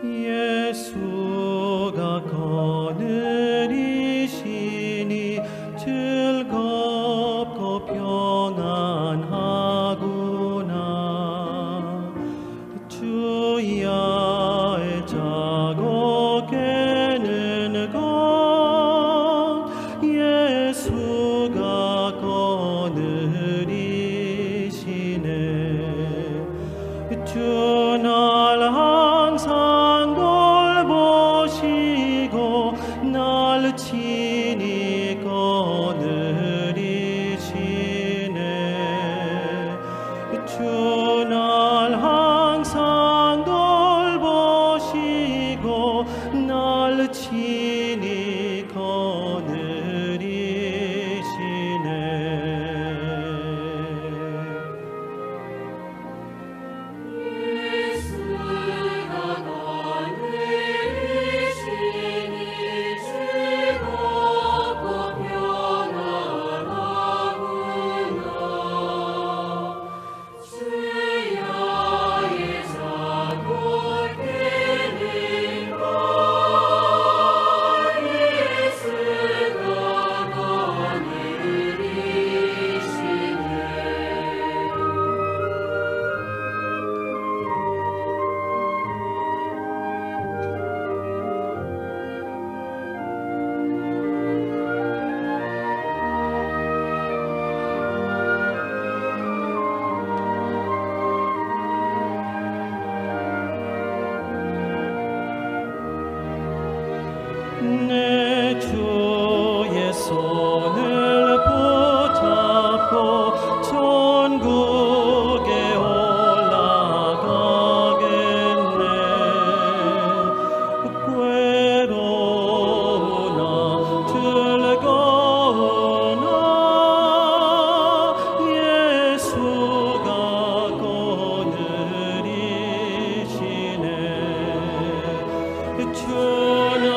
예수가 거느리시니 즐겁고 평안하구나. 주야의 자고 깨는 것 예수가 거느리시네. 주 날 항상 돌보시고 날 친히 거느리시네. 주 날 항상 돌보시고 날 친히 거느리시네. 예수가 거느리시니 즐겁고 평안하구나. 주야의 자고 깨는 것 예수가 거느리시네. 내 주의 손을 붙잡고 천국에 올라가겠네. 괴로우나 즐거우나 예수가 거느리시네. 주 날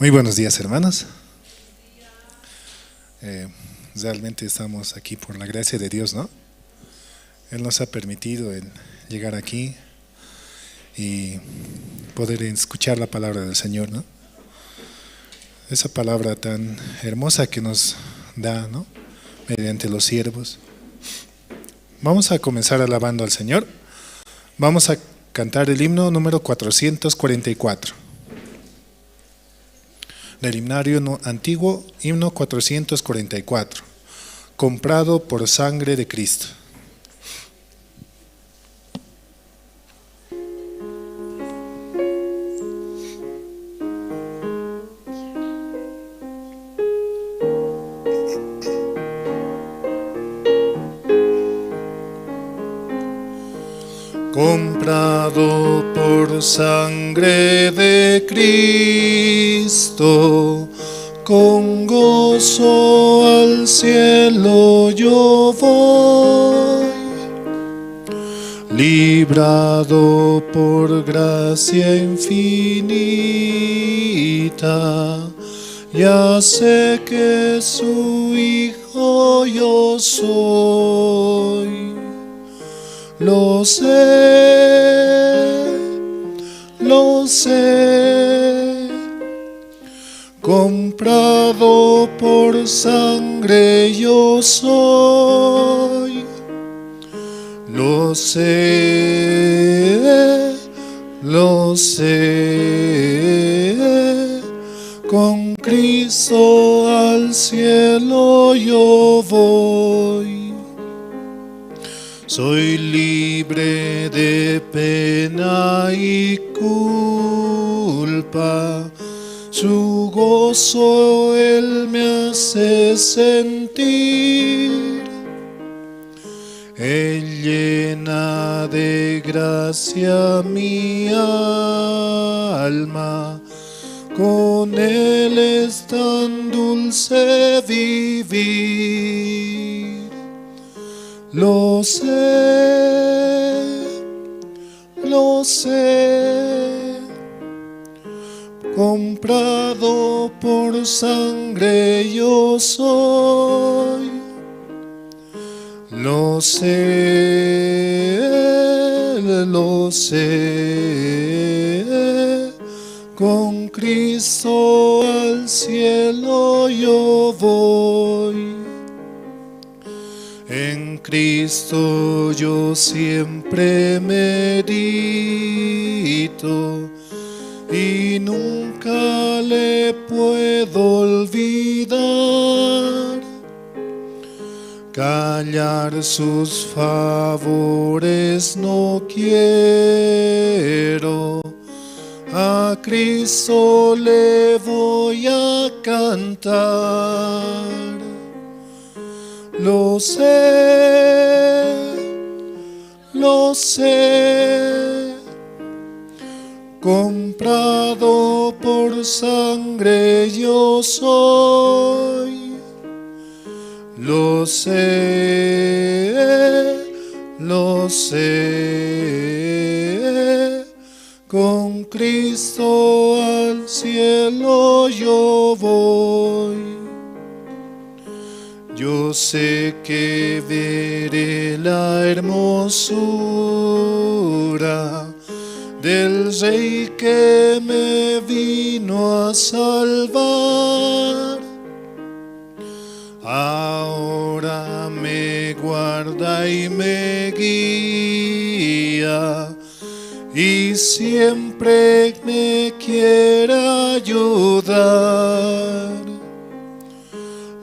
Muy buenos días, hermanos. Realmente estamos aquí por la gracia de Dios, ¿no? Él nos ha permitido el llegar aquí y poder escuchar la palabra del Señor, ¿no? Esa palabra tan hermosa que nos da, ¿no? Mediante los siervos. Vamos a comenzar alabando al Señor. Vamos a cantar el himno número 444. Del himnario antiguo, himno 444, comprado por sangre de Cristo. Comprado por sangre de Cristo, con gozo al cielo yo voy, librado por gracia infinita, ya sé que su hijo yo soy. Lo sé, comprado por sangre yo soy. Lo sé, con Cristo al cielo yo voy. Soy libre de pena y culpa, su gozo Él me hace sentir. Él llena de gracia mi alma, con Él es tan dulce vivir. Lo sé, comprado por sangre yo soy. Lo sé, con Cristo al cielo yo voy. En Cristo yo siempre medito y nunca le puedo olvidar. Callar sus favores no quiero, a Cristo le voy a cantar. Lo sé, comprado por sangre yo soy. Lo sé, con Cristo al cielo yo voy. Yo sé que veré la hermosura del Rey que me vino a salvar. Ahora me guarda y me guía y siempre me quiere ayudar.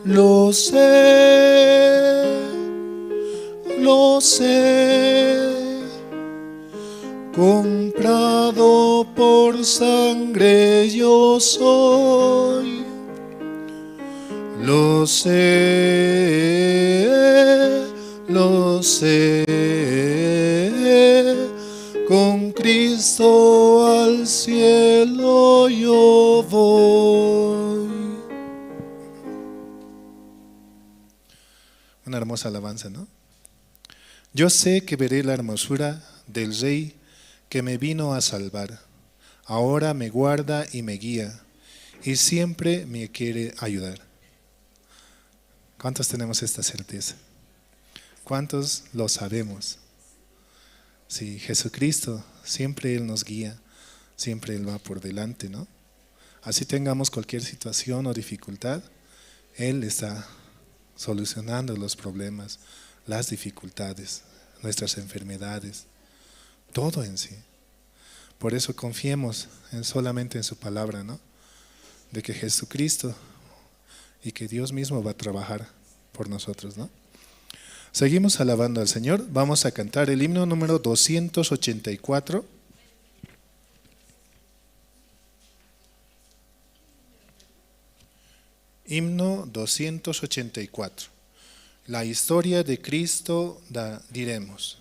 Lo sé, comprado por sangre yo soy. Lo sé, con Cristo al cielo yo voy. Una hermosa alabanza, ¿no? Yo sé que veré la hermosura del Rey que me vino a salvar. Ahora me guarda y me guía, y siempre me quiere ayudar. ¿Cuántos tenemos esta certeza? ¿Cuántos lo sabemos? Sí, Jesucristo, siempre Él nos guía, siempre Él va por delante, ¿no? Así tengamos cualquier situación o dificultad, Él está solucionando los problemas, las dificultades, nuestras enfermedades, todo en sí. Por eso confiemos solamente en su palabra, ¿no? De que Jesucristo y que Dios mismo va a trabajar por nosotros, ¿no? Seguimos alabando al Señor. Vamos a cantar el himno número 284. Himno 284. La historia de Cristo diremos.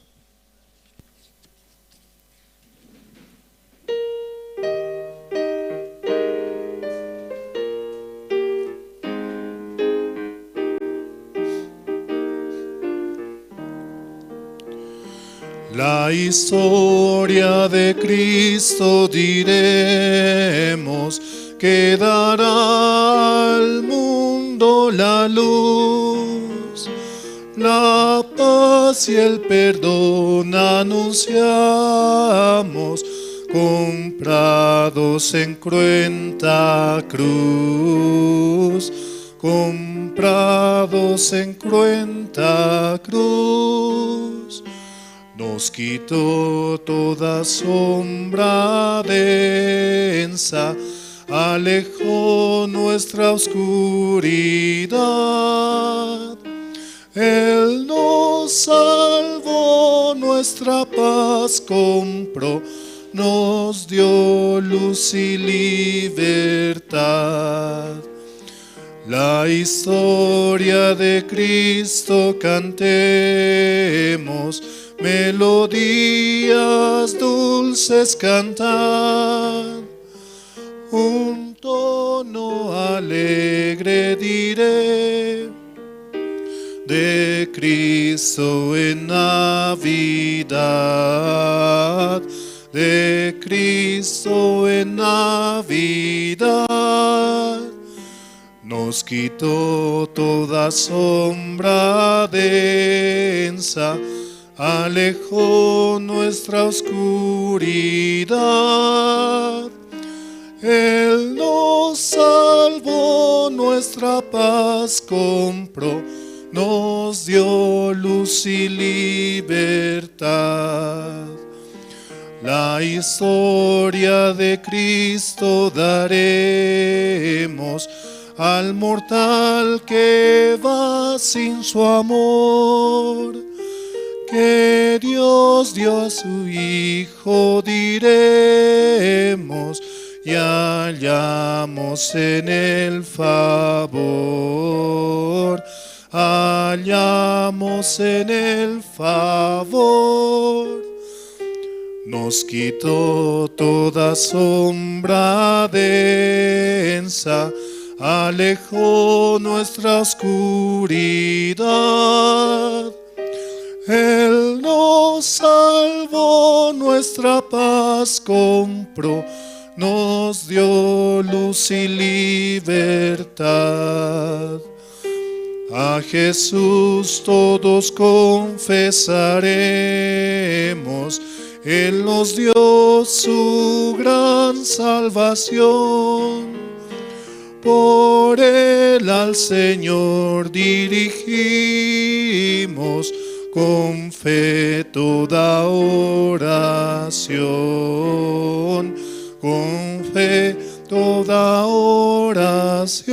La historia de Cristo diremos, que dará al mundo la luz, la paz y el perdón anunciamos, comprados en cruenta cruz, comprados en cruenta cruz. Nos quitó toda sombra densa, alejó nuestra oscuridad. Él nos salvó, nuestra paz compró, nos dio luz y libertad. La historia de Cristo cantemos, melodías dulces cantad, un tono alegre diré, de Cristo en Navidad, de Cristo en Navidad. Nos quitó toda sombra densa, alejó nuestra oscuridad. Él nos salvó, nuestra paz compró, nos dio luz y libertad. La historia de Cristo daremos al mortal que va sin su amor, que Dios dio a su Hijo diremos, y hallamos en el favor, hallamos en el favor. Nos quitó toda sombra densa, alejó nuestra oscuridad. Él nos salvó, nuestra paz compró, nos dio luz y libertad. A Jesús todos confesaremos, Él nos dio su gran salvación. Por Él al Señor dirigimos con fe toda oración, con fe toda oración.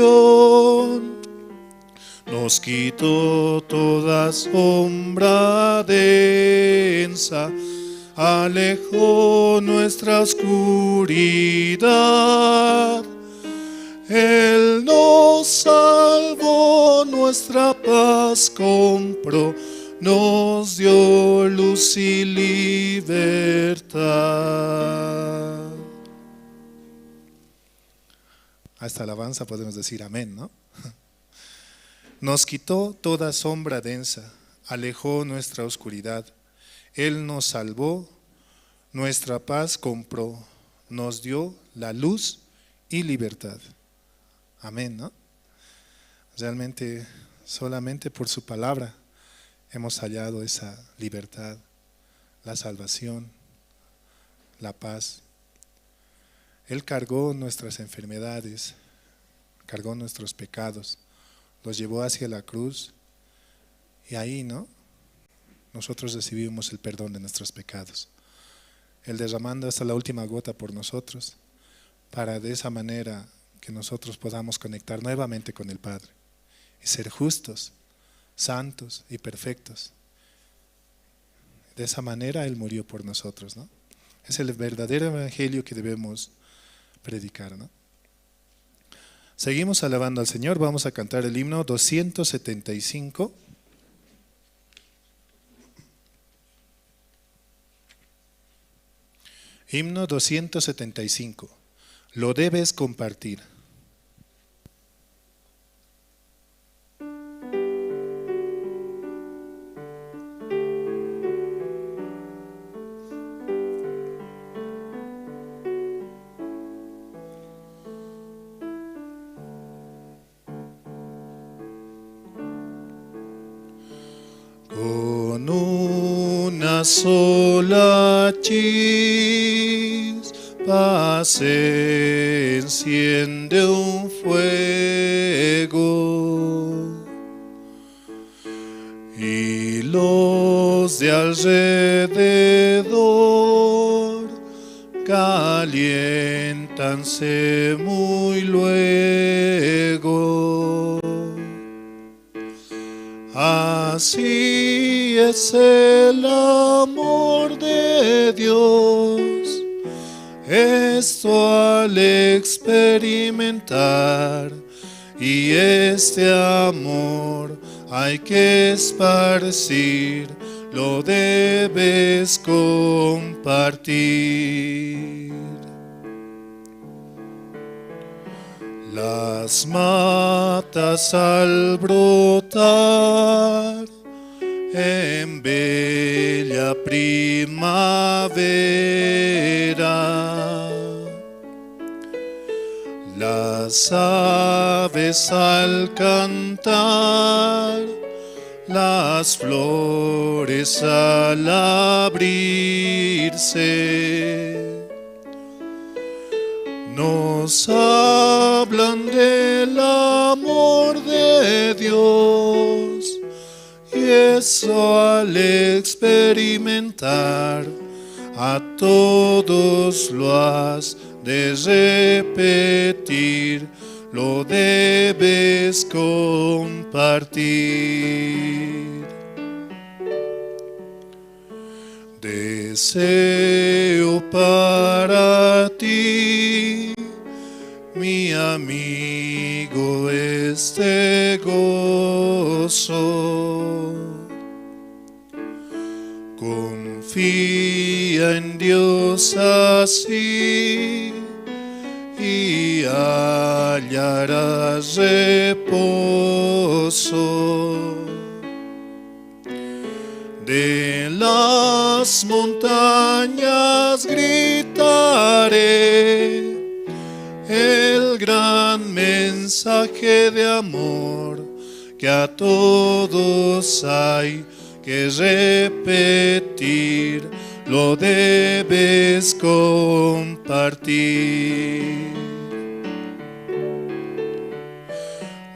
Nos quitó toda sombra densa, alejó nuestra oscuridad. Él nos salvó, nuestra paz compró, nos dio luz y libertad. A esta alabanza podemos decir amén, ¿no? Nos quitó toda sombra densa, alejó nuestra oscuridad. Él nos salvó, nuestra paz compró, nos dio la luz y libertad. Amén, ¿no? Realmente solamente por su palabra hemos hallado esa libertad, la salvación, la paz. Él cargó nuestras enfermedades, cargó nuestros pecados, los llevó hacia la cruz y ahí, ¿no? Nosotros recibimos el perdón de nuestros pecados. Él derramando hasta la última gota por nosotros, para de esa manera que nosotros podamos conectar nuevamente con el Padre y ser justos, santos y perfectos. De esa manera Él murió por nosotros, ¿no? Es el verdadero evangelio que debemos predicar, ¿no? Seguimos alabando al Señor, vamos a cantar el himno 275. Himno 275. Lo debes compartir. Con una sola chispa se enciende un fuego y los de alrededor caliéntanse muy luego. Así es el amor de Dios, esto al experimentar, y este amor hay que esparcir, lo debes compartir. Las matas al brotar en bella primavera, las aves al cantar, las flores al abrirse, nos hablan del amor de Dios, y eso al experimentar, a todos lo has de repetir, lo debes compartir. Deseo para ti, mi amigo, este gozo. Confía en Dios así y hallarás reposo. De las montañas gritaré el gran mensaje de amor que a todos hay que repetir, lo debes compartir.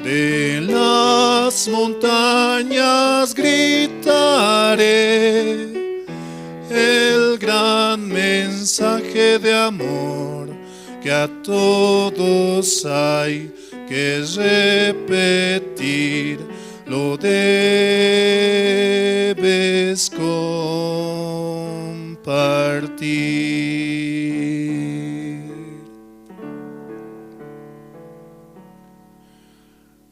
De las montañas gritaré el gran mensaje de amor que a todos hay que repetir, lo debes compartir.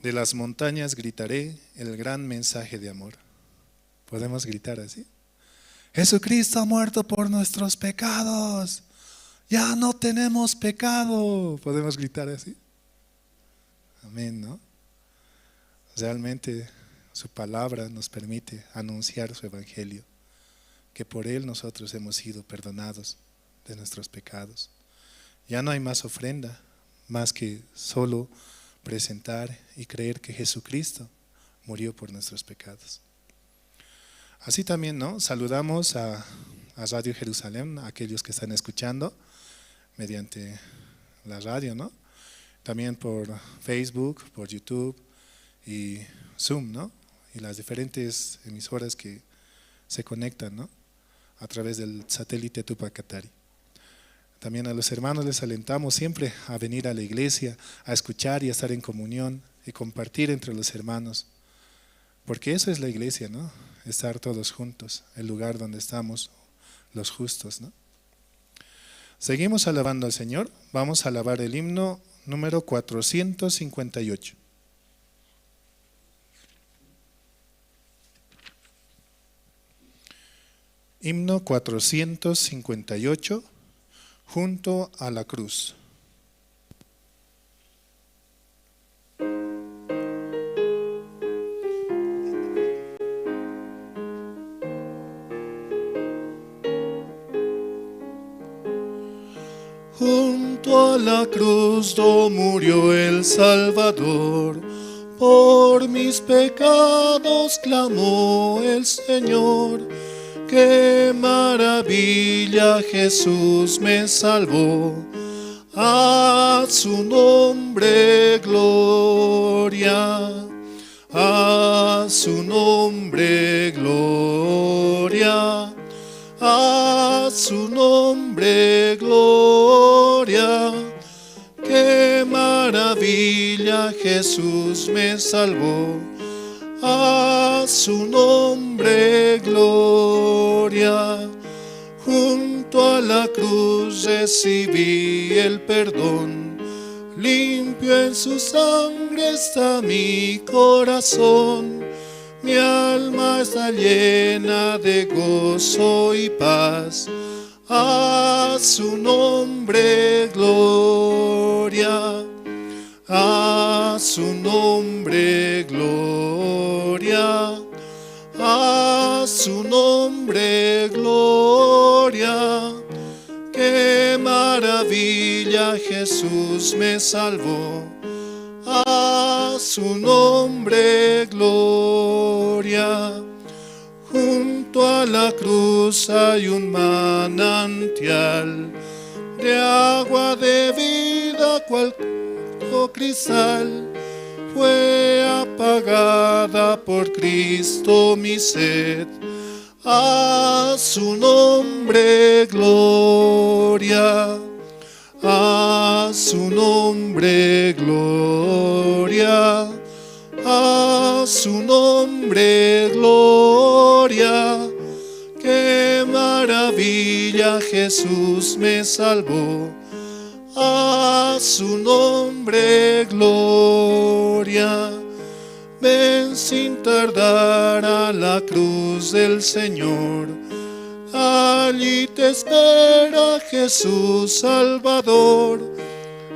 De las montañas gritaré el gran mensaje de amor. ¿Podemos gritar así? Jesucristo ha muerto por nuestros pecados. Ya no tenemos pecado. ¿Podemos gritar así? Amén, ¿no? Realmente su palabra nos permite anunciar su evangelio, que por él nosotros hemos sido perdonados de nuestros pecados. Ya no hay más ofrenda, más que solo presentar y creer que Jesucristo murió por nuestros pecados. Así también, ¿no? Saludamos a Radio Jerusalén, a aquellos que están escuchando mediante la radio, ¿no? También por Facebook, por YouTube y Zoom, ¿no? Y las diferentes emisoras que se conectan, ¿no? A través del satélite Tupac Katari. También a los hermanos les alentamos siempre a venir a la iglesia, a escuchar y a estar en comunión y compartir entre los hermanos. Porque eso es la iglesia, ¿no? Estar todos juntos, el lugar donde estamos los justos, ¿no? Seguimos alabando al Señor. Vamos a alabar el himno número 458. Himno 458, junto a la cruz. Junto a la cruz do murió el Salvador, por mis pecados clamó el Señor. Qué maravilla, Jesús me salvó. A su nombre gloria, a su nombre gloria, a su nombre gloria. Qué maravilla, Jesús me salvó. A su nombre gloria. Junto a la cruz recibí el perdón, limpio en su sangre está mi corazón. Mi alma está llena de gozo y paz. A su nombre gloria, a su nombre gloria, a su nombre gloria. Qué maravilla, Jesús me salvó. A su nombre gloria. Junto a la cruz hay un manantial de agua de vida, cual cristal. Fue apagada por Cristo mi sed. A su nombre gloria, a su nombre gloria, a su nombre gloria. Qué maravilla, Jesús me salvó. A su nombre gloria. Ven sin tardar a la cruz del Señor. Allí te espera Jesús Salvador.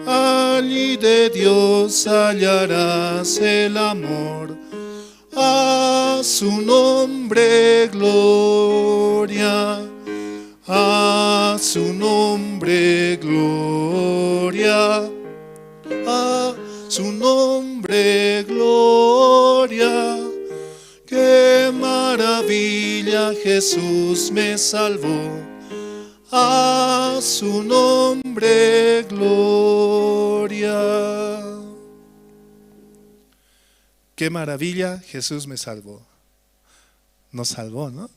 Allí de Dios hallarás el amor. A su nombre gloria, a su nombre gloria, a su nombre gloria. Qué maravilla, Jesús me salvó. A su nombre gloria. Qué maravilla, Jesús me salvó. Nos salvó, ¿no?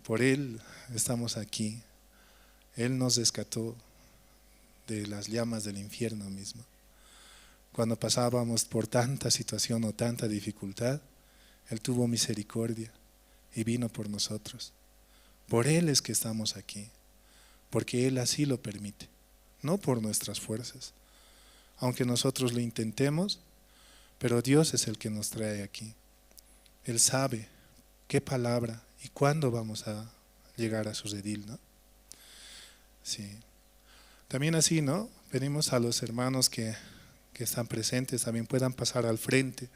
Por Él estamos aquí. Él nos rescató de las llamas del infierno mismo. Cuando pasábamos por tanta situación o tanta dificultad, Él tuvo misericordia y vino por nosotros. Por Él es que estamos aquí, porque Él así lo permite, no por nuestras fuerzas. Aunque nosotros lo intentemos, pero Dios es el que nos trae aquí. Él sabe qué palabra y cuándo vamos a llegar a su redil, ¿no? Sí. También así, ¿no? Pedimos a los hermanos que están presentes también puedan pasar al frente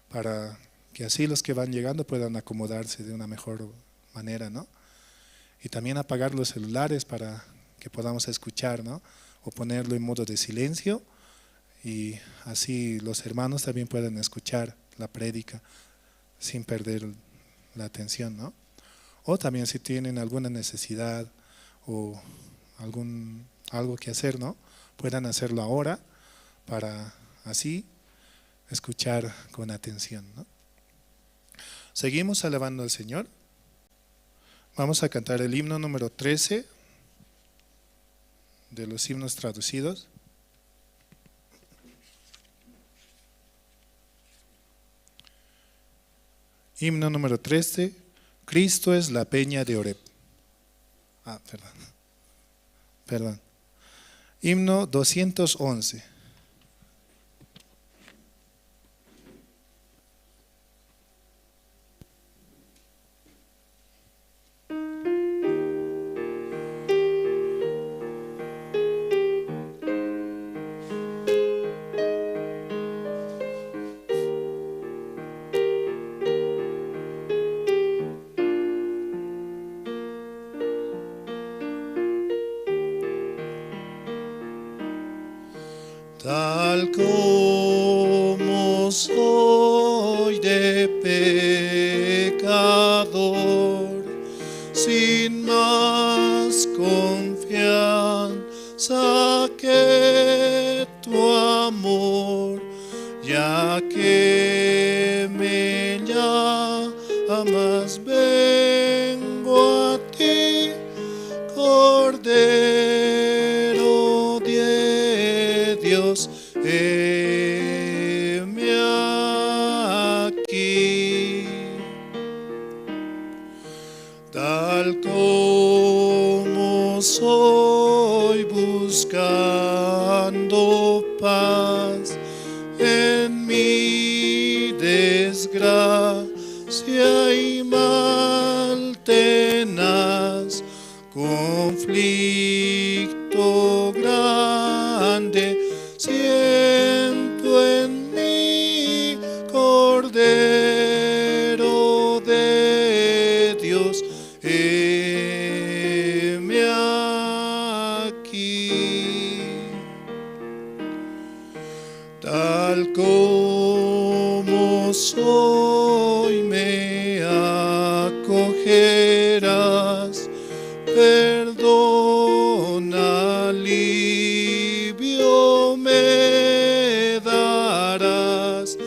para que así los que van llegando puedan acomodarse de una mejor manera, ¿no? Y también apagar los celulares para que podamos escuchar, ¿no? O ponerlo en modo de silencio Y así los hermanos también pueden escuchar la prédica sin perder la atención, ¿no? O también si tienen alguna necesidad o algo que hacer, ¿no? Puedan hacerlo ahora para así escuchar con atención, ¿no? Seguimos alabando al Señor. Vamos a cantar el himno número 13 de los himnos traducidos. Himno número 13, Cristo es la peña de Horeb. Ah, perdón. Perdón. Himno 211. Tal como soy de pecador, sin más confianza que tu amor, ya que me llamas, vengo a ti, Cordero de Dios, heme aquí. Tal como soy, buscando paz en mi desgracia y mal tenaz, conflicto grande siento en mí, Cordero de Dios, heme aquí. Tal como soy me acogerás, perdón, alivio me darás,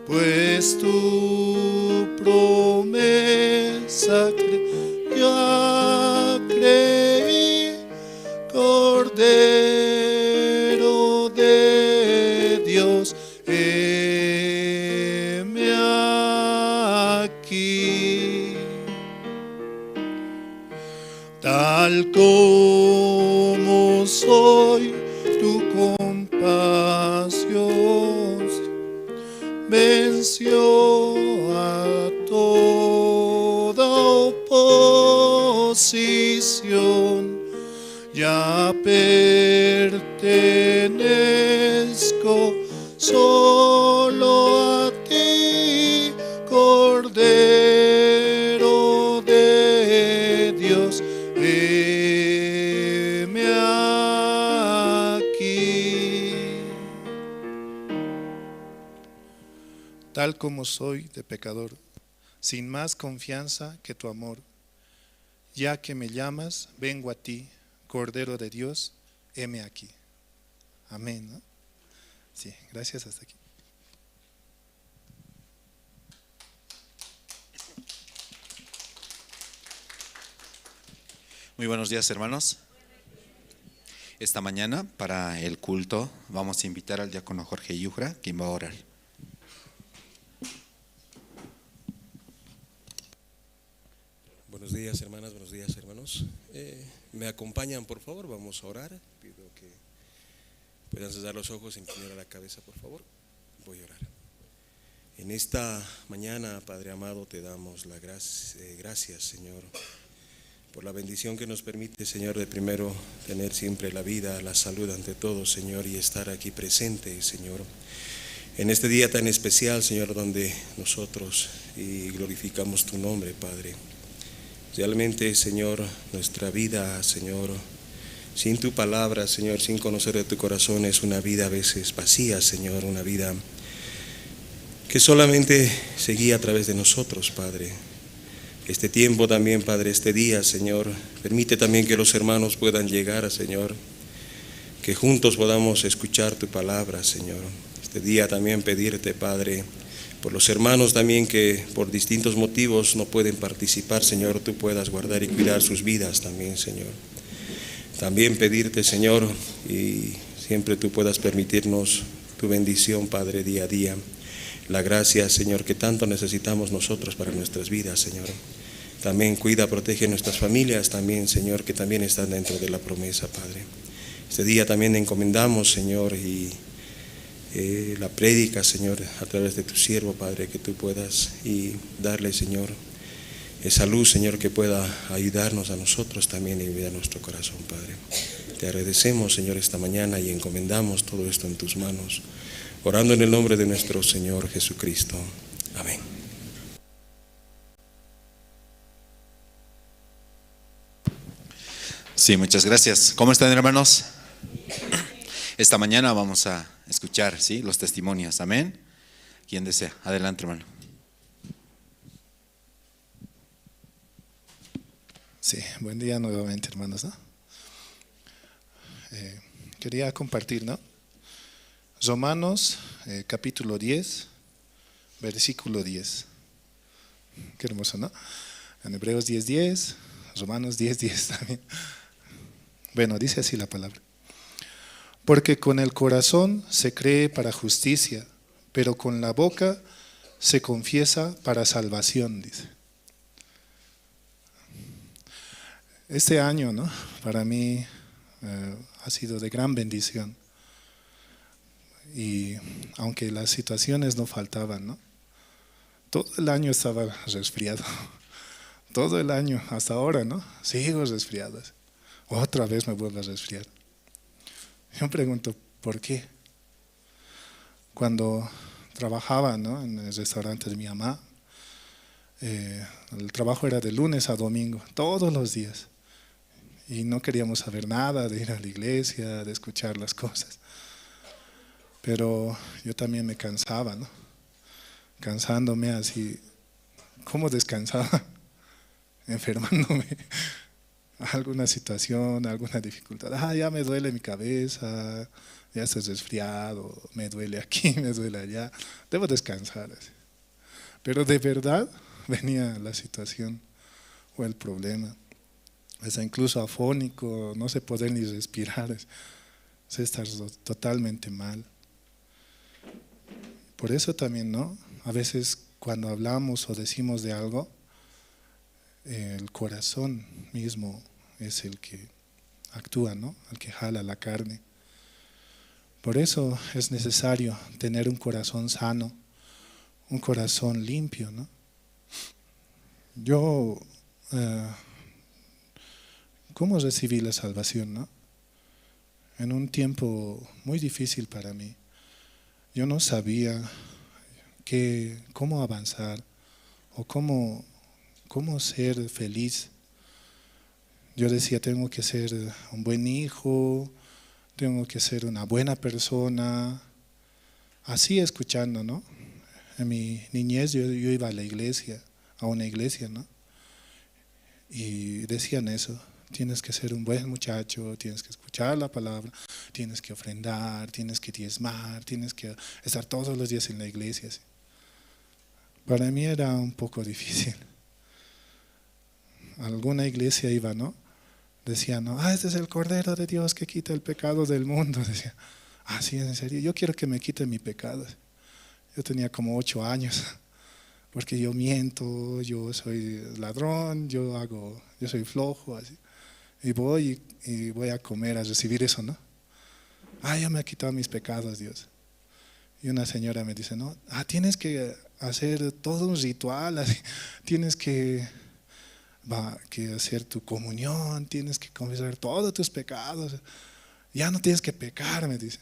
pues tu promesa ya creí, Cordero de Dios, heme aquí. Tal como soy, tu compasión venció a toda oposición. Ya pertenezco solo a ti, Cordero de Dios, heme aquí. Tal como soy de pecador, sin más confianza que tu amor, ya que me llamas, vengo a ti, Cordero de Dios, heme aquí. Amén, ¿no? Sí, gracias, hasta aquí. Muy buenos días, hermanos. Esta mañana, para el culto, vamos a invitar al diácono Jorge Yujra, quien va a orar. Buenos días, hermanas, buenos días, hermanos. Me acompañan, por favor, vamos a orar. Pido que puedan cerrar los ojos e inclinar la cabeza, por favor. Voy a orar. En esta mañana, Padre amado, te damos la gracias, Señor, por la bendición que nos permite, Señor, de primero tener siempre la vida, la salud ante todo, Señor, y estar aquí presente, Señor, en este día tan especial, Señor, donde nosotros y glorificamos tu nombre, Padre. Realmente, Señor, nuestra vida, Señor, Sin tu palabra, Señor, sin conocer de tu corazón, es una vida a veces vacía, Señor, una vida que solamente se guía a través de nosotros, Padre. Este tiempo también, Padre, este día, Señor, permite también que los hermanos puedan llegar, Señor, que juntos podamos escuchar tu palabra, Señor. Este día también pedirte, Padre, por los hermanos también que por distintos motivos no pueden participar, Señor, tú puedas guardar y cuidar sus vidas también, Señor. También pedirte, Señor, y siempre tú puedas permitirnos tu bendición, Padre, día a día. La gracia, Señor, que tanto necesitamos nosotros para nuestras vidas, Señor. También cuida, protege nuestras familias también, Señor, que también están dentro de la promesa, Padre. Este día también encomendamos, Señor, y la prédica, Señor, a través de tu siervo, Padre, que tú puedas y darle, Señor, esa luz, Señor, que pueda ayudarnos a nosotros también y ayudar nuestro corazón, Padre. Te agradecemos, Señor, esta mañana y encomendamos todo esto en tus manos, orando en el nombre de nuestro Señor Jesucristo. Amén. Sí, muchas gracias. ¿Cómo están, hermanos? Esta mañana vamos a escuchar, ¿sí?, los testimonios. Amén. ¿Quién desea? Adelante, hermano. Sí, buen día nuevamente, hermanos, ¿no? Quería compartir, ¿no? Romanos, capítulo 10, versículo 10. Qué hermoso, ¿no? En Hebreos 10, 10, Romanos 10, 10 también. Bueno, dice así la palabra. Porque con el corazón se cree para justicia, pero con la boca se confiesa para salvación, dice. Este año, ¿no?, para mí ha sido de gran bendición. Y aunque las situaciones no faltaban, ¿no? Todo el año estaba resfriado. Todo el año, hasta ahora, ¿no? Sigo resfriado. Otra vez me vuelvo a resfriar. Yo me pregunto, ¿por qué? Cuando trabajaba, ¿no?, en el restaurante de mi mamá, el trabajo era de lunes a domingo, todos los días. Y no queríamos saber nada de ir a la iglesia, de escuchar las cosas. Pero yo también me cansaba, ¿no? Cansándome así. ¿Cómo descansaba? Enfermándome. Alguna situación, alguna dificultad. Ah, ya me duele mi cabeza, ya estoy resfriado, me duele aquí, me duele allá. Debo descansar. Así. Pero de verdad venía la situación o el problema. O sea, incluso afónico, no se puede ni respirar, es estar totalmente mal. Por eso también, ¿no? A veces cuando hablamos o decimos de algo, el corazón mismo es el que actúa, ¿no? El que jala la carne. Por eso es necesario tener un corazón sano, un corazón limpio, ¿no? Yo, ¿cómo recibí la salvación, no? En un tiempo muy difícil para mí. Yo no sabía cómo avanzar o cómo ser feliz. Yo decía, tengo que ser un buen hijo, tengo que ser una buena persona. Así escuchando, ¿no? En mi niñez yo iba a la iglesia, a una iglesia, ¿no? Y decían eso, tienes que ser un buen muchacho, tienes que escuchar la palabra, tienes que ofrendar, tienes que diezmar, tienes que estar todos los días en la iglesia. ¿Sí? Para mí era un poco difícil. Alguna iglesia iba, ¿no? Decían, ¿no? Ah, este es el Cordero de Dios que quita el pecado del mundo. Decía, ah, sí, en serio, yo quiero que me quite mi pecado. Yo tenía como 8 años, porque yo miento, yo soy ladrón, yo soy flojo, así. Y voy y voy a comer, a recibir eso, ¿no? Ah, ya me ha quitado mis pecados, Dios. Y una señora me dice, no, ah, tienes que hacer todo un ritual, así, tienes que hacer tu comunión, tienes que confesar todos tus pecados, ya no tienes que pecar, me dice.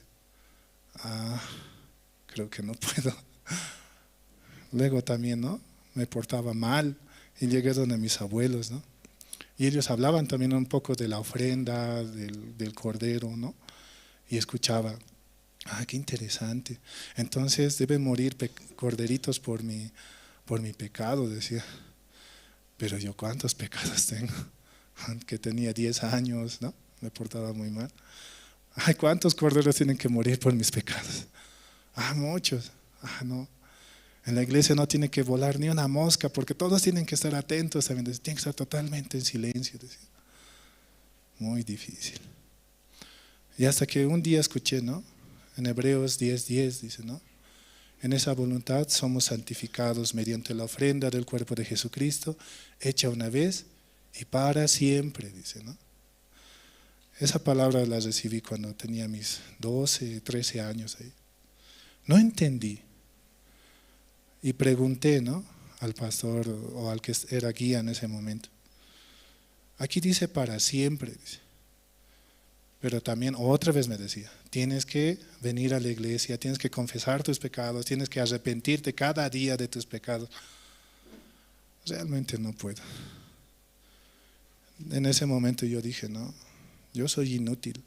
Ah, creo que no puedo. Luego también, ¿no? Me portaba mal y llegué donde mis abuelos, ¿no? Y ellos hablaban también un poco de la ofrenda, del cordero, ¿no? Y escuchaba, ah, qué interesante. Entonces deben morir corderitos por mi pecado, decía. Pero yo, ¿cuántos pecados tengo? Que tenía 10 años, ¿no? Me portaba muy mal. Ay, ¿cuántos corderos tienen que morir por mis pecados? Ah, muchos. Ah, no. En la iglesia no tiene que volar ni una mosca, porque todos tienen que estar atentos también. Tienen que estar totalmente en silencio, decía. Muy difícil. Y hasta que un día escuché, ¿no? En Hebreos 10:10 dice, ¿no? En esa voluntad somos santificados mediante la ofrenda del cuerpo de Jesucristo, hecha una vez y para siempre, dice, ¿no? Esa palabra la recibí cuando tenía mis 12, 13 años ahí. No entendí. Y pregunté, ¿no?, al pastor o al que era guía en ese momento. Aquí dice para siempre, dice. Pero también otra vez me decía, tienes que venir a la iglesia, tienes que confesar tus pecados, tienes que arrepentirte cada día de tus pecados. Realmente no puedo. En ese momento yo dije, no, yo soy inútil.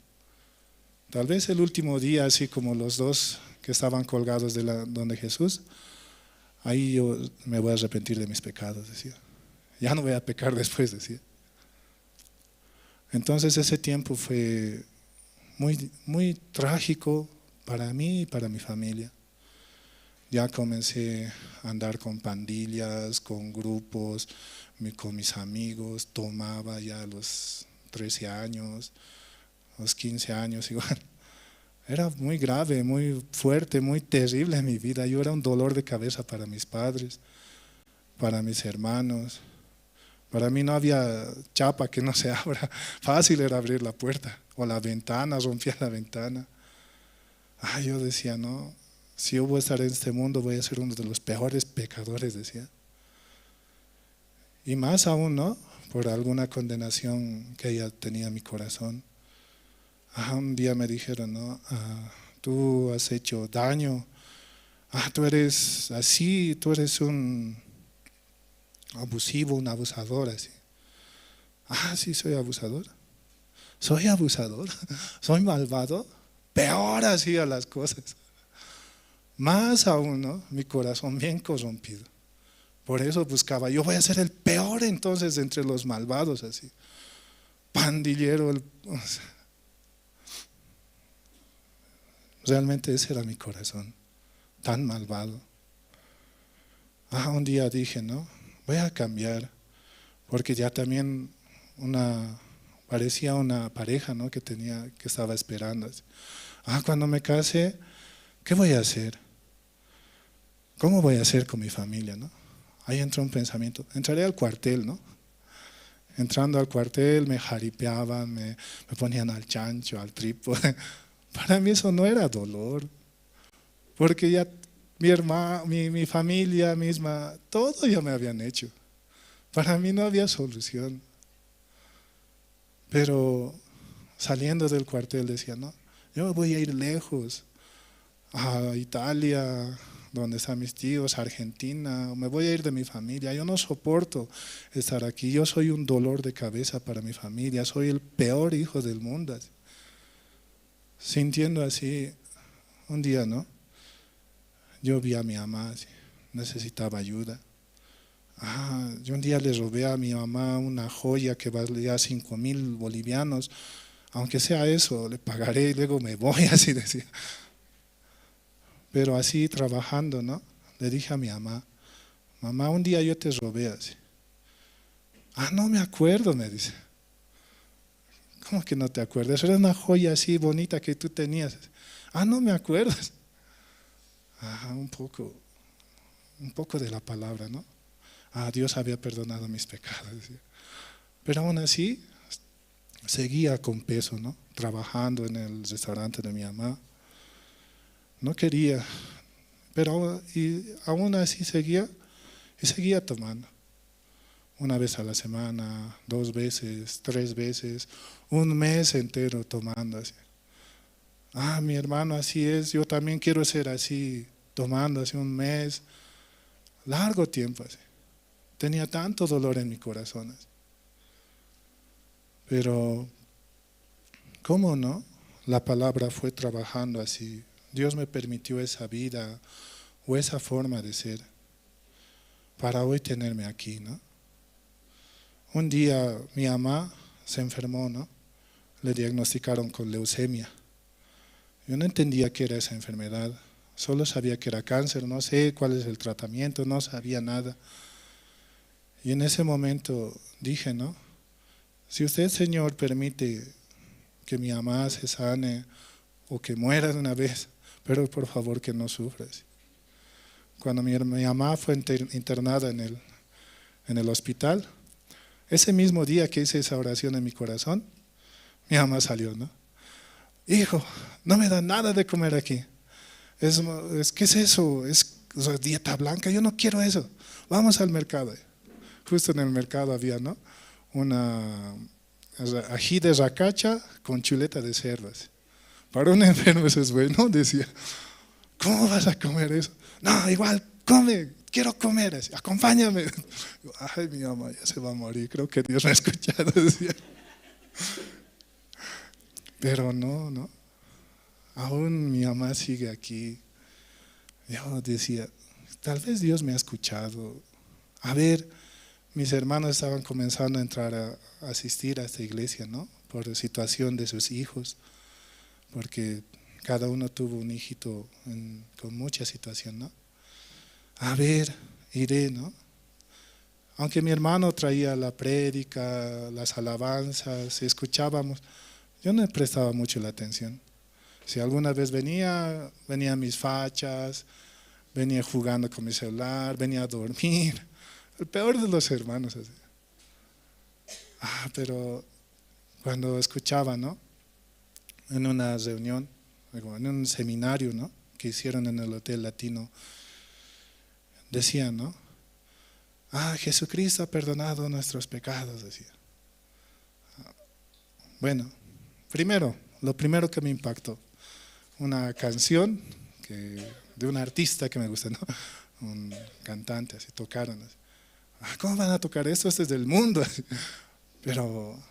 Tal vez el último día, así como los dos que estaban colgados de donde Jesús, ahí yo me voy a arrepentir de mis pecados, decía. Ya no voy a pecar después, decía. Entonces ese tiempo fue muy, muy trágico para mí y para mi familia. Ya comencé a andar con pandillas, con grupos, con mis amigos, tomaba ya a los 13 años, a los 15 años igual. Era muy grave, muy fuerte, muy terrible en mi vida. Yo era un dolor de cabeza para mis padres, para mis hermanos. Para mí no había chapa que no se abra. Fácil era abrir la puerta o la ventana, rompía la ventana. Ah, yo decía, no, si yo voy a estar en este mundo voy a ser uno de los peores pecadores, decía. Y más aún, ¿no?, por alguna condenación que ella tenía en mi corazón. Ah, un día me dijeron, no, tú has hecho daño, tú eres así, tú eres un abusivo, un abusador, así. Ah, sí, soy abusador. Soy abusador, soy malvado, peor hacía las cosas. Más aún, ¿no? Mi corazón bien corrompido. Por eso buscaba, yo voy a ser el peor entonces entre los malvados, así. Pandillero. O sea, realmente ese era mi corazón, tan malvado. Ah, un día dije, no, voy a cambiar, porque ya también parecía una pareja, ¿no?, que estaba esperando. Ah, cuando me case, ¿qué voy a hacer? ¿Cómo voy a hacer con mi familia, no? Ahí entró un pensamiento, entraré al cuartel, ¿no? Entrando al cuartel me jaripeaban, me ponían al chancho, al trípode. Para mí eso no era dolor, porque ya mi hermano, mi familia misma, todo ya me habían hecho. Para mí no había solución. Pero saliendo del cuartel decía, no, yo me voy a ir lejos, a Italia, donde están mis tíos, a Argentina, me voy a ir de mi familia, yo no soporto estar aquí, yo soy un dolor de cabeza para mi familia, soy el peor hijo del mundo. Sintiendo así, un día, ¿no?, yo vi a mi mamá, así, necesitaba ayuda. Ah, yo un día le robé a mi mamá una joya que valía 5,000 bolivianos, aunque sea eso, le pagaré y luego me voy, así decía. Pero así trabajando, ¿no?, le dije a mi mamá, mamá, un día yo te robé así. Ah, no me acuerdo, me dice. ¿Cómo que no te acuerdas? Era una joya así bonita que tú tenías. Ah, no me acuerdo. Ah, un poco de la palabra, ¿no? Ah, Dios había perdonado mis pecados, decía. Pero aún así, seguía con peso, ¿no?, trabajando en el restaurante de mi mamá. No quería, pero aún así seguía, y seguía tomando. Una vez a la semana, 2 veces, 3 veces, un mes entero tomando así. Ah, mi hermano así es, yo también quiero ser así, tomando así un mes, largo tiempo así. Tenía tanto dolor en mi corazón así. Pero, ¿cómo no? La palabra fue trabajando así. Dios me permitió esa vida o esa forma de ser para hoy tenerme aquí, ¿no? Un día mi mamá se enfermó, ¿no? Le diagnosticaron con leucemia. Yo no entendía qué era esa enfermedad, solo sabía que era cáncer, no sé cuál es el tratamiento, no sabía nada. Y en ese momento dije, ¿no? Si usted, Señor, permite que mi mamá se sane o que muera de una vez, pero por favor que no sufra. Cuando mi mamá fue internada en el hospital, ese mismo día que hice esa oración en mi corazón, mi mamá salió, ¿no? Hijo, no me da nada de comer aquí. ¿Qué es eso? Es dieta blanca, yo no quiero eso. Vamos al mercado. Justo en el mercado había, ¿no? Una ají de racacha con chuleta de cerdo. Para un enfermo eso es bueno, decía. ¿Cómo vas a comer eso? No, igual, come, quiero comer, así, acompáñame. Ay, mi mamá ya se va a morir, creo que Dios me ha escuchado, decía. Pero no, no. Aún mi mamá sigue aquí. Yo decía, tal vez Dios me ha escuchado. A ver, mis hermanos estaban comenzando a entrar a asistir a esta iglesia, ¿no? Por la situación de sus hijos, porque cada uno tuvo un hijito con mucha situación, ¿no? A ver, iré, ¿no? Aunque mi hermano traía la prédica, las alabanzas, escuchábamos, yo no prestaba mucho la atención. Si alguna vez venía mis fachas, venía jugando con mi celular, venía a dormir. El peor de los hermanos. Así. Ah, pero cuando escuchaba, ¿no? En una reunión, en un seminario, ¿no? Que hicieron en el Hotel Latino, decían, ¿no? Ah, Jesucristo ha perdonado nuestros pecados, decía. Bueno, primero, lo primero que me impactó, una canción de un artista que me gusta, ¿no? Un cantante, así tocaron. Así. ¿Cómo van a tocar esto? Esto es del mundo. Pero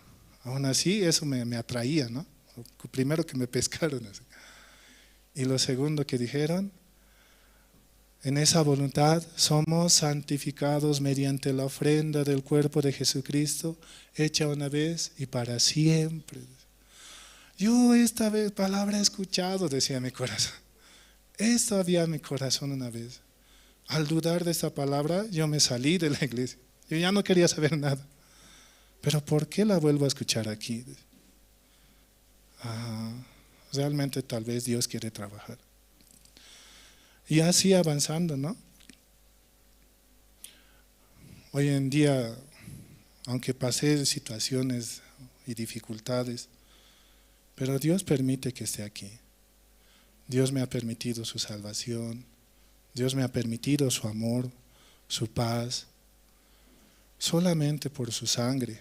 aún así eso me atraía, ¿no? Lo primero que me pescaron. Así. Y lo segundo que dijeron, en esa voluntad somos santificados mediante la ofrenda del cuerpo de Jesucristo, hecha una vez y para siempre. Yo esta vez palabra he escuchado, decía mi corazón. Esto había en mi corazón una vez. Al dudar de esta palabra, yo me salí de la iglesia. Yo ya no quería saber nada. Pero ¿por qué la vuelvo a escuchar aquí? Ah, realmente tal vez Dios quiere trabajar. Y así avanzando, ¿no? Hoy en día, aunque pasé situaciones y dificultades, pero Dios permite que esté aquí. Dios me ha permitido su salvación. Dios me ha permitido su amor, su paz, solamente por su sangre.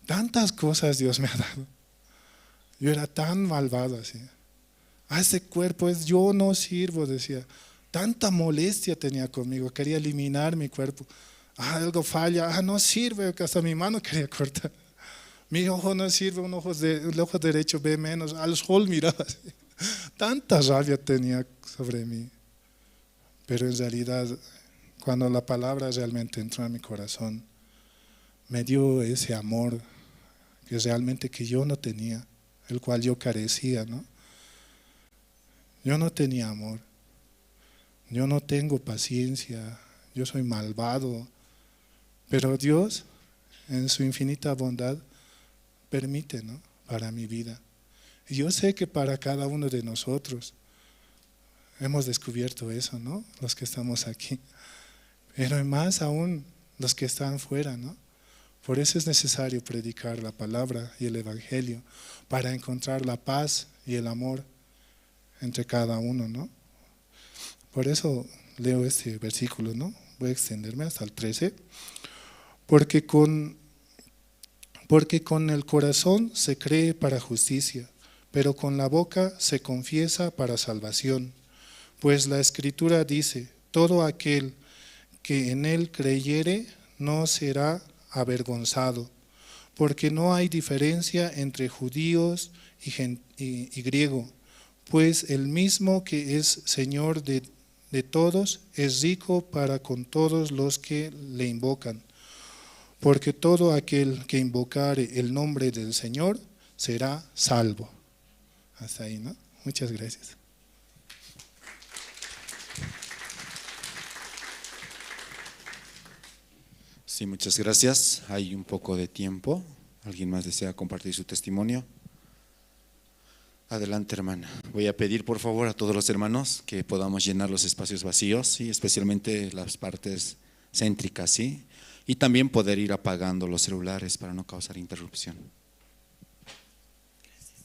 Tantas cosas Dios me ha dado. Yo era tan malvado así. Ah, ese cuerpo es, yo no sirvo, decía. Tanta molestia tenía conmigo, quería eliminar mi cuerpo. Ah, algo falla, ah, no sirve, que hasta mi mano quería cortar. Mi ojo no sirve, el ojo derecho ve menos, al sol miraba así. Tanta rabia tenía sobre mí. Pero en realidad, cuando la palabra realmente entró a mi corazón, me dio ese amor que realmente que yo no tenía, el cual yo carecía, ¿no? Yo no tenía amor, yo no tengo paciencia, yo soy malvado, pero Dios, en su infinita bondad, permite, ¿no? Para mi vida. Y yo sé que para cada uno de nosotros hemos descubierto eso, ¿no? Los que estamos aquí, pero más aún los que están fuera, ¿no? Por eso es necesario predicar la palabra y el evangelio, para encontrar la paz y el amor entre cada uno, ¿no? Por eso leo este versículo, ¿no? Voy a extenderme hasta el 13. Porque con el corazón se cree para justicia, pero con la boca se confiesa para salvación. Pues la Escritura dice, todo aquel que en él creyere no será avergonzado. Porque no hay diferencia entre judíos y griego, pues el mismo que es Señor de todos es rico para con todos los que le invocan. Porque todo aquel que invocare el nombre del Señor será salvo. Hasta ahí, ¿no? Muchas gracias. Sí, muchas gracias. Hay un poco de tiempo. ¿Alguien más desea compartir su testimonio? Adelante, hermana. Voy a pedir, por favor, a todos los hermanos que podamos llenar los espacios vacíos, ¿sí? Especialmente las partes céntricas, ¿sí? Y también poder ir apagando los celulares para no causar interrupción. Gracias.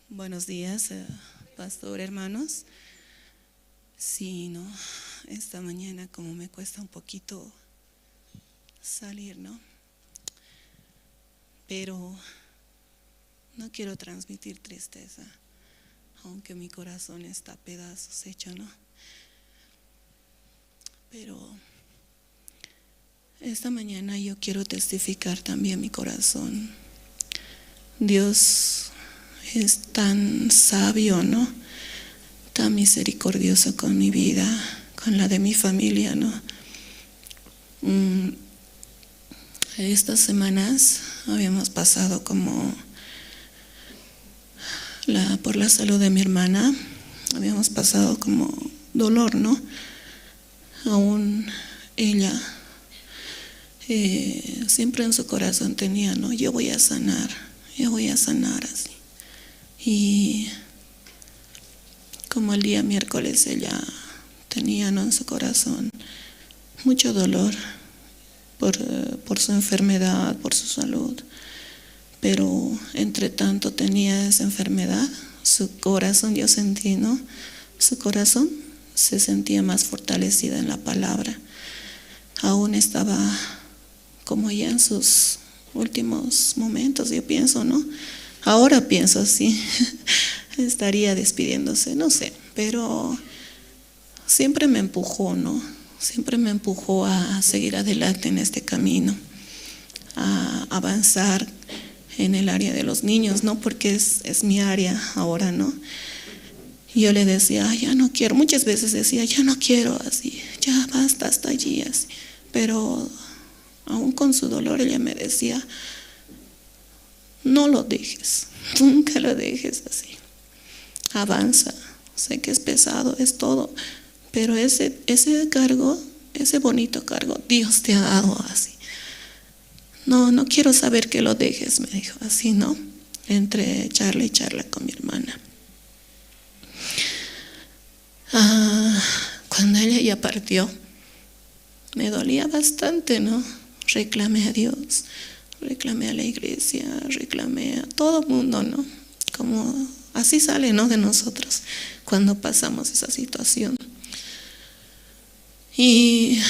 Buenos días, pastor, hermanos. Sí, ¿no? Esta mañana como me cuesta un poquito salir, ¿no? Pero no quiero transmitir tristeza, aunque mi corazón está a pedazos hecho, ¿no? Pero esta mañana yo quiero testificar también mi corazón. Dios es tan sabio, ¿no? Tan misericordioso con mi vida, con la de mi familia, ¿no? Estas semanas habíamos pasado como por la salud de mi hermana, habíamos pasado como dolor, ¿no? Aún ella siempre en su corazón tenía, ¿no? Yo voy a sanar, yo voy a sanar así. Y como el día miércoles ella tenía, ¿no?, en su corazón mucho dolor por su enfermedad, por su salud, pero entre tanto tenía esa enfermedad, su corazón, yo sentí, ¿no?, su corazón se sentía más fortalecida en la palabra. Aún estaba como ya en sus últimos momentos, yo pienso, ¿no? Ahora pienso así, estaría despidiéndose, no sé, pero siempre me empujó, ¿no? Siempre me empujó a seguir adelante en este camino, a avanzar en el área de los niños, ¿no? Porque es mi área ahora, ¿no? Y yo le decía, ay, ya no quiero, muchas veces decía, ya no quiero así, ya basta, hasta allí, así. Pero aún con su dolor ella me decía, no lo dejes, nunca lo dejes así, avanza, sé que es pesado, es todo, pero ese cargo, ese bonito cargo, Dios te ha dado así. No, no quiero saber que lo dejes, me dijo, así, ¿no? Entre charla y charla con mi hermana. Cuando ella ya partió, me dolía bastante, ¿no? Reclamé a Dios, reclamé a la iglesia, reclamé a todo mundo, ¿no? Como así sale, ¿no?, de nosotros cuando pasamos esa situación. Y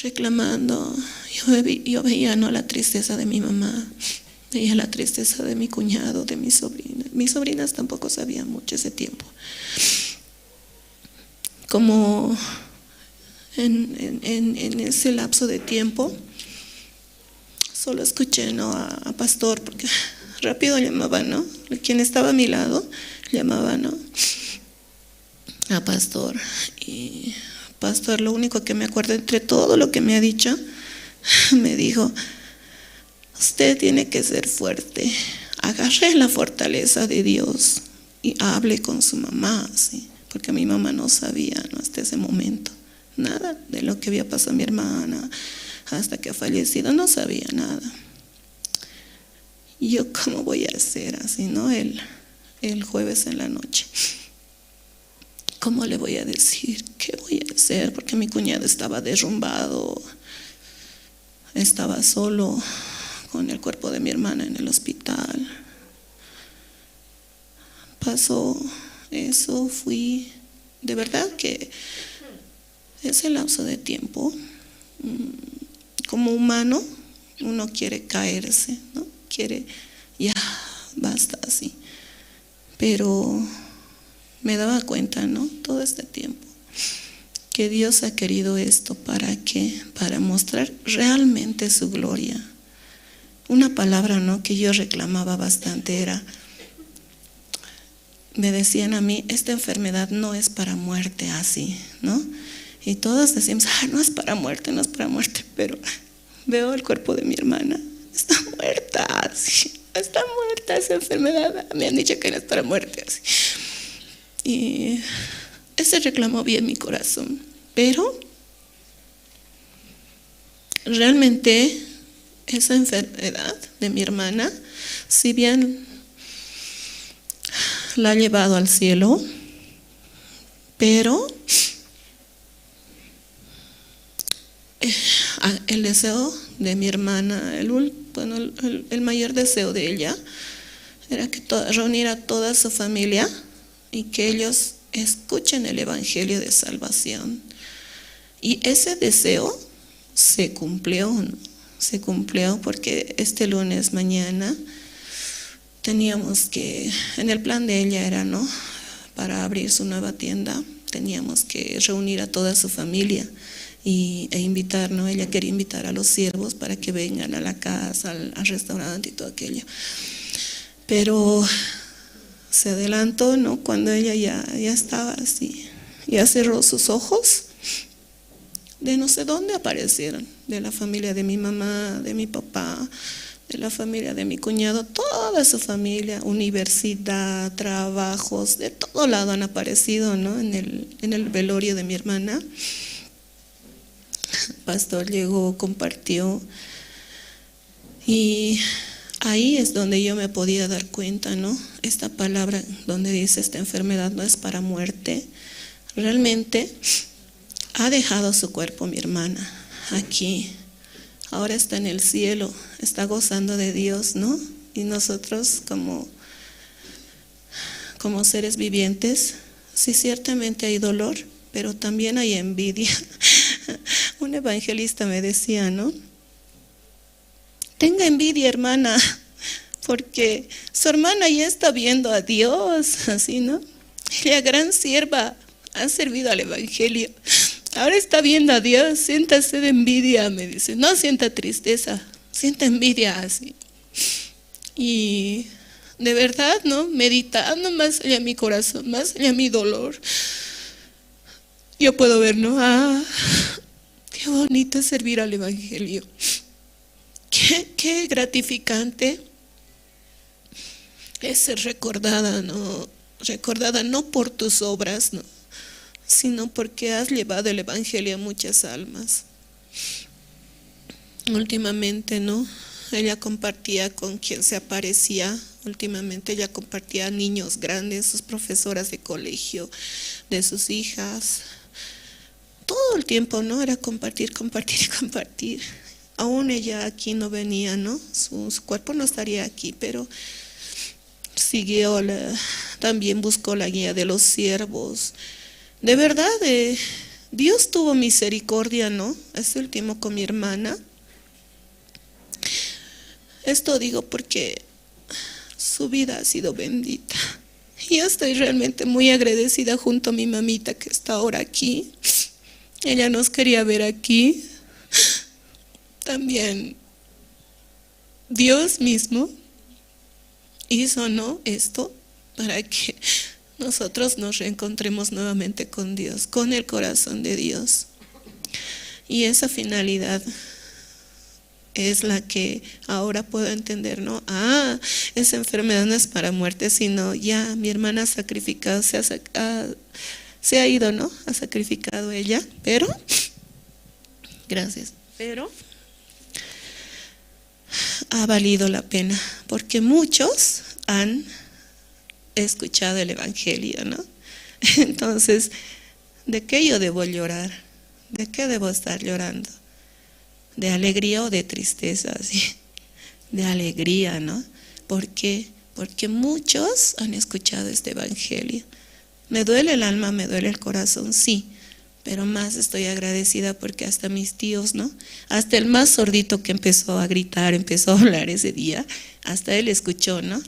reclamando, yo veía, ¿no?, la tristeza de mi mamá, veía la tristeza de mi cuñado, de mi sobrina. Mis sobrinas tampoco sabían mucho ese tiempo. Como en ese lapso de tiempo, solo escuché, ¿no?, a pastor, porque rápido llamaba, ¿no?, quien estaba a mi lado llamaba, ¿no?, a pastor. Y pastor, lo único que me acuerdo entre todo lo que me ha dicho, me dijo, usted tiene que ser fuerte, agarre la fortaleza de Dios y hable con su mamá, ¿sí? Porque mi mamá no sabía, ¿no?, hasta ese momento, nada de lo que había pasado a mi hermana, hasta que ha fallecido, no sabía nada. Y yo, ¿cómo voy a hacer así, no? El jueves en la noche, ¿cómo le voy a decir? ¿Qué voy a hacer? Porque mi cuñado estaba derrumbado, estaba solo con el cuerpo de mi hermana en el hospital. Pasó eso, fui, de verdad que ese lapso de tiempo, como humano, uno quiere caerse, ¿no? Quiere, ya, basta así. Pero me daba cuenta, ¿no?, todo este tiempo, Que Dios ha querido esto para qué, para mostrar realmente su gloria. Una palabra, ¿no?, que yo reclamaba bastante era, me decían a mí, esta enfermedad no es para muerte así, ¿no? Y todos decíamos, ah, no es para muerte, no es para muerte, pero veo el cuerpo de mi hermana, está muerta, así, está muerta esa enfermedad, me han dicho que no es para muerte, así. Y ese reclamo bien mi corazón, pero realmente esa enfermedad de mi hermana, si bien la ha llevado al cielo, pero el deseo de mi hermana, el mayor deseo de ella era que reunir a toda su familia y que ellos escuchen el evangelio de salvación. Y ese deseo se cumplió, ¿no? Se cumplió porque este lunes mañana teníamos que, en el plan de ella era, ¿no?, para abrir su nueva tienda, teníamos que reunir a toda su familia e invitar, ¿no? Ella quería invitar a los siervos para que vengan a la casa, al restaurante y todo aquello. Pero se adelantó, ¿no?, cuando ella ya estaba así, ya cerró sus ojos. De no sé dónde aparecieron, de la familia de mi mamá, de mi papá, de la familia de mi cuñado, toda su familia, universidad, trabajos, de todo lado han aparecido, ¿no?, en el velorio de mi hermana. El pastor llegó, compartió, y ahí es donde yo me podía dar cuenta, ¿no?, esta palabra donde dice esta enfermedad no es para muerte, realmente ha dejado su cuerpo mi hermana aquí. Ahora está en el cielo, está gozando de Dios, ¿no? Y nosotros como seres vivientes, sí, ciertamente hay dolor, pero también hay envidia. Un evangelista me decía, ¿no?, tenga envidia, hermana, porque su hermana ya está viendo a Dios, así, ¿no? La gran sierva ha servido al evangelio. Ahora está viendo a Dios, siéntase de envidia, me dice. No sienta tristeza, sienta envidia, así. Y de verdad, ¿no?, meditando más allá mi corazón, más allá mi dolor, yo puedo ver, ¿no?, ah, qué bonito es servir al evangelio. Qué gratificante es ser recordada, ¿no? Recordada no por tus obras, ¿no?, sino porque has llevado el evangelio a muchas almas. Últimamente, ¿no?, ella compartía con quien se aparecía. Últimamente ella compartía a niños grandes, sus profesoras de colegio, de sus hijas. Todo el tiempo, ¿no?, era compartir, compartir y compartir. Aún ella aquí no venía, ¿no?, su cuerpo no estaría aquí, pero siguió, también buscó la guía de los siervos. De verdad, Dios tuvo misericordia, ¿no?, este último con mi hermana. Esto digo porque su vida ha sido bendita. Yo estoy realmente muy agradecida junto a mi mamita que está ahora aquí. Ella nos quería ver aquí. También Dios mismo hizo, ¿no?, esto para que nosotros nos reencontremos nuevamente con Dios, con el corazón de Dios. Y esa finalidad es la que ahora puedo entender, ¿no? Ah, esa enfermedad no es para muerte, sino ya mi hermana ha sacrificado, se ha ido, ¿no? Ha sacrificado ella, pero, gracias, pero ha valido la pena, porque muchos han escuchado el evangelio, ¿no? Entonces, ¿de qué yo debo llorar? ¿De qué debo estar llorando? ¿De alegría o de tristeza? ¿Sí? De alegría, ¿no? ¿Por qué? Porque muchos han escuchado este evangelio. Me duele el alma, me duele el corazón, sí, pero más estoy agradecida porque hasta mis tíos, ¿no? Hasta el más sordito que empezó a gritar, empezó a hablar ese día, hasta él escuchó, ¿no?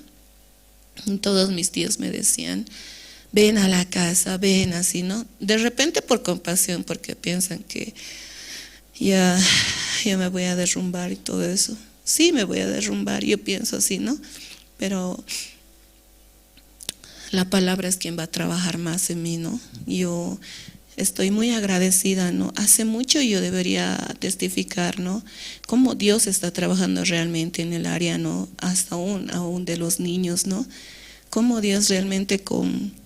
Y todos mis tíos me decían, Ven a la casa, ven así, ¿no? De repente por compasión, porque piensan que ya me voy a derrumbar y todo eso. Sí, me voy a derrumbar, yo pienso así, ¿no? Pero la palabra es quien va a trabajar más en mí, ¿no? Yo estoy muy agradecida, ¿no? Hace mucho yo debería testificar, ¿no? Cómo Dios está trabajando realmente en el área, ¿no? Hasta aún de los niños, ¿no? Cómo Dios realmente con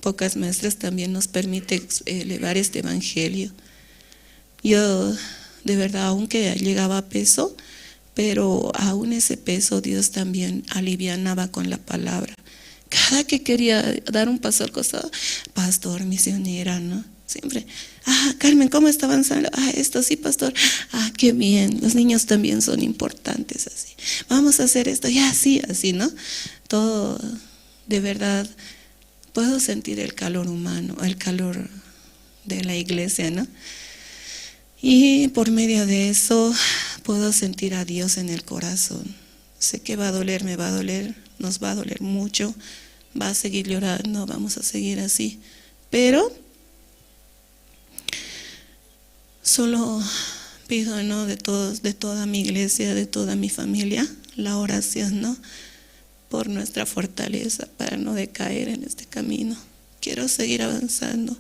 pocas maestras también nos permite elevar este evangelio. Yo, de verdad, aunque llegaba a peso, pero aún ese peso Dios también alivianaba con la palabra. Cada que quería dar un paso al costado, pastor, misionera, ¿no? Siempre, ah, Carmen, ¿cómo está avanzando? Ah, esto sí, pastor. Ah, qué bien, los niños también son importantes, así. Vamos a hacer esto, ya, sí, así, ¿no? Todo, de verdad, puedo sentir el calor humano, el calor de la iglesia, ¿no? Y por medio de eso puedo sentir a Dios en el corazón. Sé que va a doler, me va a doler, nos va a doler mucho, va a seguir llorando, vamos a seguir así. Pero solo pido, ¿no?, de todos, de toda mi iglesia, de toda mi familia, la oración, ¿no?, por nuestra fortaleza, para no decaer en este camino. Quiero seguir avanzando,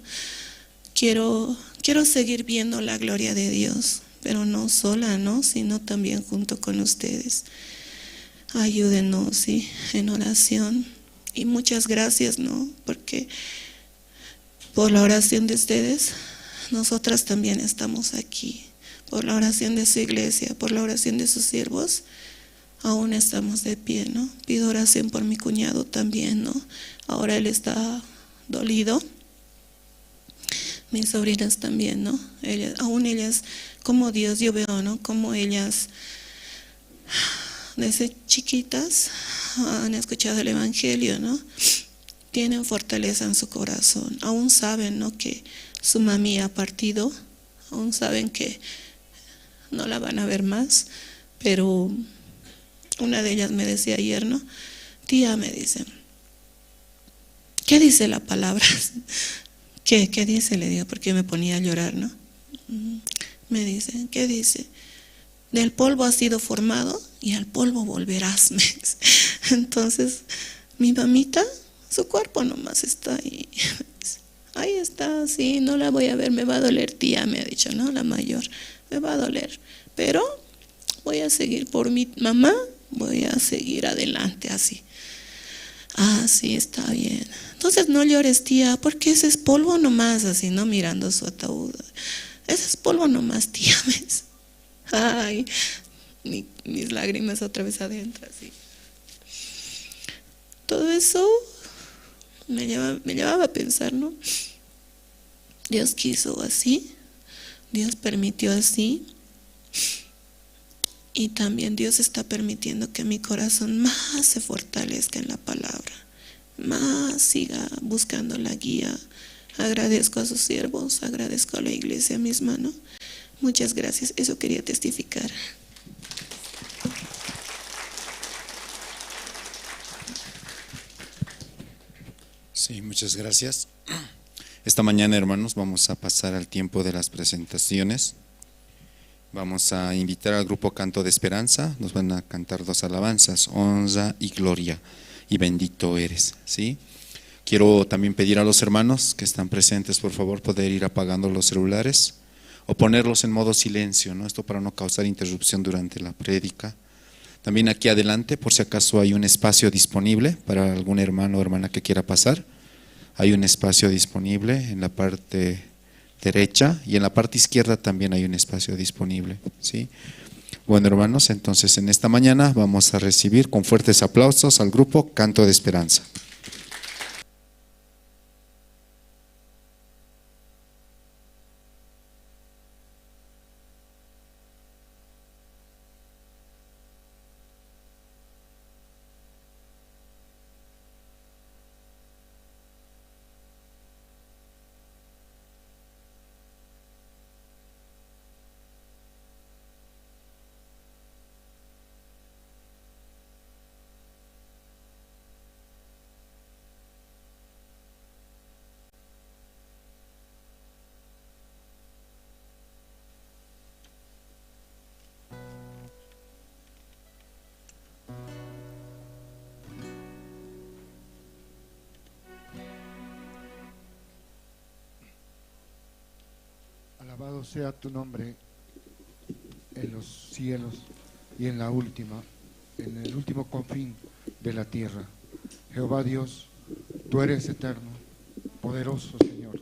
quiero seguir viendo la gloria de Dios, pero no sola, ¿no?, sino también junto con ustedes. Ayúdenos, sí, en oración. Y muchas gracias, ¿no?, porque por la oración de ustedes, nosotras también estamos aquí. Por la oración de su iglesia, por la oración de sus siervos, aún estamos de pie, ¿no? Pido oración por mi cuñado también, ¿no? Ahora él está dolido. Mis sobrinas también, ¿no? Ellas, aún ellas, como Dios, yo veo, ¿no?, como ellas desde chiquitas han escuchado el evangelio, ¿no? Tienen fortaleza en su corazón. Aún saben, ¿no?, que su mami ha partido. Aún saben que no la van a ver más. Pero una de ellas me decía ayer, ¿no? Tía, me dice, ¿qué dice la palabra? ¿Qué dice? Le digo, porque me ponía a llorar, ¿no? Me dice, ¿qué dice? Del polvo has sido formado y al polvo volverás. Me dice. Entonces, mi mamita, su cuerpo nomás está ahí. Ahí está, sí, no la voy a ver, me va a doler, tía, me ha dicho, ¿no? La mayor, me va a doler, pero voy a seguir por mi mamá, voy a seguir adelante así. Ah, sí, está bien. Entonces no llores, tía, porque ese es polvo nomás, así, ¿no? Mirando su ataúd. Ese es polvo nomás, tía, ¿ves? Ay, mis lágrimas otra vez adentro, así. Todo eso me llevaba a pensar, ¿no? Dios quiso así, Dios permitió así. Y también Dios está permitiendo que mi corazón más se fortalezca en la palabra, más siga buscando la guía. Agradezco a sus siervos, agradezco a la iglesia misma, ¿no? Muchas gracias, eso quería testificar. Sí, muchas gracias. Esta mañana, hermanos, vamos a pasar al tiempo de las presentaciones. Vamos a invitar al grupo Canto de Esperanza. Nos van a cantar dos alabanzas, Honra y Gloria, y Bendito Eres, ¿sí? Quiero también pedir a los hermanos que están presentes, por favor, poder ir apagando los celulares o ponerlos en modo silencio, ¿no? Esto para no causar interrupción durante la prédica. También aquí adelante, por si acaso hay un espacio disponible para algún hermano o hermana que quiera pasar. Hay un espacio disponible en la parte derecha y en la parte izquierda también hay un espacio disponible, ¿sí? Bueno, hermanos, entonces en esta mañana vamos a recibir con fuertes aplausos al grupo Canto de Esperanza. Exaltado sea tu nombre en los cielos y en la última, en el último confín de la tierra. Jehová Dios, tú eres eterno, poderoso Señor.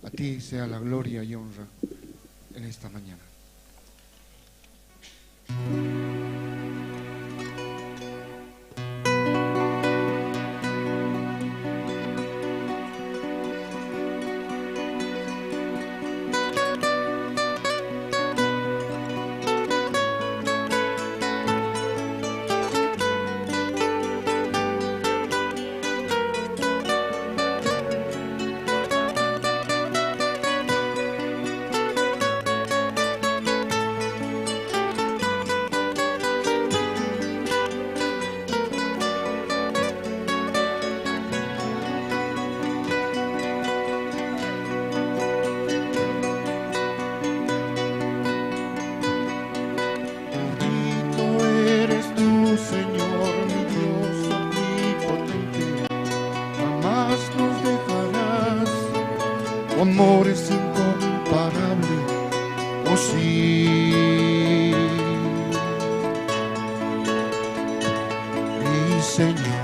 A ti sea la gloria y honra en esta mañana. Bendito eres tú, Señor, mi Dios omnipotente. Jamás nos dejarás. Tu amor es incomparable. Oh sí, mi Señor.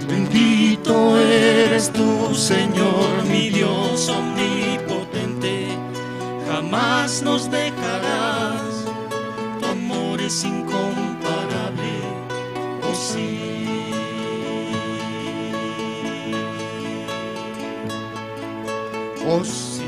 Bendito eres tú, Señor, mi Dios omnipotente, jamás nos dejarás, tu amor es incomparable, oh sí. Oh sí.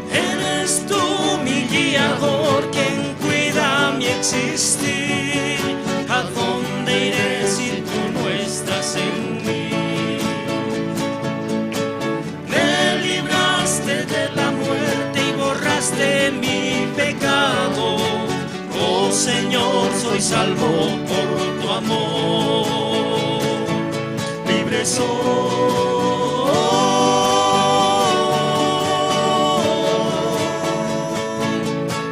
Eres tú mi guiador, quien cuida mi existir. ¿A dónde iré si tú no estás en mí? Me libraste de la muerte y borraste mi pecado. Oh Señor, soy salvo por tu amor. Libre soy.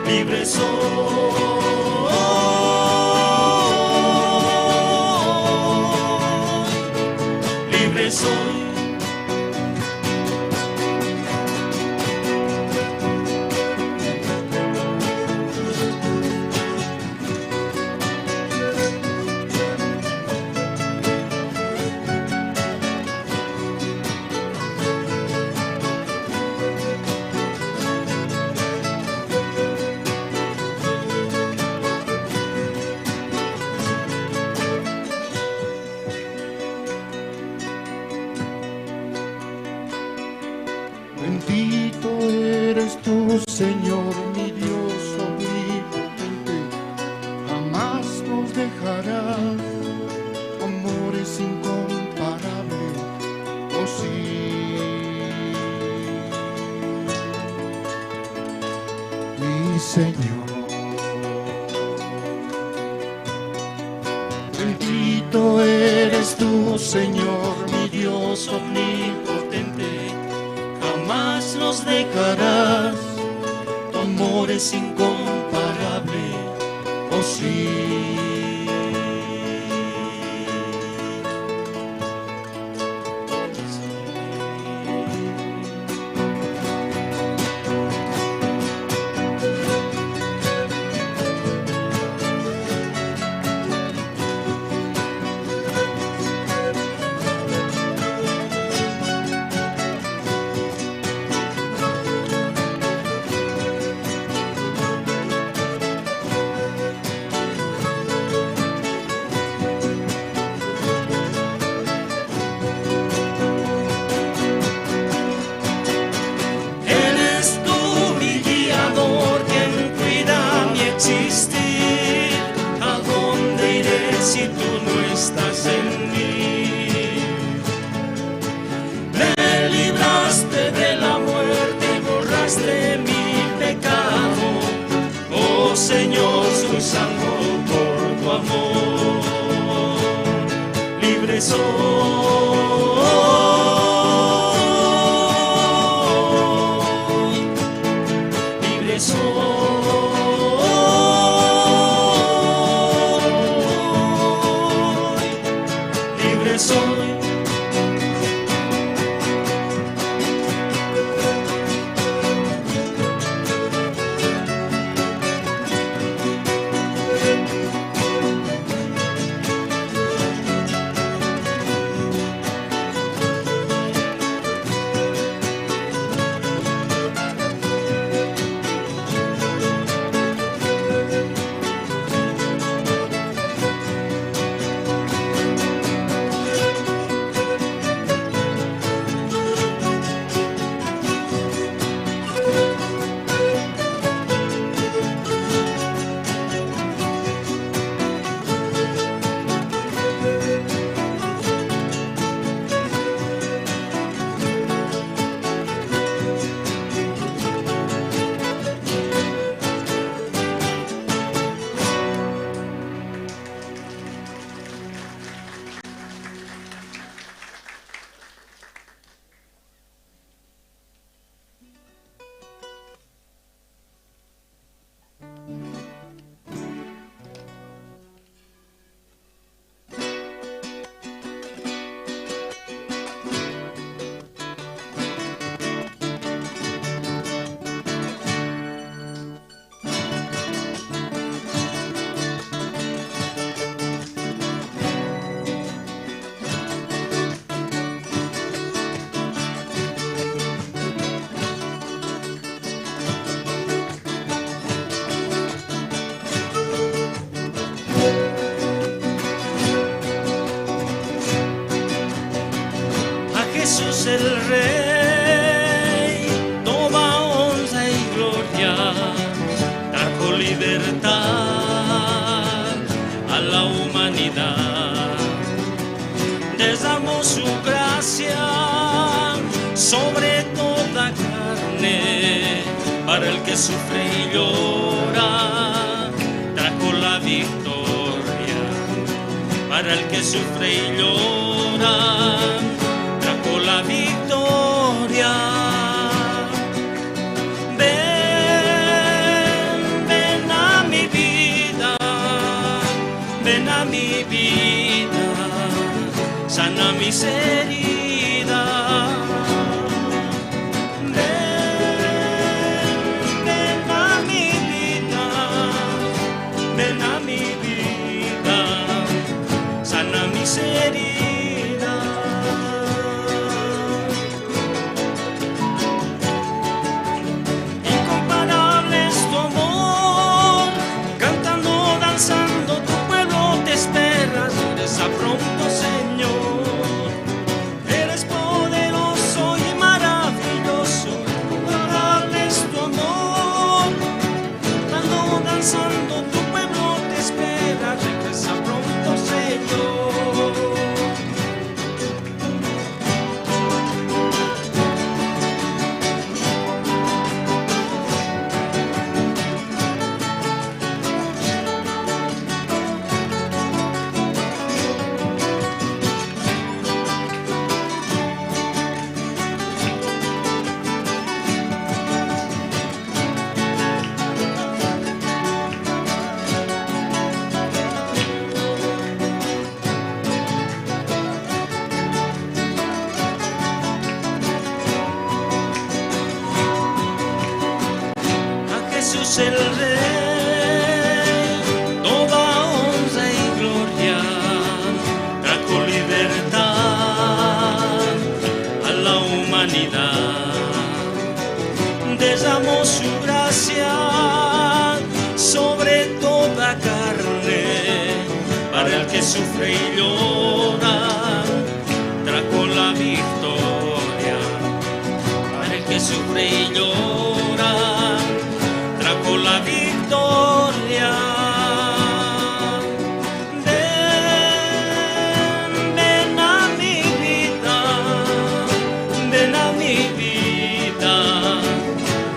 Libre soy. Libre soy. Bendito eres tú, Señor, mi Dios omnipotente. Jamás nos dejarás. Tu amor es incomparable. Oh sí, mi Señor. Bendito eres tú, Señor, mi Dios omnipotente, jamás nos dejarás. Tu amor es incomparable, oh sí. Dios. Libre soy, libre soy, libre soy. A Jesús el Rey, toda honra y gloria, trajo libertad a la humanidad. Derramó su gracia sobre toda carne, para el que sufre y llora, trajo la victoria. Para el que sufre y llora, trajo la victoria. Ven, ven a mi vida, ven a mi vida, sana mis heridas. Ven, ven a mi vida, ven a mi vida, sana mis heridas. Incomparable es tu amor, cantando, danzando, tu pueblo te espera, regresa pronto, Señor. Eres poderoso y maravilloso, incomparable es tu amor, cantando, danzando, tu pueblo te espera, regresa pronto, Señor. A Jesús el Rey, toda honra y gloria, trajo libertad a la humanidad. Derramó su gracia sobre toda carne, para el que sufre y llora, trajo la victoria. Para el que sufre y llora, trajo la victoria. Ven, ven a mi vida, ven a mi vida,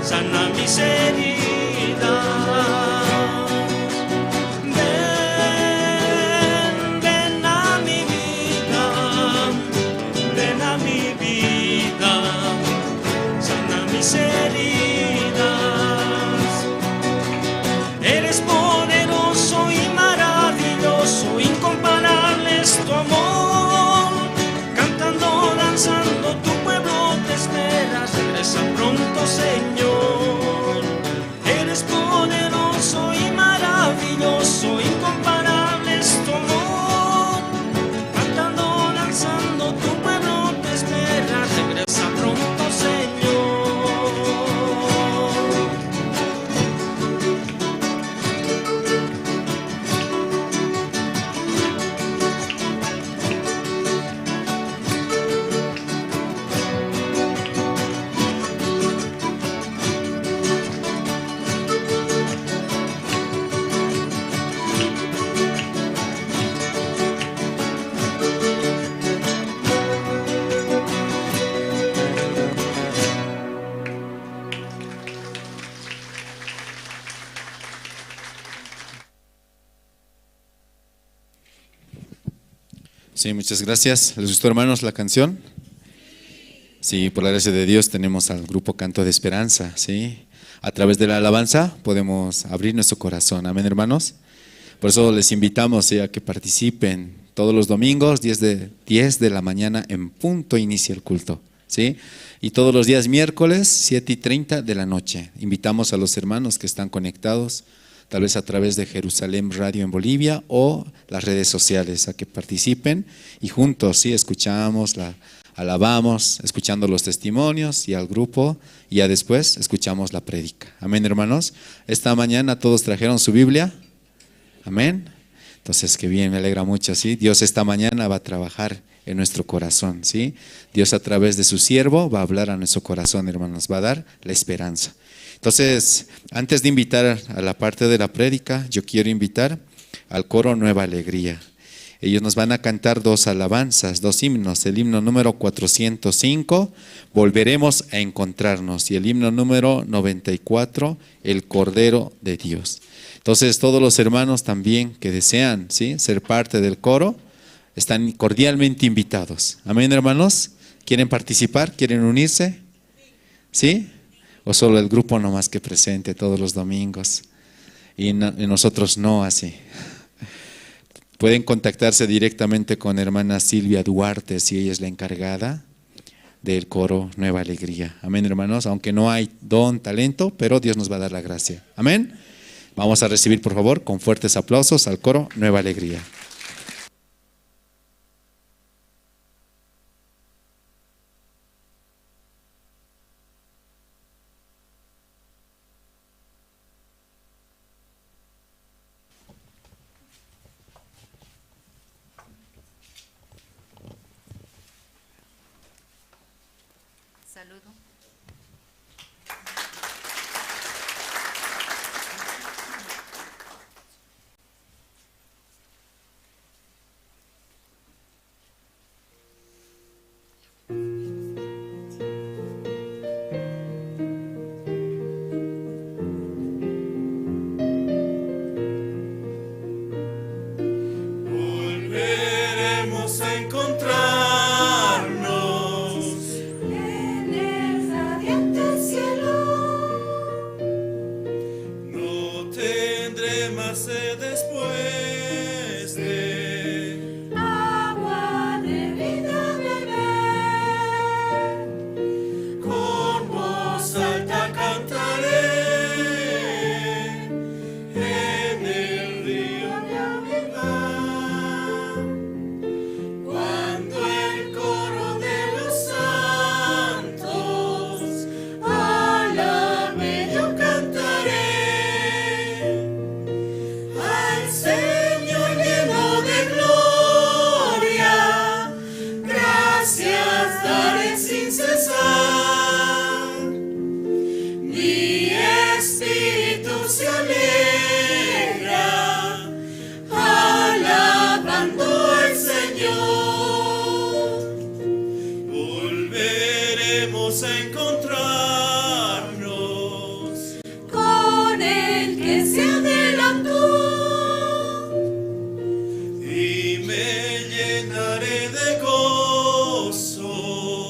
sana mis heridas. Ven, ven a mi vida, mi vida, sana mis heridas. Eres poderoso y maravilloso, incomparable es tu amor. Cantando, danzando, tu pueblo te espera, regresa pronto, Señor. Eres poderoso y maravilloso, incomparable es tu amor. Cantando, danzando, tu pueblo te espera, regresa pronto, Señor. Sí, muchas gracias. ¿Les gustó, hermanos, la canción? Sí, por la gracia de Dios tenemos al grupo Canto de Esperanza, ¿sí? A través de la alabanza podemos abrir nuestro corazón. Amén, hermanos. Por eso les invitamos, ¿sí?, a que participen todos los domingos, 10 de la mañana en punto inicia el culto, ¿sí? Y todos los días miércoles, 7:30 de la noche. Invitamos a los hermanos que están conectados, tal vez a través de Jerusalén Radio en Bolivia o las redes sociales, a que participen y juntos, ¿sí?, escuchamos, la alabamos, escuchando los testimonios y al grupo, y ya después escuchamos la prédica. Amén, hermanos. Esta mañana todos trajeron su Biblia. Amén. Entonces, qué bien, me alegra mucho, ¿sí? Dios esta mañana va a trabajar en nuestro corazón, ¿sí? Dios a través de su siervo va a hablar a nuestro corazón, hermanos, va a dar la esperanza. Entonces, antes de invitar a la parte de la prédica, yo quiero invitar al coro Nueva Alegría. Ellos nos van a cantar dos alabanzas, dos himnos. El himno número 405, Volveremos a Encontrarnos, y el himno número 94, El Cordero de Dios. Entonces, todos los hermanos también que desean, ¿sí?, ser parte del coro, están cordialmente invitados. Amén, hermanos. ¿Quieren participar? ¿Quieren unirse? ¿Sí? ¿O solo el grupo nomás que presente todos los domingos? Y, no, y nosotros no así. Pueden contactarse directamente con hermana Silvia Duarte, si ella es la encargada del coro Nueva Alegría. Amén, hermanos. Aunque no hay don, talento, pero Dios nos va a dar la gracia. Amén. Vamos a recibir, por favor, con fuertes aplausos al coro Nueva Alegría. Saludo. Volveremos a encontrarnos en el radiante cielo. No tendré más sed después de agua de vida beber. Con voz alta cantaré en el río de Abibá. Cuando el coro de los santos alabe, yo cantaré al Señor lleno de gloria, gracias daré sin cesar. Mi espíritu se alegra, alabando al Señor. Volveremos a encontrarnos con el que se adelantó, y me llenaré de gozo.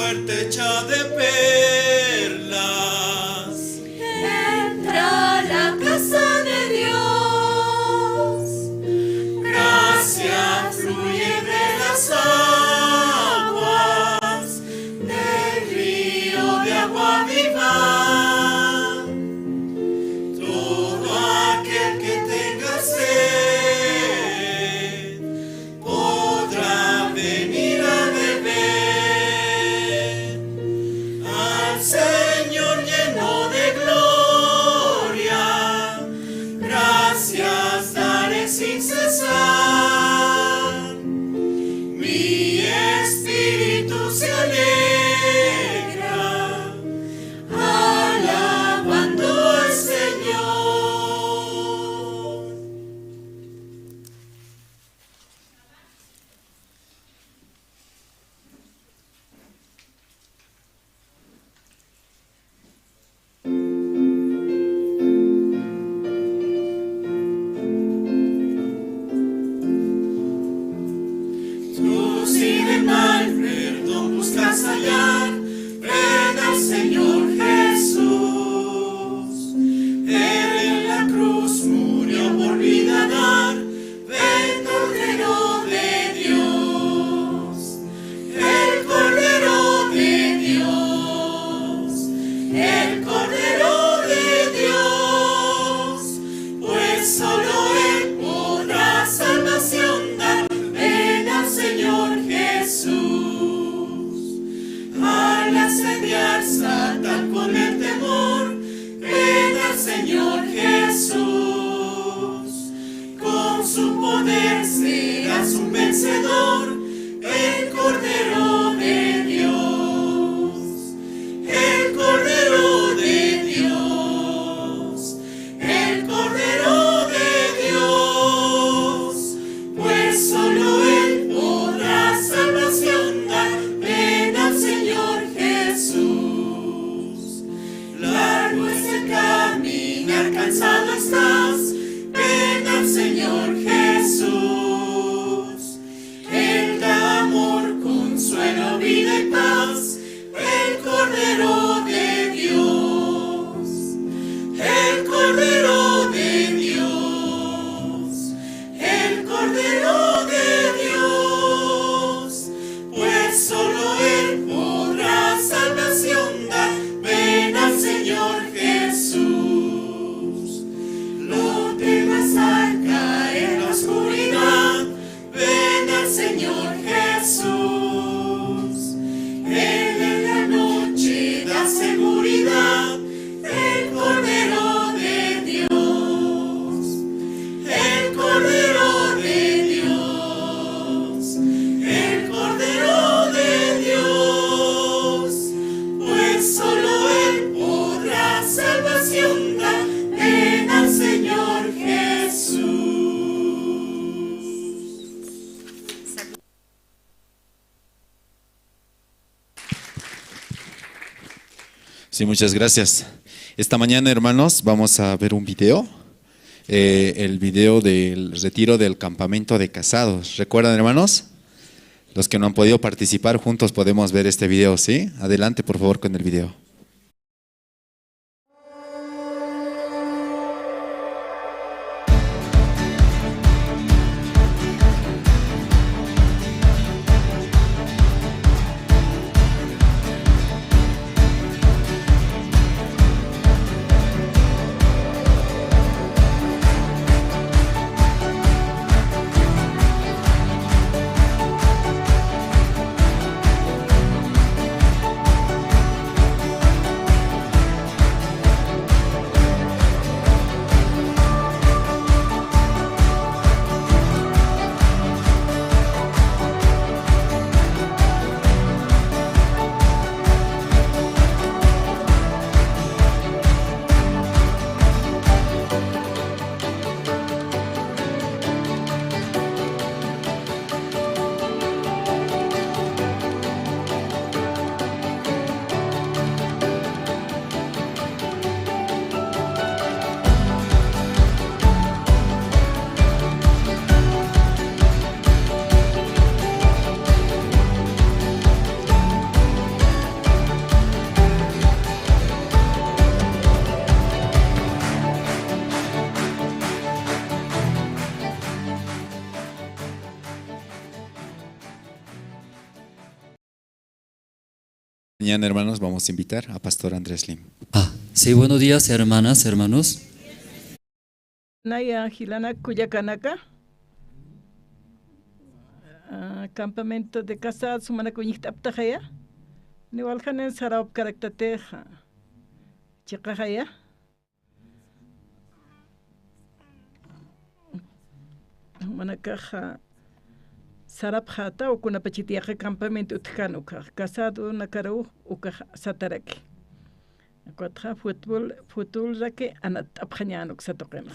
Puerta hecha de perlas. Entra a la casa de Dios. Gracia fluye de las aguas del río de agua viva. Todo aquel que tenga sed podrá venir a beber al Señor lleno de gloria. Gracias daré sin cesar. Mi espíritu se alegra, alabando al Señor. Tú si del mal perdón buscas hallar, ven al Señor Jesús. Él en la cruz murió por vida dar, ven Cordero de Dios, el Cordero de Dios, el Cordero de Dios, pues solo Él podrá salvación dar. Ven al Señor Jesús. Al asediar Satán con el temor, ven al Señor Jesús. Con su poder serás un vencedor, el Cordero de Dios, el Cordero de Dios, el Cordero de Dios, pues solo Él podrá salvación dar. Ven al Señor Jesús. Largo es el caminar, cansado estás, ven al Señor Jesús. Él da amor, consuelo, vida y paz, el Cordero de Dios, el Cordero de Dios, el Cordero de Dios, pues solo Él podrá salvación dar. Ven al Señor Jesús. No temas al caer la oscuridad, ven al Señor Jesús. Él en la noche da seguridad, el Cordero de Dios, el Cordero de Dios, el Cordero de Dios, pues solo Él podrá salvación dar. Ven al Señor Jesús. Sí, muchas gracias. Esta mañana, hermanos, vamos a ver un video, el video del retiro del campamento de casados. ¿Recuerdan, hermanos? Los que no han podido participar juntos podemos ver este video, ¿sí? Adelante, por favor, con el video. Tú Mañana, hermanos, vamos a invitar a Pastor Andrés Lim. Ah, sí, buenos días, hermanas, hermanos. Naya Gilana Cuyacanaka. Campamento de casados, Manacuñiktaptajaya. Niwaljanen Saraup Caractateja. Chiqajaya. Manakaja Sarapjata o kunapachitiaja campamento utjanuka. Casado nakaru uka sataraki. Cuatja fútbol, fútbol rake anatapjañanuk satoqenja.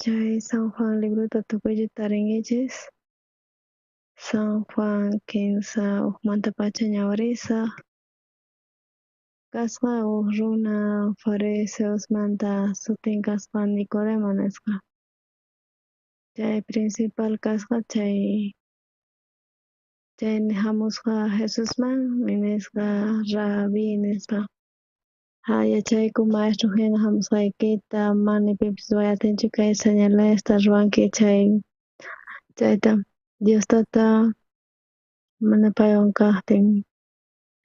Chay San Juan librota tukuyta tarinkichis. San Juan 15 ujmantapacha ñawrisaq. Kasqa uj runa fariseosmanta sutin kasqa Nicodemo nisqa. Chay principal kasqa chay hamusqa Jesusman nisqa Rabí nispa. Ha yachayku maestro hina hamusqaykita mana pipis ruway atinchu kay señalesta ruwanki chayta Dios tata mana paywan kaqtin.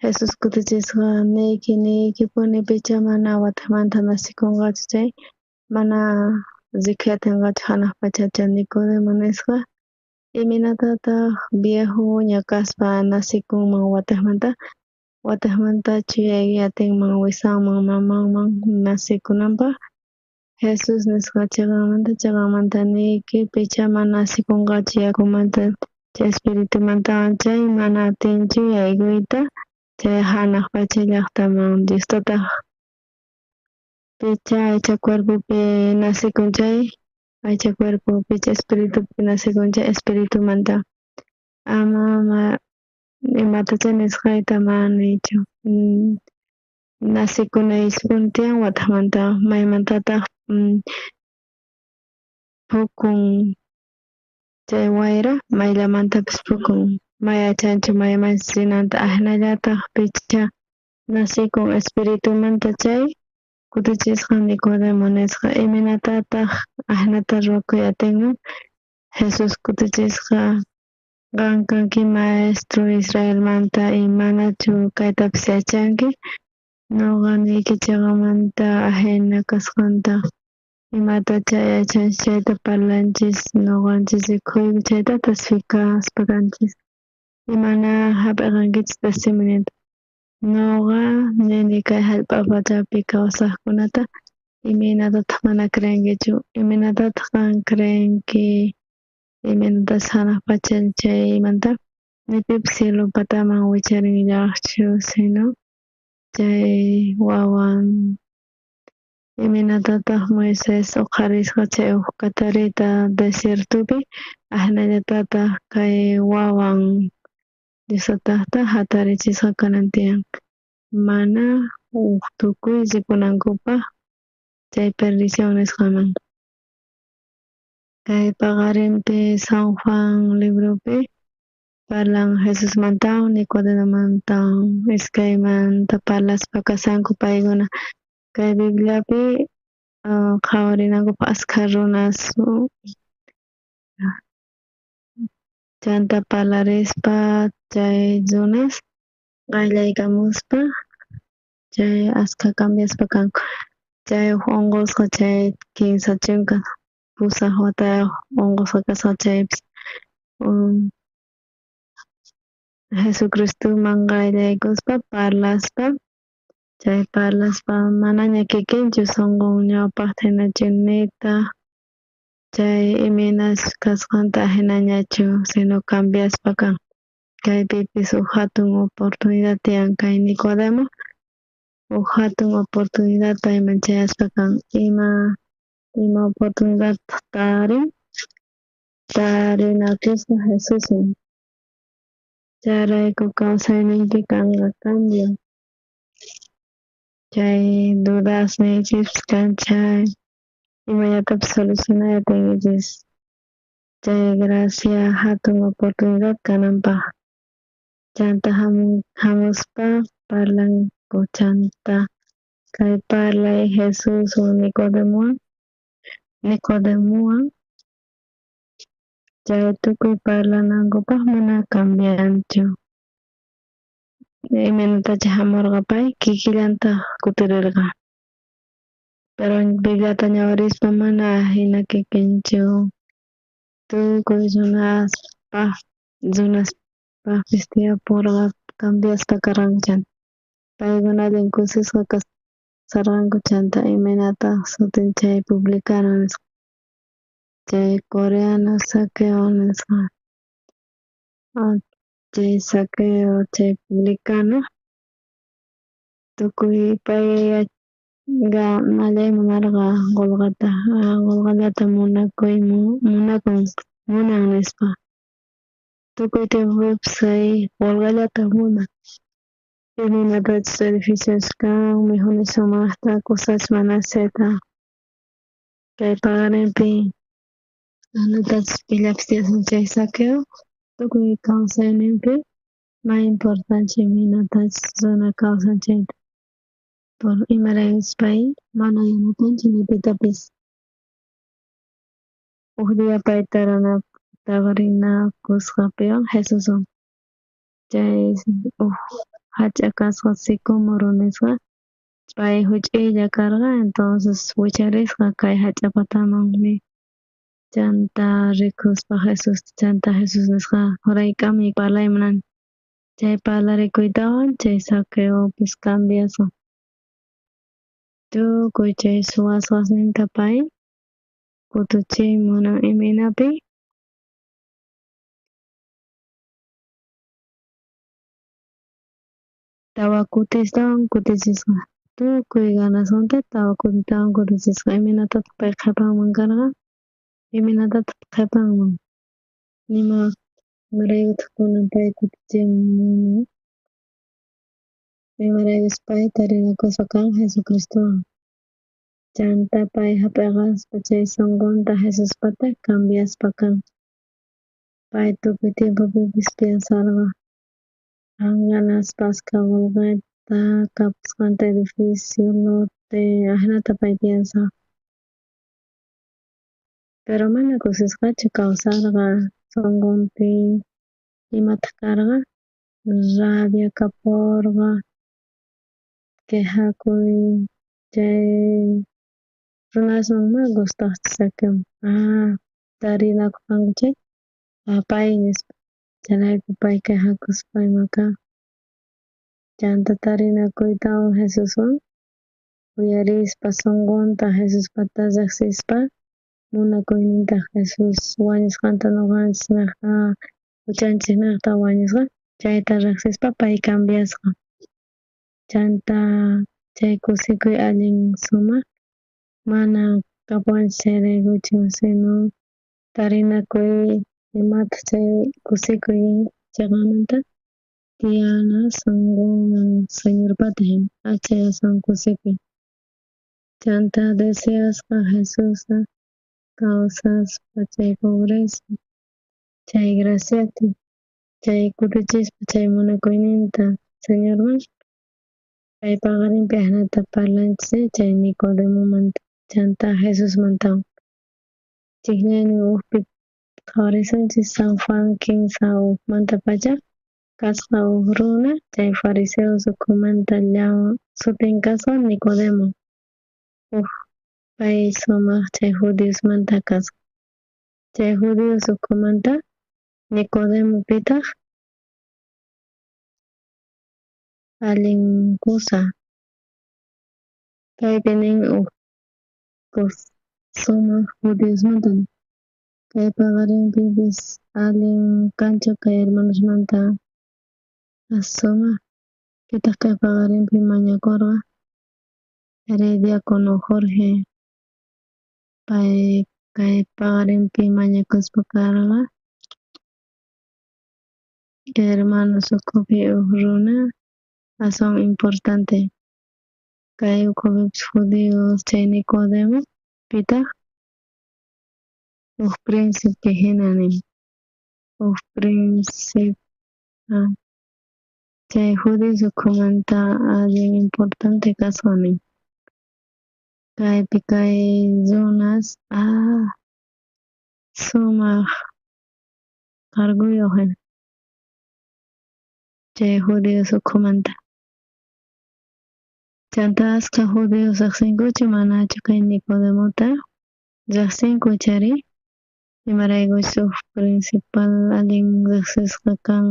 Jesús kutichisqa niyki picha mana watejmanta nacikunqachu chay mana rikuy atinqachu hanaq pachacha Nicodemo nisqa imaynatataq viejoña kaspa nacikunman watejmanta watejmantachu yaykuy atinman wisanman mamanman nacikunanpaq Jesús nisqa chiqanmanta niyki picha mana nacikunqachu yakumanta chay espiritumantawan chay mana atinchu yaykuyta chay hanaq pacha llaqtaman Dios tataq picha aycha cuerpopi nacikun chay aycha cuerpo picha espiritupi nacikun chay espiritumanta ama imatacha nisqayta mana niychu nacikunaypuni tiyan watejmanta maymantataq phukun chay wayra mayllamantapis phukun may yachanchu maymanchus rinanta ajinallataq picha nacikun espiritumanta chay kutichisqa Nicodemo nisqa imaynatataq ajinata ruwakuy atinman Jesús kutichisqa qan kanki maestro Israelmanta imanachu kaytapis yachanki noqa niyki chiqamanta ajina kasqanta imatacha yachanchis chayta parlanchis noqanchis rikhuyku chayta testificaspa kanchis imana hap'iqankichis testimoniota noqa nini kay hallp'a pachapi kawsaqkunata imaynatataq mana creenkichu imaynatataq qan creenki imaynatas hanaq pacha chaymanta ni pipis cielo pataman wicharinllaqchu sino Chay wawan imaynatataj Moisés oqharisqa chay uj katarita desiertopi, ajinallatataj kay wawan Diostatajta jatarichisqa kanan tiyan, mana uj tukuy rikunankupaj chay perdición nisqaman. Kay paqarinpi San Juan libropi parlan Jesusmantawan Nicodemomantawan iskaymanta parlaspa kashanku paykuna. Kay Bibliapi qhawarinankupaj askha runas chanta parlarispa chay runas qayllaykamuspa chay askha cambiaspa kanku. Chay uj onqosqa chay 38 watayoj onqosqa kasqa chaypis Jesucristoman qayllaykuspa parlaspa chay parlaspa manaña kikinchu sonqon ñawpajta jinachu nitaj chay imaynas kasqanta jinañachu sino cambiaspa kan. Kaypipis uj jatun oportunidad tiyan kay Nicodemo uj jatun oportunidad payman chayaspa kan. Ima oportunidad tarin tarinakuspa Jesuswan. Chayrayku kawsayninpi kanqa cambio. Chay dudasniykichis kan chay imallatapis solucionay atinkichis. Chay gracia jatun oportunidad kananpaj. Chanta jamuspa parlanku chanta kay parlay Jesuswan Nicodemowan chay tukuy parlanankupaj mana cambianchu. Imaynatacha jamorqa pay kikillantaj kutirerqa. Pero Bibliata ñawirispa mana jina kikinchu. Tukuy runaspajpis tiyaporqa cambiaspa karqanku chanta. Paykuna allin kusisqa kasarqanku chanta imaynataj sutin chay publicano nisqa. Chay coreano Zaqueo nisqa. Chay Zaqueo chay publicano tukuy pay mallay munarqa qolqeta qolqellata munakun munan nispa. Tukuy tiempopis chay qolqellata munan. Imaynatachus edificios kan mikhuni sumajta cosas mana chayta kay paqarinpi ajinatachus pillapis tiyasun chay Zaqueo tukuy kawsayninpi may importante imaynatachus runa kawsan chayta. Por imaraykuchus pay mana yanapanchu ni pitapis. Uj día pay tarinakusqapiwan Jesuswan. Chay uj jach'a kasqa sicómoro nisqa pay juch'uylla karqa entonces wicharisqa kay jach'a patamanmi chanta rikuspa Jesús chanta Jesús nisqa jurayk'amuy parlay munani. Chay parlarikuytawan chay Zaqueopis cambiasqa. Tukuy chay suwasqasninta pay kutuchiy munan imaynapi tawa kutistawan kutichisqa. Tukuy ganasqanta tawa kutitawan kutichisqa. Imaynatataq pay qhepanman karqa? Imaynatataq qhepanman? Imaraykutaq kunan pay kutichimun? Imaraykuchus pay tarinakuspa kan Jesucristowan. Chanta pay jap'eqaspa chay sonqonta Jesuspata cambiaspa kan. Pay tukuy tiempopipis piensarqa qan ganaspa askha qolqeta kapusqanta edificio lote ajinata pay piensaj. Pero mana kusisqachu kawsarqa sonqonpi imataj karqa rabia kaporqa quejakuy chay runasman mana gustajchu Zaqueo tarinakorqanku chay pay nispa chayrayku pay quejakuspa ima kaj. Chanta tarinakuytawan Jesuswan uyarispa sonqonta Jesuspata rejsispa munakuyninta Jesús wañusqanta noqanchis juchanchejnejta wañusqa chayta rejsispa pay cambiasqa. Chanta chay kusikuy allin sumaq mana kapuwanchis chayraykuchu sino tarinakuy imataq chay kusikuy cheqamanta tiyana sonqoman Señorpata hina chay aswan kusikuy. Chanta deseasqa Jesusta kawsaspa chay pobreza chay graciata chay kutichispa chay munakuyninta Señorman kay paqarinpi ajinata parlanchis chay Nicodemomanta chanta Jesusmantawan. Chijllaynin ujpi qhawarisunchis San Juan 3:1mantapacha kasqa uj runa chay fariseos ukhumanta sutin kasqa Nicodemo uj pay sumaq chay judiosmanta kasqa. Chay judíos ukhumanta Nicodemo pitaq allin kusa. Kaypi nin uj sumaq judiosmanta. Kay paqarinpipis allin kanchu kay hermanosmanta sumaq. Pitaq kay paqarinpi mañakurqa Arí diácono Jorge pay kay paqarinpi mañakuspa karqa hermanos ukhupi uj runa aswan importante kay ukhupipis judíos chay Nicodemo pitaq uj príncipe hina nin uj príncipe chay judíos ukhumanta allin importante kasqa nin. Kaypi kay runas sumaq cargoyoj hina chay judíos ukhumanta. Chanta askha judíos riqsinkuchu manachu kay Nicodemota riqsinku chari imaraykuchus uj principal allin riqsisqa kan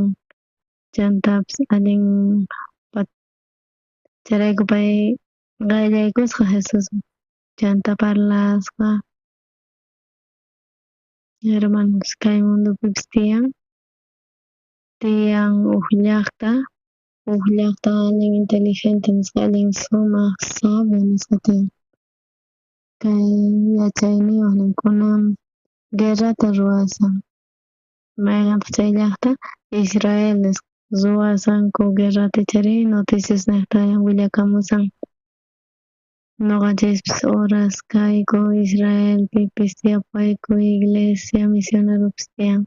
chantapis allin chayrayku pay qayllaykusqa Jesusman chanta parlasqa hermanos kay mundopipis tiyan uj llajta allin inteligente nisqa allin sumaq sabio nisqa tiyan kay yachayniyoj ninkunan guerrata ruwasan mayqentaq chay llajta Israel nisqa ruwasanku guerrata chari noticias nejta willakamusan noqanchispis horas kayku Israelpipis tiyapayku iglesia misioneropis tiyan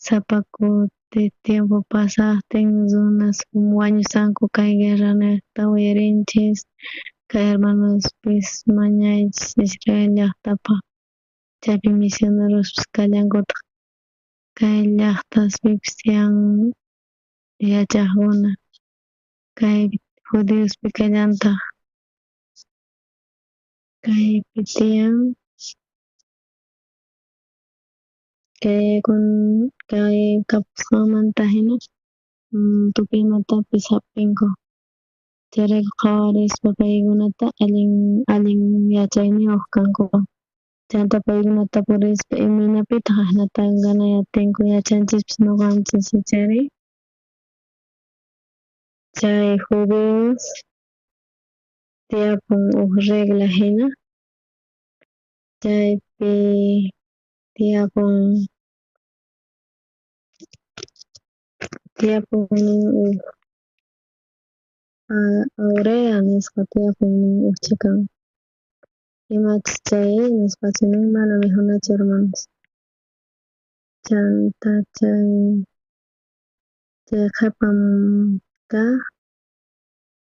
sapa kuti tiempo pasajtin runas wañusanku kay guerra nejta uyarinchis kay hermanospis mañaychis Israel llajtapaj chaypi misionerospis kallankutaj kay llajtaspipis tiyan yachajkuna kay judiospi kallantaj kaypi tiyan kay kapusqanmanta hina tukuy imatapis jap'inku chayrayku qhawarispa paykunata allin yachayniyoj kanku chanta paykunata tapurispa imaynapitaj ajinata ganay atinku yachanchispis noqanchis chayri chay judíos tiyapun uj regla hina chaypi tiyapun uj aurea nisqa tiyapun uj chhikan imachus chay nisqachu nin mana mikhunachu hermanos chanta chay qhepan kaj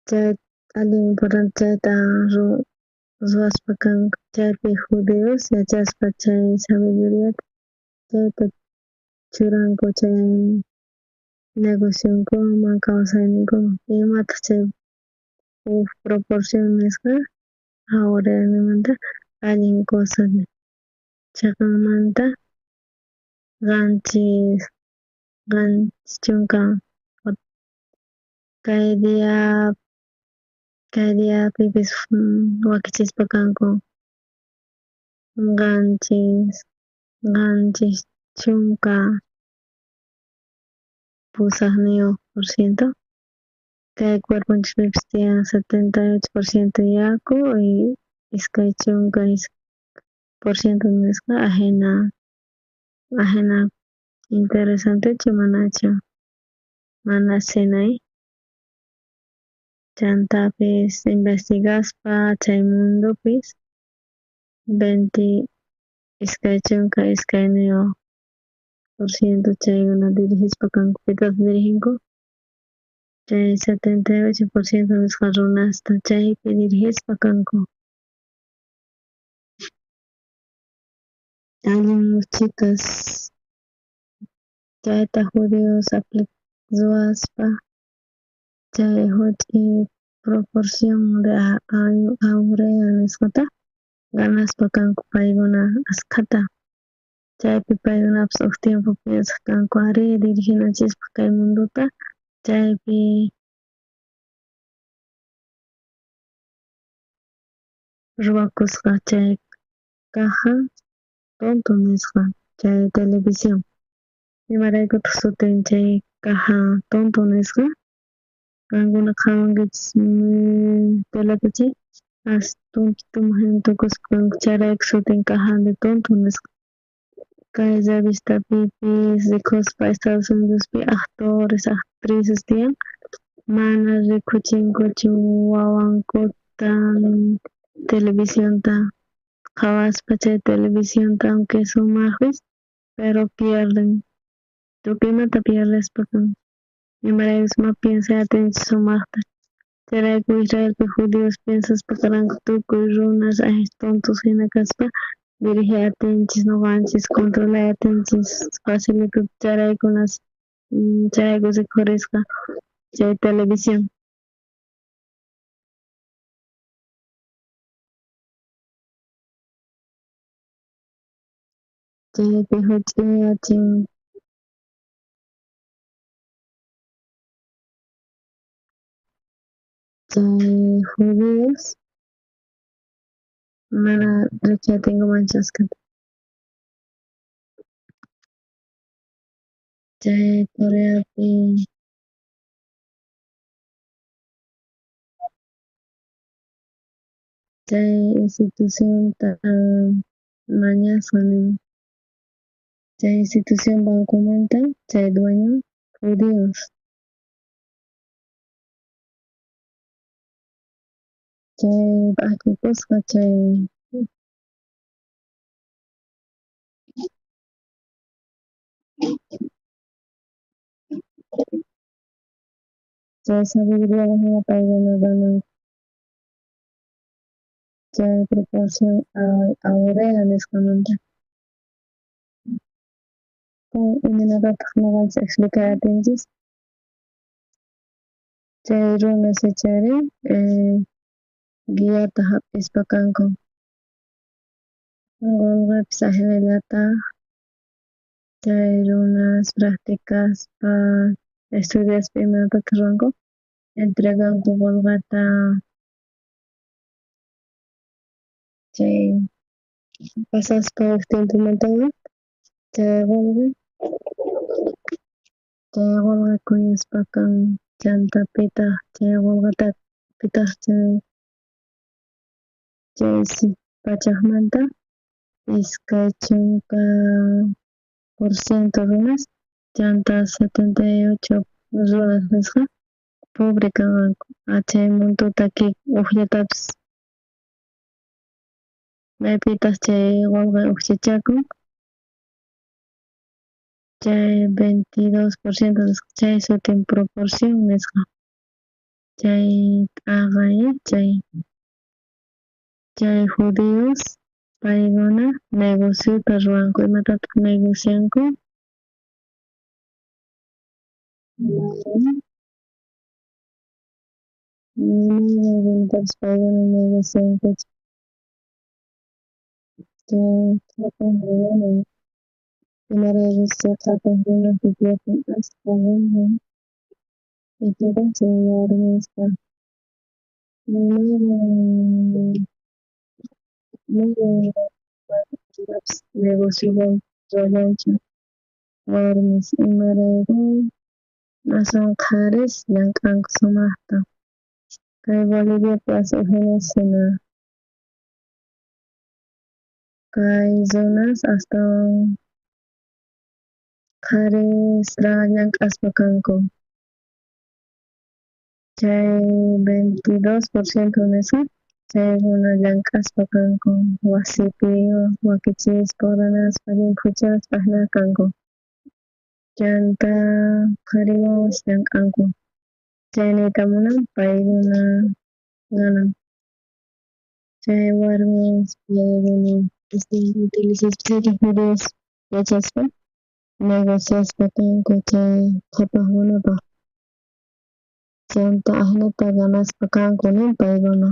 chay allin importante chayta ruwaspa kanku chaypi judíos yachaspa chay sabiduriata chayta churanku chay negocionkuman kawsayninkuman imataq chay uj proporción nisqa aureamanta allin cosa cheqanmanta 70 kay diapipis wakichispa kanku 78% Kay cuerponchispipis tiyan 78% yaku y 20% nisqa ajina ajina interesantechu manachu mana sinay chantapis investigaspa chay mundopis 22% chaykuna dirigispa kanku pitataq diriginku chay 78% nisqa runasta chaypi dirigispa kanku. Allin chikas chayta judíos ruwaspa chay juch'iy proporción de aurea nisqata ganaspa kanku paykuna askhata chaypi paykunapis uj tiempo piensaj kanku arí diriginanchispaj kay mundota chaypi ruwakusqa chay caja tonto nisqa chay televisión imaraykutaq sutin chay caja tonto nisqa qankuna qhawankichis teleta chay as tontituma jina tukuspa kanku chayrayku sutin caja de tonto nisqa kay revistapipis rikuspa Estados Unidospi actores actrices tiyan mana rikuchinkuchu wawankuta televisionta qhawaspa chay televisionta aunque sumajpis pero pierden tukuy imata pierdespa kan imaraykus ma piensay atinchis sumajta chayrayku Israelpi judíos piensaspa karanku tukuy runas tontos jina kaspa dirigiy atinchis noqanchis controlay atinchis facilito chayraykunas chayrayku rikhurisqa chay televisión. Chaypi juch'uyachin chay judíos mana rikuy atinkumanchu askhata. Chay Coreapi chay institucionta mañasqa nin chay institución bancomanta chay dueño judíos. Chay p'akikusqa chay chay sabiduría jina paykuna gananku chay proporción aurea nisqamanta. Imaynatataq noqanchis explicay atinchis chay runas ichari guiata hap'ispa kanku qolqepis ajinallataj chay runas practicaspa estudiaspa imatataq ruwanku entreganku qolqeta chay pasaspa uj tiempomantawan chay qolqe kuyuspa kan chanta pitaq chay qolqeta pitaq chay pachajmanta 20% runas chanta 78 runas nisqa pobre kanqanku chay muntota ujllatapis maypitaq chay qolqe ujchachakun chay 22% nisqa chay sutin proporción nisqa chay t'aqay chay judíos paykuna negociota ruwanku imatataq negocianku runatapis paykuna negociankuchu chay qhapaj runa imaraykus chay qhapaj runapi tiyapun ashkha qolqe ichaqa chay warmisqa mana negociowan ruwallanchu warmis imarayku Aswan qharis llank'anku sumajta. Kay Boliviapi ujinasina kay runas astawan qharisraj llank'aspa kanku. Chay 22% nisqa chay runa llank'aspa kanku wasipi wakichispa ordenaspa llimphuchaspa jina kanku. Chanta qhari wawas llank'anku. Chay niyta munan paykuna ganan. Chay warmi wawas paykuna utilizaspa chayta judíos yachaspa negociaspa kanku chay qhapajkunapaj. Chanta ajinata ganaspa kanku nin paykuna.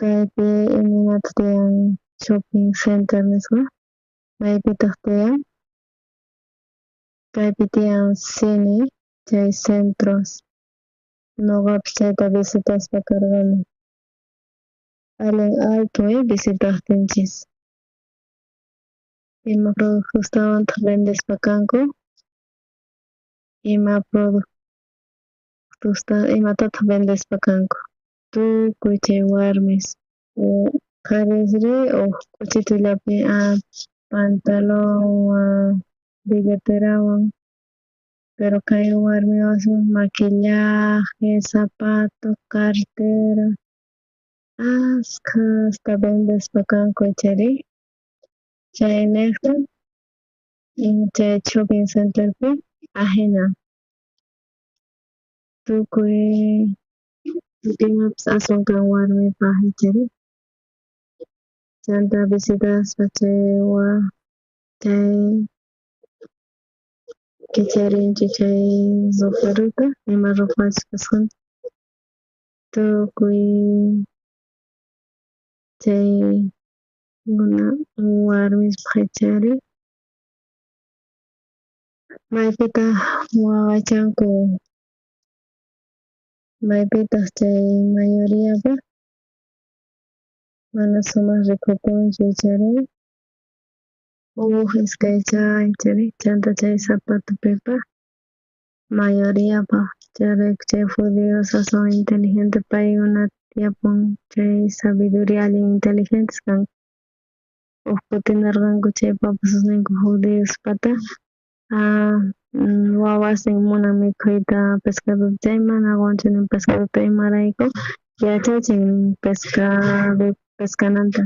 Kaypi imaynataq tiyan shopping center nisqa, maypitaq tiyan? Kaypi tiyan cine chay centros. Noqapis chayta visitaspa karqani. Allin alto visitajtinchis. Ima productostawantaq vendespa kanku? Ima productosta imatataq vendespa kanku? Tukuy chay warmis qharisri uj k'uchitullapi pantalonwan billeterawan pero kay warmi wawasqa maquillaje, zapato, cartera askhasta vendespa kanku ichari chaynejta chay shopping centerpi ajina tukuy imapis aswan kan warmipaj ichari chanta visitaspa chay chay kicharinchik chay roperota ima ropachus kasqanta tukuy chay warmispaj ichari maypitaq waqaychanku maypitaq chay mayoriapaj mana sumaq rikukunchu ichari uj iskay chay ichari chanta chay zapatopipa mayoriapaj chayrayku chay judíos aswan inteligente paykuna tiyapun chay sabiduría allin inteligentes kanku. Uj kuti nerqanku chay papasninku judiospata wawasnin munan mikhuyta pescadota chay mana qonchu nin pescadota imarayku yachachin pescananta.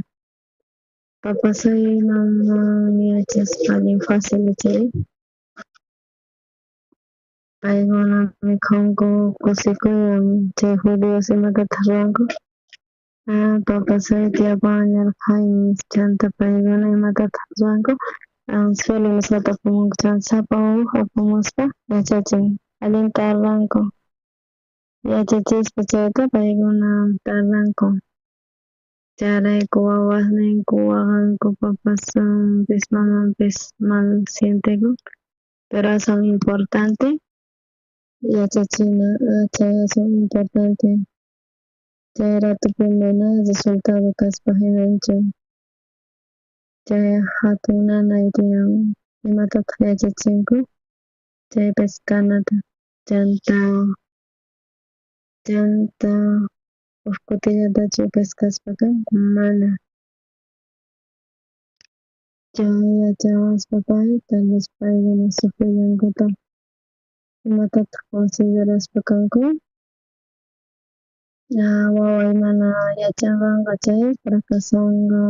Papasay maman yachaspa allin fácil ichari paykuna mikhunku kusikuywan chay judíos imatataq ruwanku papasay tiyapuwan yarqhay chanta paykuna imatataq ruwanku suelo nisqata apamunku chanta sapa uj apamuspa yachachin allin tardanku yachachispa chayta paykuna tardanku chayrayku wawasninku waqanku papasanpis mamanpis mal sientekun pero aswan importante yachachina chay aswan importante chay ratopi mana resultado kaspa jinanchu chay jatun nanay tiyan imatataq yachachinku chay pescanata chanta uj kutillatachu pescaspa kanku mana chay yachawaspa pay tal vez paykuna sufrillankutaj imatataq consideraspa kanku waway mana yachanqanqa chay fracasanqa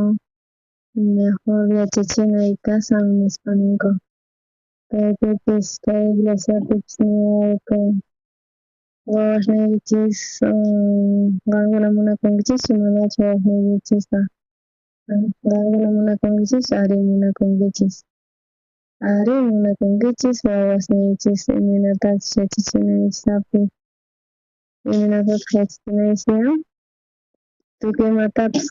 mejor yachachinay kasan nispa ninku kaypipis kay iglesiapipis niwayku wawasniykichis qankuna munakunkichischu manachu wawasniykichista qankuna munakunkichis ari munakunkichis ari munakunkichis wawasniykichis imaynatachus yachachinaykichistapi imaynatataq yachachinaykichis tiyan tukuy imatapis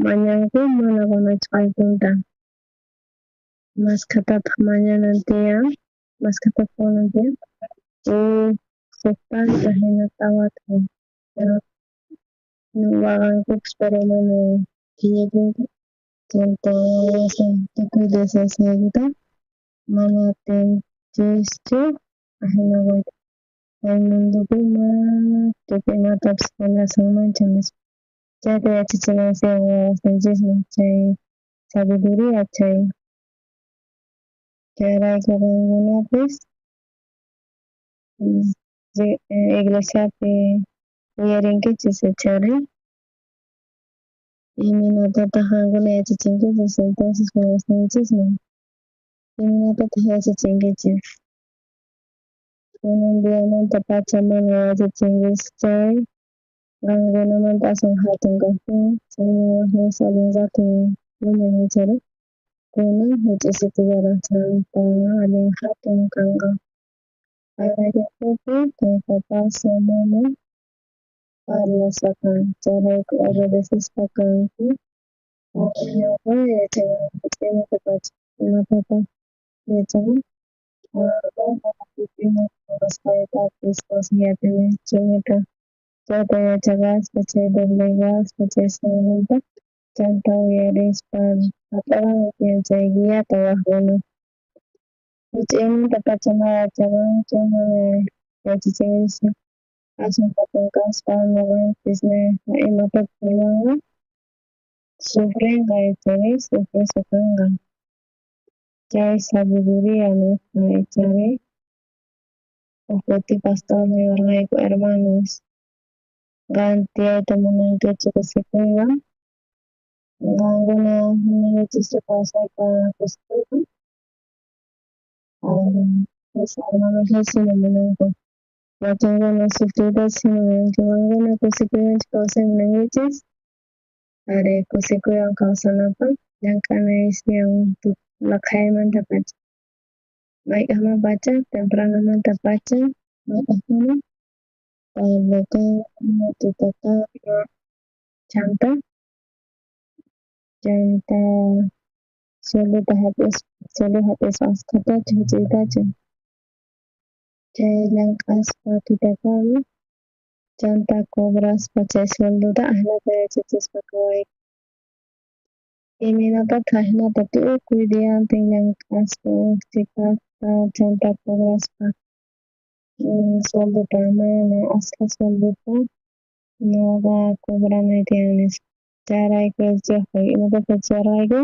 mañanku mana qonachu q'aytunta maskhatataq mañanan tiyan maskhatataq qonan tiyan uj sojtanta jina tawata pero waqankupis pero mana phiñakunku chanta tukuy deseosniykuta mana atinchischu Ajina qoyta. Kay mundopi mana tukuy imatapis qollasunmanchu nispa. Chayta yachachinanchis wawasninchisman chay sabiduría chay. Chayrayku qankunapis iglesiapi uyarinkichis ichari. Imaynatataq qankuna yachachinkichis entonces wawasninchisman? Imaynatataq yachachinkichis? Kunan diamanta pacha mana yachachinkichis chay qankunamanta aswan hatun kajtin chay wawasninchis allin rato wiñan ichari. Kunan huch'uysitallaraq chanta allin hatun kanqa. Kay tiempopi kay papaswan mama parlaspa kan chayrayku agradecespa kanku ñawpa yachaqani pacha imatataq yachaqani tukuy ima ruwasqaytapis kawsaypi chayta chayta yachaqaspa chay doblegaspa chay sonqonta chanta uyarispa jap'aqani tiyan chay guiata wajkuna huch'uymanta pacha mana yachaqanchu mana yachachinkichis aswan hatun kaspa noqanchis imatapis ruwanqa sufrenqa ichari sufrisqa kanqa chay sabiduría nisqa ichari uj kuti pastor niwarqayku hermanos qan tiyayta munankichu kusikuywan qankuna munankichikchu kawsayta kusikuywan hermanos munanku wakinkuna sufriytachu munanku qankuna kusikuywanchu kawsay munankichis ari kusikuywan kawsanapaq llank'anaychis tiyan laqhaymanta pacha mayk'ajman pacha tempranomanta pacha mayk'ajkama tardekama tutakama chanta chanta sueldota hap'ispa sueldo hap'ispa askhatachu huch'uytachu chay llank'aspa tutakama chanta cobraspa chay sueldota ajinata yachachispa kawayku imaynatataq ajinata tukuy diantin llank'aspa uj chhikata chanta cobraspa sueldota mana askha sueldota noqa cobranay tiyan nispa chayrayku imatataq chayrayku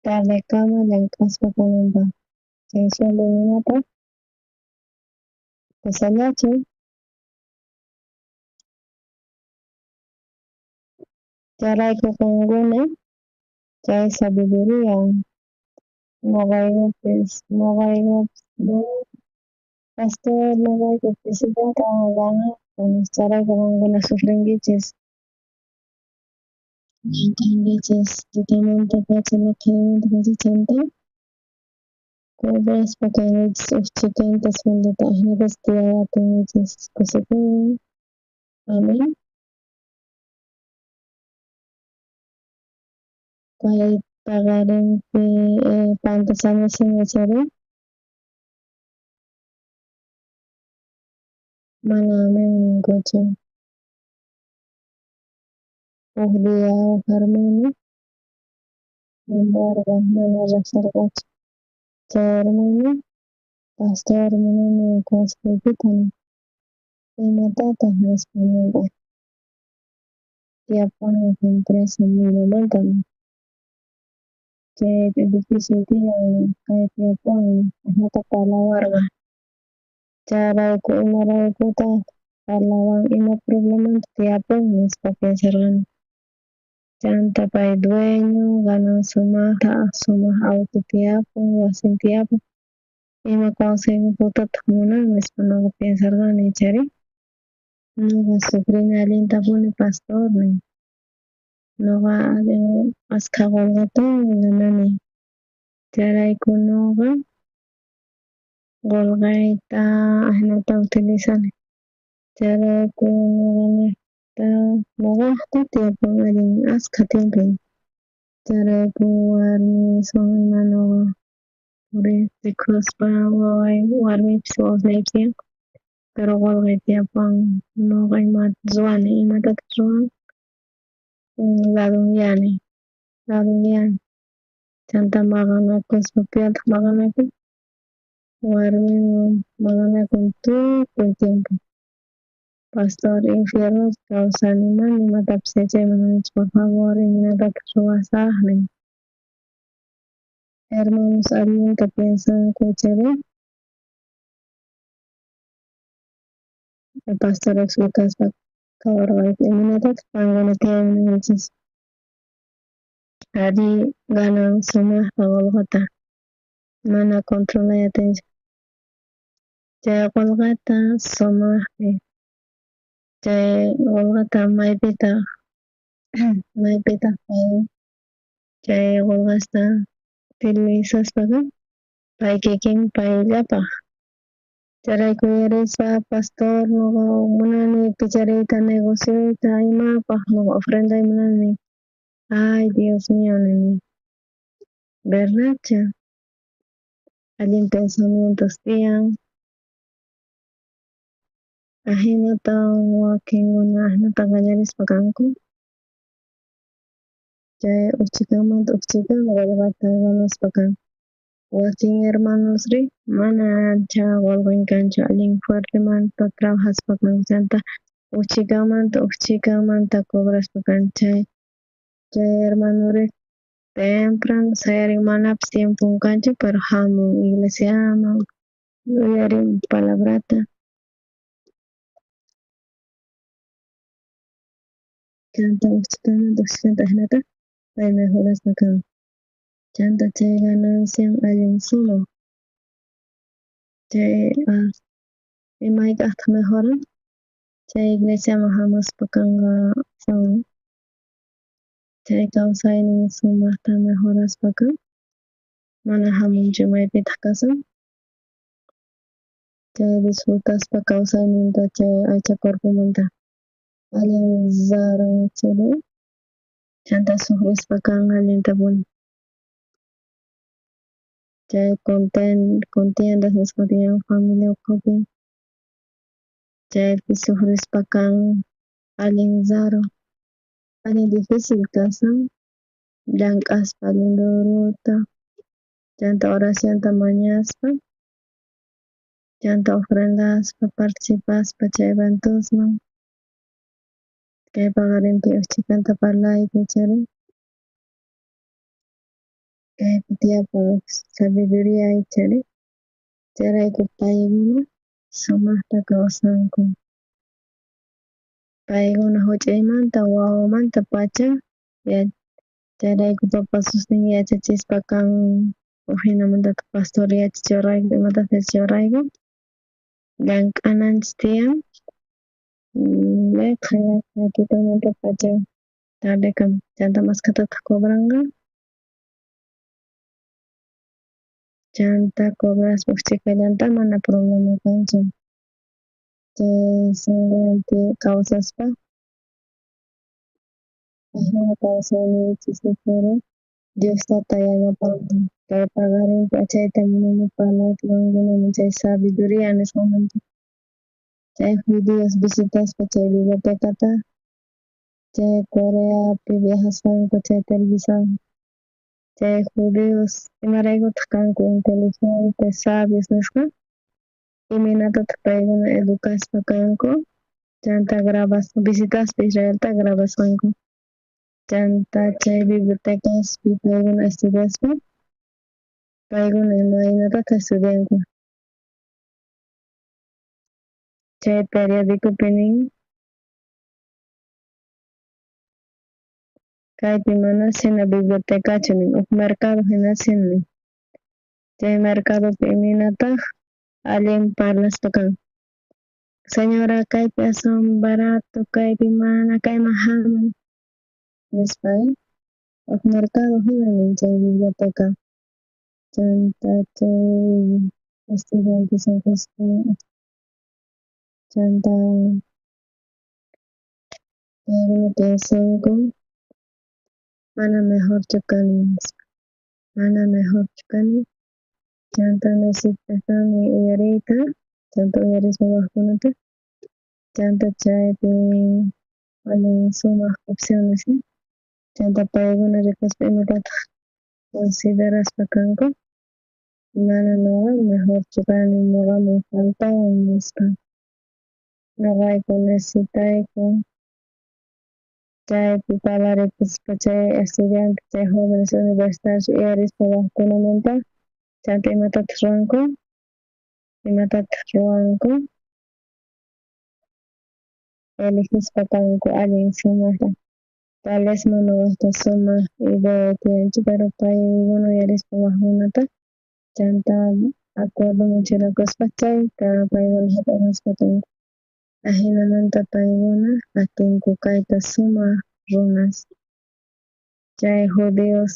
tardekama llank'aspa kananpaq chay sueldo imaynataq kusallachu chayrayku qankuna chay sabiduría noqaykupis noqaykupis pastor noqayku pisillata ganayku chayrayku qankuna sufrinkichis llank'ankichis tutamanta pacha laqhaymanta pacha chanta cobraspa kankichis uj chhikanta sueldota ajinatas tiyay atinkichis kusikuywan amén. Kay paqarinpi pantasani ichari mana amén ninkuchu uj día uj hermano niwarqa mana riqsirqachu chay hermano pastor munani consejoykita imatataq nispa ninqa tiyapun uj empresa Limamanta chay edificio tiyan kay tiyapun ajinata parlawarqa chayrayku imaraykutaq parlawan ima problemanta tiyapun nispa piensarqani chanta pay dueño ganan sumaqta sumaq auto tiyapun wasin tiyapun ima consejotataq munan nispa noqa piensarqani ichari noqa sufrini allintapuni pastor nin noqa allin askha qolqetawan ganani chayrayku noqa qolqeyta ajinata utilizani chayrayku noqanejta noqajta tiyapun allin askha tiempo chayrayku warmiswan ima noqa rikuspa waway warmipis wawasniypis tiyan pero qolqey tiyapun noqa imata ruwani imatataq ruwan ladunyani ladunyani. Chanta maqanakuspa piwantaq maqanakun? Warminwan maqanakun tukuy tiempo. Pastor, infiernopi kawsani, mana imatapis yachayta munanichu, por favor, imaynatataq ruwasaj nin. Hermanos allinta piensanku chayri el pastor explicaspa kawarqayku imaynatataq qankuna tiyankichis. Arí, ganan sumajta qolqeta, mana controlay atinchu. Chay qolqeta sumajpi, chay qolqeta maypitaq maypitaq pay chay qolqesta utilizaspaqa pay kikin payllapaj. Chayrayku uyarispa pastor noqa munani kichariyta negocioyta imapaj noqa ofrenday munani. Ay Dios mío nini. Verdadcha allin pensamientos tiyan. Ajinata wakinkuna ajinata qallarispa kanku. Chay ujchikamanta ujchikan qolqeta ganaspa kan. Wakin hermanosri mana ancha qolqen kanchu allin fuertemanta trabajaspa kanku chanta ujchikamanta ujchikamanta cobraspa kan chay chay hermanori temprano sayarin manapis tiempon kanchu pero jamun iglesiaman uyarin palabrata. Chanta ujchikamanta ujchikamanta ajinata pay mejoraspa kan. Chanta chay ganancian allin sumaq. Chay imayk'ajtaj mejoran chay iglesiaman jamuspa kanqa chay kawsaynin sumajta mejoraspa kan mana jamunchu maypitaq kasan chay disfrutaspa kawsayninta chay aycha cuerpomanta allin raro chayri chanta sufrispa kan allintapuni. Chay contiendas nisqa tiyan familia ukhupi chaypi sufrispa kan allin raro allin difícil kasan llank'aspa allin durota chanta oracionta mañaspa chanta ofrendaspa participaspa chay eventosman kay paqarinpi uj chhikanta parlayku chayri kaypi tiyapun uj sabiduría chayri chayrayku paykuna sumajta kawsanku. Paykuna juch'iymanta wawamantapacha chayrayku papasusnin yachachispa kan ujinamantataq pastor yachachiwarqayku imatataq yachachiwarqayku llank'ananchis tiyan laqha tutamantapacha tardekama chanta mashkhatataq cobranqa chanta cobraspa uj chhikallanta mana problema kanchu chay sonqowan kawsaspa ajina kawsayninchis Dios tata yanapanqa kay paqarinpi achayta munani parlayta qankunaman chay sabiduría nisqamanta chay judíos visitaspa chay bibliotecata chay Coreapi viajasqanku chay televisión chay judíos imaraykutaq kanku inteligentes sabios nisqa imaynatataq paykuna educaspa kanku chanta grabaspa visitaspa Israelta grabasqanku chanta chay bibliotecaspi paykuna estudiaspa paykuna imaynatataq estudianku chay periodicopi nin kaypi manasina bibliotecachu nin uj mercado jinasina nin chay mercadopi imaynataj allin parlaspa kan señora kaypi aswan barato kaypi mana kayman jamuy nispa uj mercado jina nin chay biblioteca chanta chay estudiantes chanta paykuna piensanku mana mejorchu kani nispa mana mejorchu kani chanta necesitakani uyariyta chanta uyarispa wajkunata chanta chaypi allin sumaq opciones chanta paykuna rikuspa imatataq Consideraspa kanku mana noqa mejorchu kani, noqaman faltawan nispa. Noqayku necesitayku chaypi parlarikuspa chay estudiante, chay jóvenes universitarios uyarispa wajkunamanta, chanta imatataq ruwanku? Imatataq ruwanku? Eligispa kanku allin sumajta. Tal vez mana wajta sumaj idea tiyanchu, pero paykuna uyarispa wajkunata chanta acuerdoman churakuspa chayta paykuna jap'aqaspa kanku. Ajinamanta paykuna atinku kayta sumaj runas. Chay judíos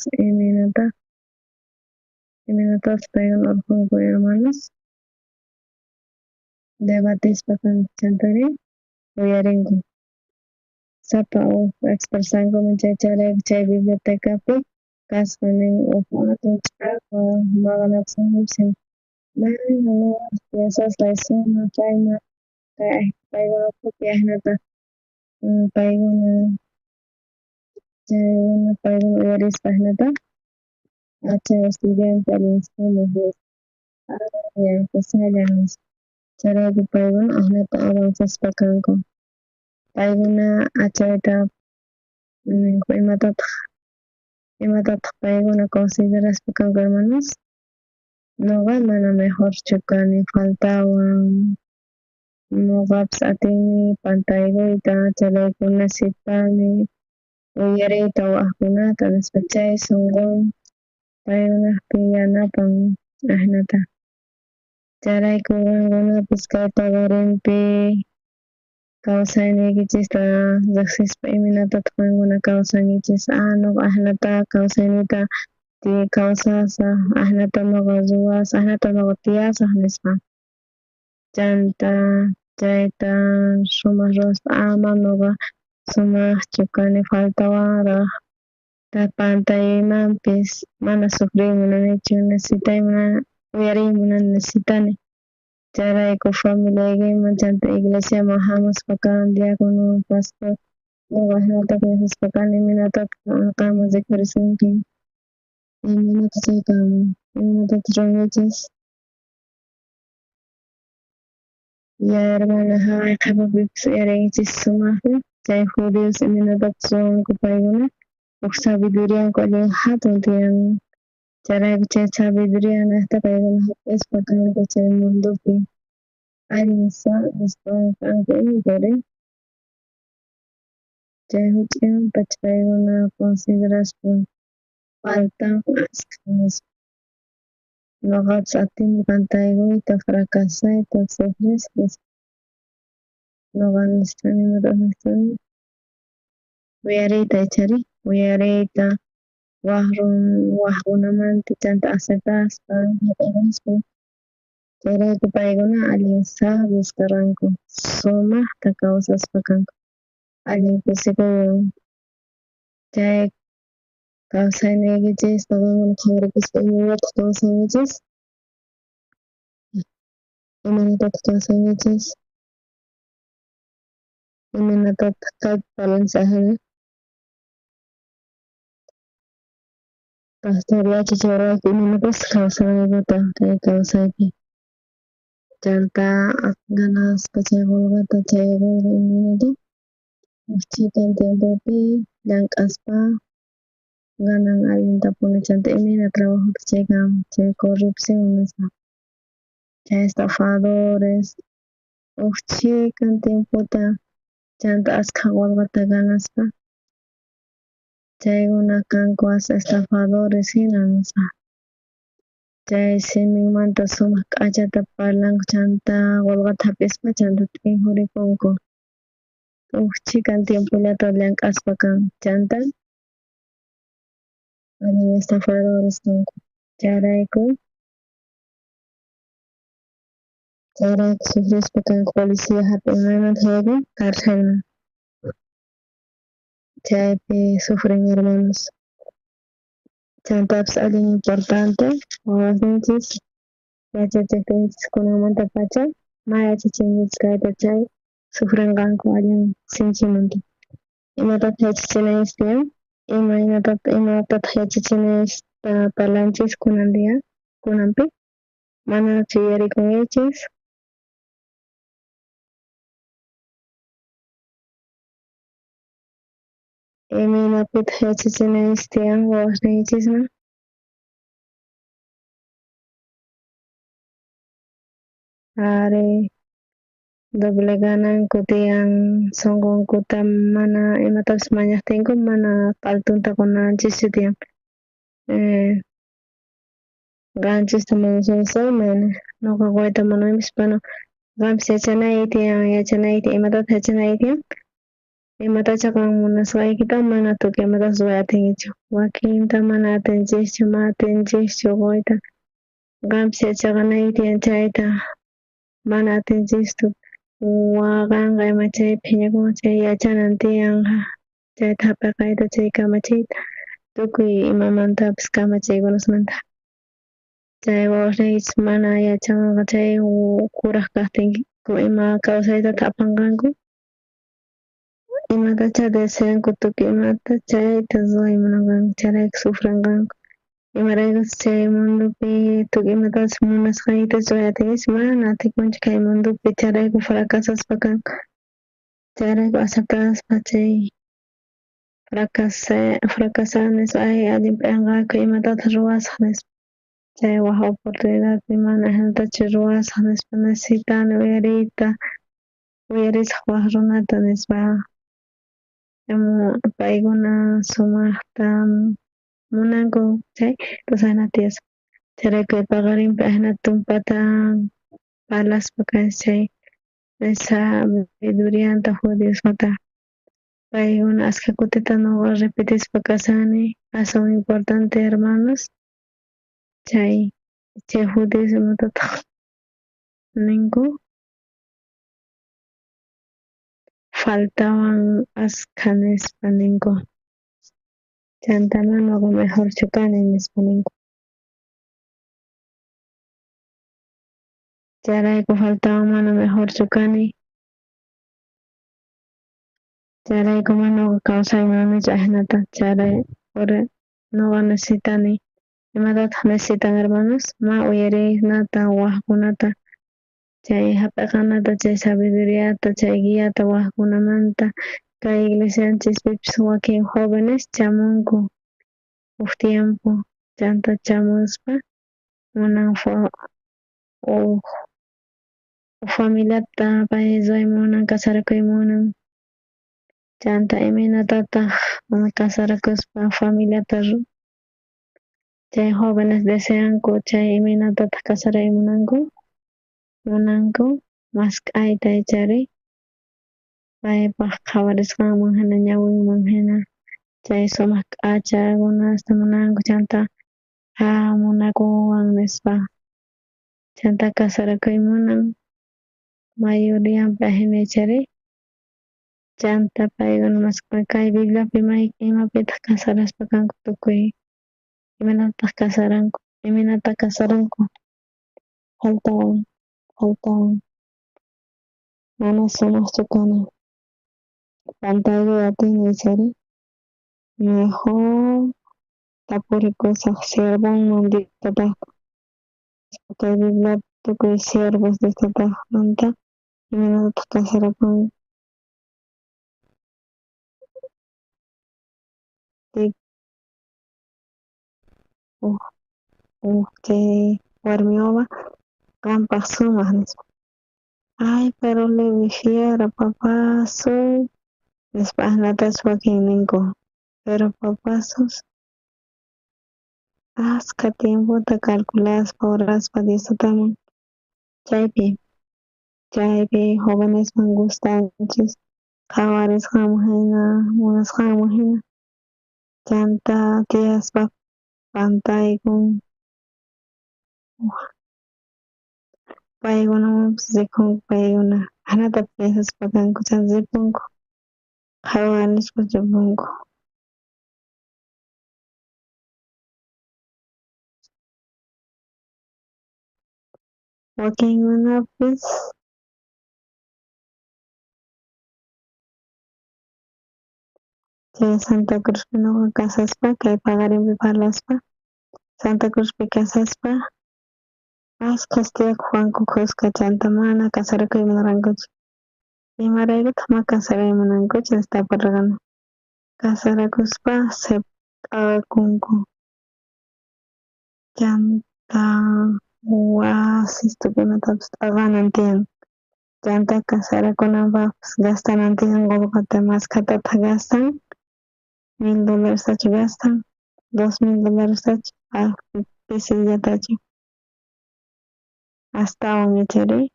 imaynatataq paykuna orqhonku hermanos? Debatispa kanku chantari uyarinku. Sapa uj expresankuman chay chayrayku chay bibliotecapi kasqa nin uj atun ch'ajwa maqanakusqankupi mana noqa piensasqay sumaj kayma kay paykuna ukhupi ajinata paykuna chaykuna paykuna uyarispa ajinata chay estudiante allin sumaj nispa kusalla nispa chayrayku paykuna ajinata avanzaspa kanku. Paykuna achayta ninku imatataq paykuna consideraspa kanku hermanos? Noqa mana mejorchu kani, faltawan, noqapis atini pantaykuyta, chayrayku necesitani uyariyta wajkunata nispa chay sonqon paykunajpi yanapan ajinata. Chayrayku qankunapis kay paqarinpi kawsayniykichista riqsispa imaynatataq qankuna kawsankichis? Noqa ajinata kawsayniyta kawsasaj, ajinata noqa ruwasaj, ajinata noqa tiyasaj nispa. Chanta chayta sumaj ruwaspa ama noqa sumajchu kani, faltawanraj pantaymanpis mana sufriy munanichu, necesitay munani, uyariy munani, necesitani. Chayrayku familiaykiman chanta iglesiaman jamuspa kan diácono, pastor, noqa ajinata piensaspa kani, imaynatataq qanman rikhurisunki, imaynata chay kanman, imaynatataq ruwankichis? Ya hermana, jaway qhepapipis uyarinkichis sumajta chay judíos imaynatataq ruwanku paykuna, uj sabidurianku allin hatun tiyan. Chayrayku chay sabiduría nejta paykuna jap'ispa kanku chay mundopi allin sabios kanku imatari chay juch'imanpacha paykuna consideraspa faltawan askha nispa. Noqapis atini pantaykuyta, fracasayta, sufrispa. Noqa necesitani imatataq necesitani? Uyariyta ichari, uyariyta wajkunamanta chanta aceptaspa, jap'aqaspa. Chayrayku paykuna allin sabios karqanku, sumajta kawsaspa kanku, allin kusikuywan. Chay kawsayniykichista qankuna qhawarikuspa imaynatataq kawsankichis? Imaynatataq kawsankichis? Imaynatataq kaypi parlanchis ajina? Pastor yachachiwarqayku imaynatachus kawsanaykuta kay kawsaypi. Chanta ganaspa chay qolqeta, chay qolqe imaynata uj chhikan tiempopi llank'aspa ganan allintapuni chanta imayna trabajota chay kanman, chay corrupción nisqa, chay estafadores uj chhikan tiempota chanta askha qolqeta ganaspa chaykuna kanku as estafadores jina nisqa. Chay siminmanta sumaj k'achata parlanku chanta qolqeta jap'ispa chanta t'injurikunku. Uj chhikan tiempollata llank'aspa kan chanta allin estafadores kanku. Chayrayku sufrispa kanku policía jap'inanmanta jaykun carcelman. Chaypi sufren hermanos. Chantapis allin importante wawasninchis yachachejtinchis kunanmantapacha ma yachachinkichis kayta chay sufrenqanku allin sinchimanta. Imatataq yachachinaychis tiyan? Imatataq yachachinaychis Parlanchis kunan día, kunanpi? Manachu yuyarikunkichis? Imaynapitaq yachachinaychis tiyan wawasniykichisman? Ari, doblegananku tiyan sonqonkuta mana imatapis mañaqtinku mana q'altunta qunanchischu tiyan. Qanchista mañashanchis mana noqa quyta munanpis bueno qampis yachanayki tiyan yachanayki imatataq yachanayki tiyan imatacha qan munasqaykita mana tukuy imatapas ruway atinkichu wakinta mana atinchischu mana atinchischu quyta qampis yachaqanayki tiyan chayta mana atinchischu waqanqa ima chay phiñakunqa chay yachanan tiyanqa chayta hap'iqayta chay kamachiyta tukuy imamantapis kamachiykunasmanta chay wawasniykichis mana yachanqa chay kuraj kaqtinku ima kawsaytataq apanqanku imatacha deseanku tukuy imata chayta ruway munanqanku chayrayku sufrenqanku imaraykuchus chay mundopi tukuy imatachus munasqaykita ruway atinkichis mana atikunchu kay mundopi chayrayku fracasaspa kanku chayrayku aceptaspa chay fracasani nispa ay allin p'enqakuy imatataq ruwasaq nispa chay waj oportunidadpi mana ajinatachu ruwasaq nispa necesitani uyariyta uyarisaq waj runata nispa paykuna sumajta munanku chay entonces ajinata tiyaspa chayrayku paqarinpi ajinata tumpata parlaspa kanchis chay sabidurianta judiosmanta paykuna askha kutita noqa repetispa kashani aswan importante hermanos chay judíos imatataq ninku faltawan askha nispa ninku chanta mana noqa mejorchu kani nispa ninku chayrayku faltawan mana mejorchu kani chayrayku mana noqa kawsay munanichu ajinata charay noqa necesitani imatataq necesitan hermanos ma uyarinata wajkunata chay hap'iqanata chay sabiduriata chay guiata wajkunamanta kay iglesianchispipis wakin jóvenes chamunku uj tiempo chanta chamuspa munan uj familiata pay ruway munan casarakuy munan chanta imaynatataq casarakuspa familiata chay jóvenes deseanku chay imaynatataq casaray munanku munanku mask'ayta ichari paypaq qhawarisqanman hina ñawinman hina chay sumaq k'achakunasta munanku chanta munakuwan nispa chanta casarakuy munan mayorianpi ajina ichari chanta paykuna mask'an kay Bibliapi imapitaq casaraspa kanku tukuy imaynataq casaranku imaynata casaranku faltawan faltawan mana sumaqchu kani pantaykuy atini ichari mejor tapurikusaq siervonman Diostataq kay Bibliapi tukuy siervos Diostataqmanta imaynatataq casarakunku uj chay warmi wawa qampaq sumaq nispa ay pero le difiero papasu nispa ajinatachu wakin ninku pero papasus askha tiempota calculaspa oraspa Diostaman chaypi chaypi jovenesman gustanchis qhawarisqanman hina munasqanman hina chanta tiyaspa pantaykun paykunamanpis rikunku paykuna ajinata piensaspa kanku chanta ripunku qhawarispa ripunku. Wakinkunapis chay Santa Cruzpi noqa kasaspa kay paqarinpi parlaspa Santa Cruzpi kasaspa ashkhas tiyakoj kanku khuska, chanta mana casarakuy munarqankuchu. Imaraykutaj mana casarakuy munankuchu nispa tapurqani. Casarakuspa t'aqakunku. Chanta wasistukunatapis t'aqanan tiyan. Chanta casarakunanpajpis gastanan tiyan qolqeta, mashkhatataj gastan, $1000tachu gastan, $2000tachu, pisillatachu, astawan ichari.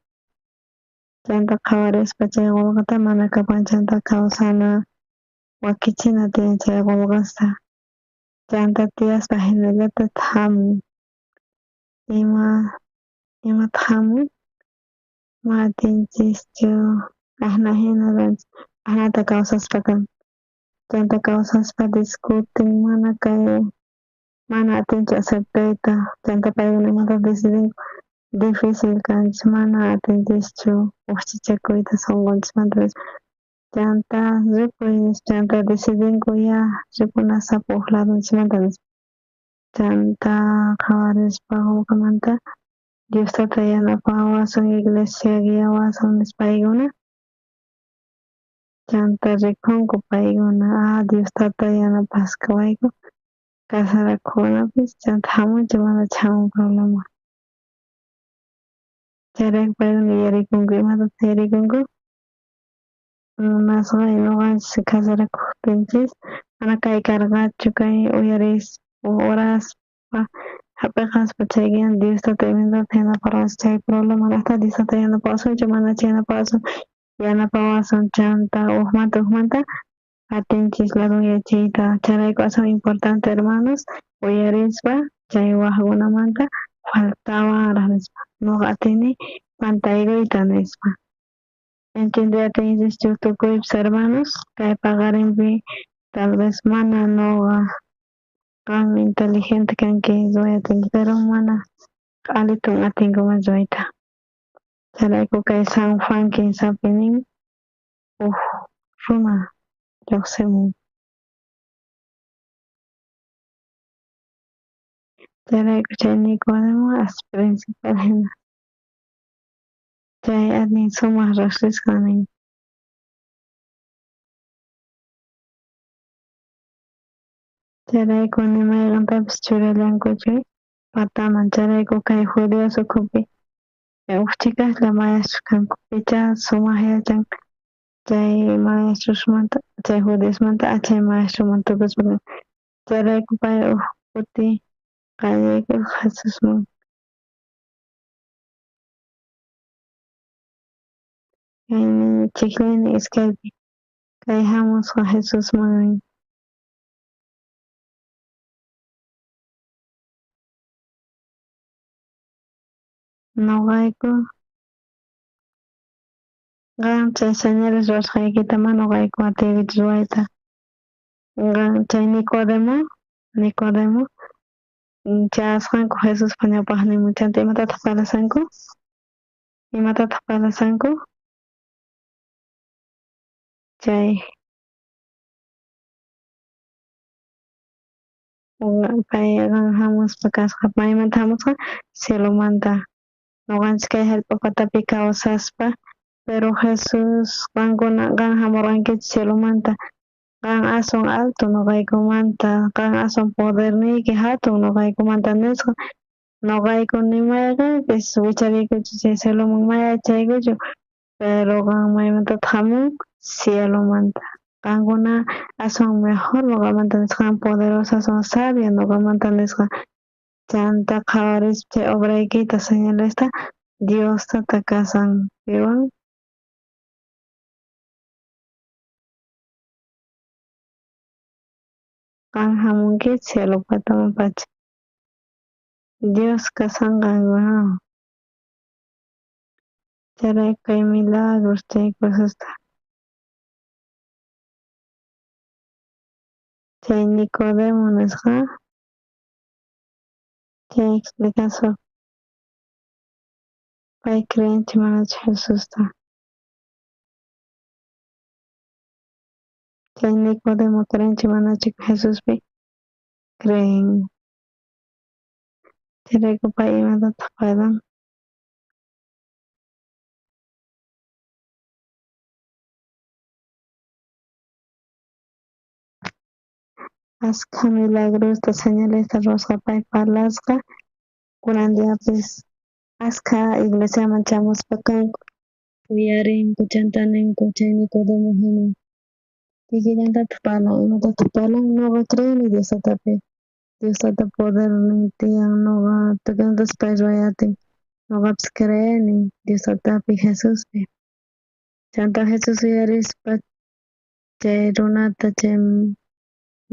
Chanta qhawarispa chay qolqeta mana kapan, chanta kawsana wakichina tiyan chay qolqesta. Chanta tiyaspa jinallatataj jamun. Imataq jamun? Ma atinchischu ajna jina ruwanchis, ajnata kawsaspa kan. Chanta kawsaspa discuten, mana kay mana atinchu aceptayta, chanta paykuna imata decidinku, difícil kanchis, mana atinchischu ujchachakuyta sonqonchismanta nispa. Chanta ripuy nispa, chanta decidinku ya ripunasapa uj ladonchismanta nispa. Chanta qhawarispa qolqemanta Dios tata yanapawasun, iglesia guiawasun nispa paykuna. Chanta rikunku paykuna, Dios tata yanapasqawayku casarakojkunapis, chanta jamunchu manachu jamun problema. Chayrayku paykuna yuyarikunku, imatataj yuyarikunku? Munasqa noqanchis casarakojtinchis mana kay karqachu, kay uyarispa oraspa jap'eqaspa chay Dios tata imaynattaj yanaparqanchis chay problema, manajtaj Dios tata yanapawasunchu manachu yanapawasun, yanapawasun chanta ujmanta ujmanta atinchis ladonyachiyta. Chayrayku aswan importante hermanos uyarispa chay wajkunamanta faltawanraj nispa, noqa atini pantaykuyta nispa. Entiende atinchischu tukuypis hermanos kay paqarinpi tal vez mana noqa qan inteligente kanki ruway atinki, pero mana q'alitun atinkuman ruwayta. Chayrayku kay San Juan kinsapi nin uj runa llojsimun. Chayrayku chay Nicodemo as principal jina. Chay allin sumaj rejsisqa nin. Chayrayku ni mayqentapis churallankuchu pataman. Chayrayku kay judíos ukhupi uj chhikaslla maestros kanku, pichá sumaj yachan chay maestrosmanta, chay judiosmanta chay maestroman tukuspa. Chayrayku pay uj kuti qayllaykoj Jesusman. Kay chijllaynin iskaypi kay jamusqa Jesusman nin. Noqayku qan chay señales ruwasqaykita mana noqayku atiykuchu ruwayta. Qan chay Nicodemo chayasqanku Jesuspa ñawpajninman, chanta imatataj parlasanku? Imatataj parlasanku? Chay pay qan jamuspa kasqa, maymanta jamusqa? Cielomanta. Noqanchis kay jallp'a patapi kawsaspa, pero Jesús qankuna qan jamurqankichis cielomanta, qan aswan alto noqaykumanta, qan aswan poderniyki jatun noqaykumanta nisqa. Noqayku ni mayqenpis wichariykuchu chay cieloman may yachaykuchu, pero qan maymantataj jamun? Cielomanta. Qankuna aswan mejor noqamanta nisqa, qan poderoso aswan sabio noqamanta nisqa. Chanta qhawarispa chay obraykita señalesta Dios tata kasan piwan. Qan jamunki cielo pataman pacha. Dios kasan qankunawan. Chayrayku kay milagros chay cosasta. Chay Nicodemo nisqa chay explicaspa pay creenchu manachu Jesusta. Chay Nicodemo creenchu manachu Jesuspi? Creen. Chayrayku pay imatataj parlan? Askha milagrosta señalesta ruwasqa pay parlasqa kunan diapis askha iglesiaman chamuspa kanku. Uyarinku chanta ninku chay Nicodemo jina. Kikillantataj parlan imatataj parlan noqa creeni Dios Tatapi. Dios Tata podernin tiyan noqa tukuytas pay ruway atin. Noqapis creeni Dios Tatapi Jesuspi. Chanta Jesús uyarispa chay runata chay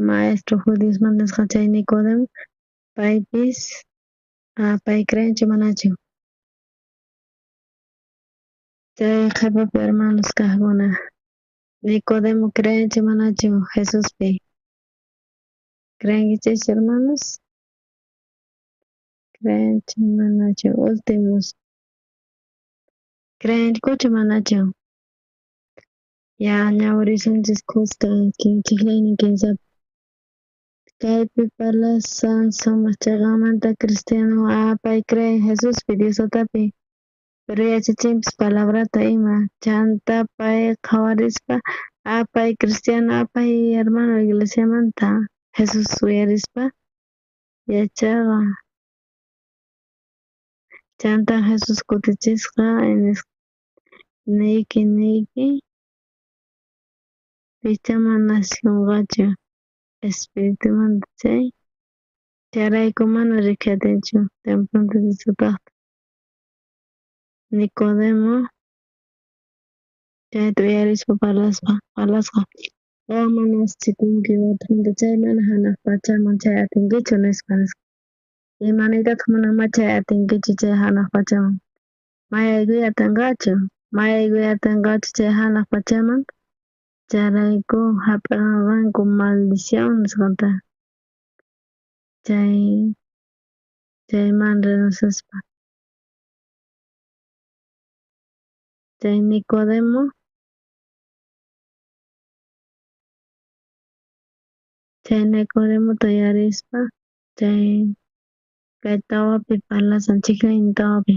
maestro judiosmanta nisqa chay Nicodemo paypis pay creenchu manachu. Chay qhepapi hermanos kajkuna Nicodemo creenchu manachu Jesuspi. Creenkichischu hermanos? Creenchu manachu últimos. Creenkuchu manachu. Ya ñawirisunchis khuska chijllaynin kinsapi. Kaypi parlasan sumaq cheqamanta cristiano pay creen Jesuspi Dios Tatapi. Pero yachachinpis palabrata ima chanta pay qhawarispa pay cristiano pay hermano iglesiamanta Jesús uyarispa yachaqa. Chanta Jesús kutichisqa niyki niyki pichá mana nacikonqachu espiritumanta chay chayrayku mana rikuy atinchu templonta Dios. Nicodemo chayta uyarispa parlasqa qan mana nasichikunki watejmanta chay mana janaj pachaman chay atinkichu nispa nisqa. Ima niytataj munan ma chay atinkichu chay janaj pachaman. Ma yaykuy atenqachu ma yaykuy atenqachu chay janaj pachaman chayrayku jap'eqanqanku maldición nisqata chay chayman renacespa. Chay Nicodemo chay Nicodemota uyarispa chay kay tawapi parlasan chijllaynin tawapi.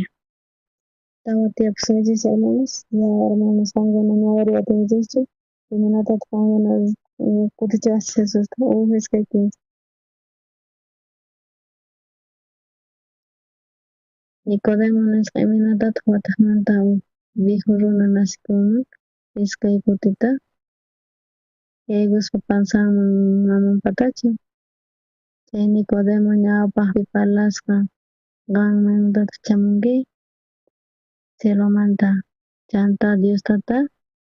Tawa tiyapusunchis hermanos ya hermanos qankuna ñawiriy atinkichischu imaynatataq qankuna kutichiwaqchis Jesusta uj iskay kinsa. Nicodemo nisqa imaynatataq watejmanta uj viejo runa nacikunman iskay kutita yaykuspa panzanman mamanpatachu. Chay Nicodemo ñawpajpi parlasqa qan maymantataq chamunki cielomanta chanta Dios Tata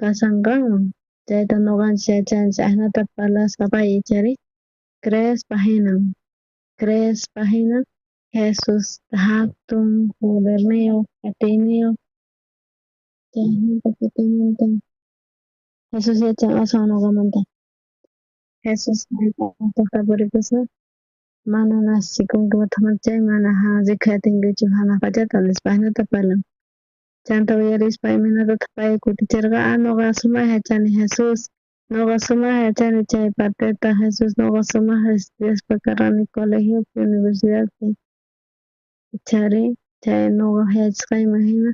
kasan qanwan chayta noqanchis yachanchis ajinata parlasqa pay ichari creespa jinan creespa jinan Jesús jatun poderniyoj atiyniyoj chaymanta kutimanta Jesús yachan aswan noqamanta. Jesús tapurikusqa mana nacichikunki watejmanta chay mana rikuy atinkichu janaj pachata nispa ajinata parlan. Chanta uyarispa imaynatataq pay kuticherqa noqa sumaj yachani Jesús noqa sumaj yachani chay parteta Jesús noqa sumaj estudiaspa karqani colegiopi universidadpi ichari chay noqa yachasqayman jina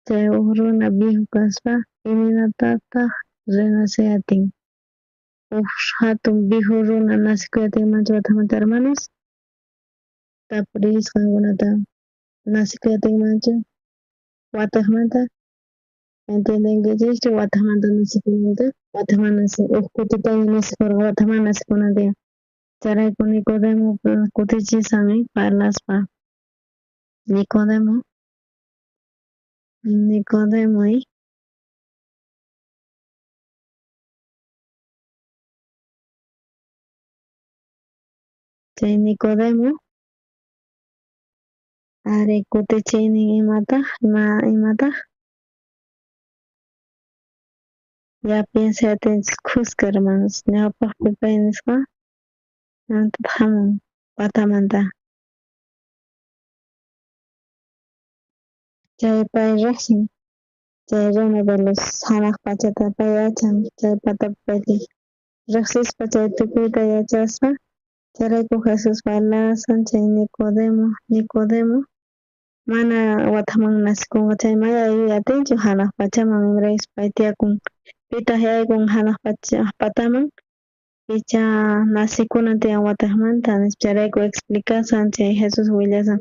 chay uj runa viejo kaspa imaynatataq renacey atin uj jatun viejo runa nacikuy atinmanchu watejmanta hermanos tapuriychis qankunata nacikuy atinmanchu watejmanta entiendenkichischu watejmanta nacikuymanta watejmanta uj kutitaña nacikorqa watejmanta nacikunan tiyan chayrayku Nicodemo kutichisan parlaspa Nicodemo Nicodemo chay Nicodemo ari kutichiynin imataj imataj ya piensay atinchis khuska hermanos ñawpajpi pay nisqa maymantataq jamun patamanta chay pay riqsin chay runa de los janaj pachata pay yachan chay patapi pay riqsispa chay tukuyta yachaspa Chayrayku Jesús parlasan chay Nicodemo, Nicodemo mana watejman nacikonqa chay mana atinchu janaj pachaman imaraykus pay tiyakun, pitaj yaykun janaj pacha pataman icha nacikunan tiyan watejmanta nispa chayrayku explicasan chay Jesús willasan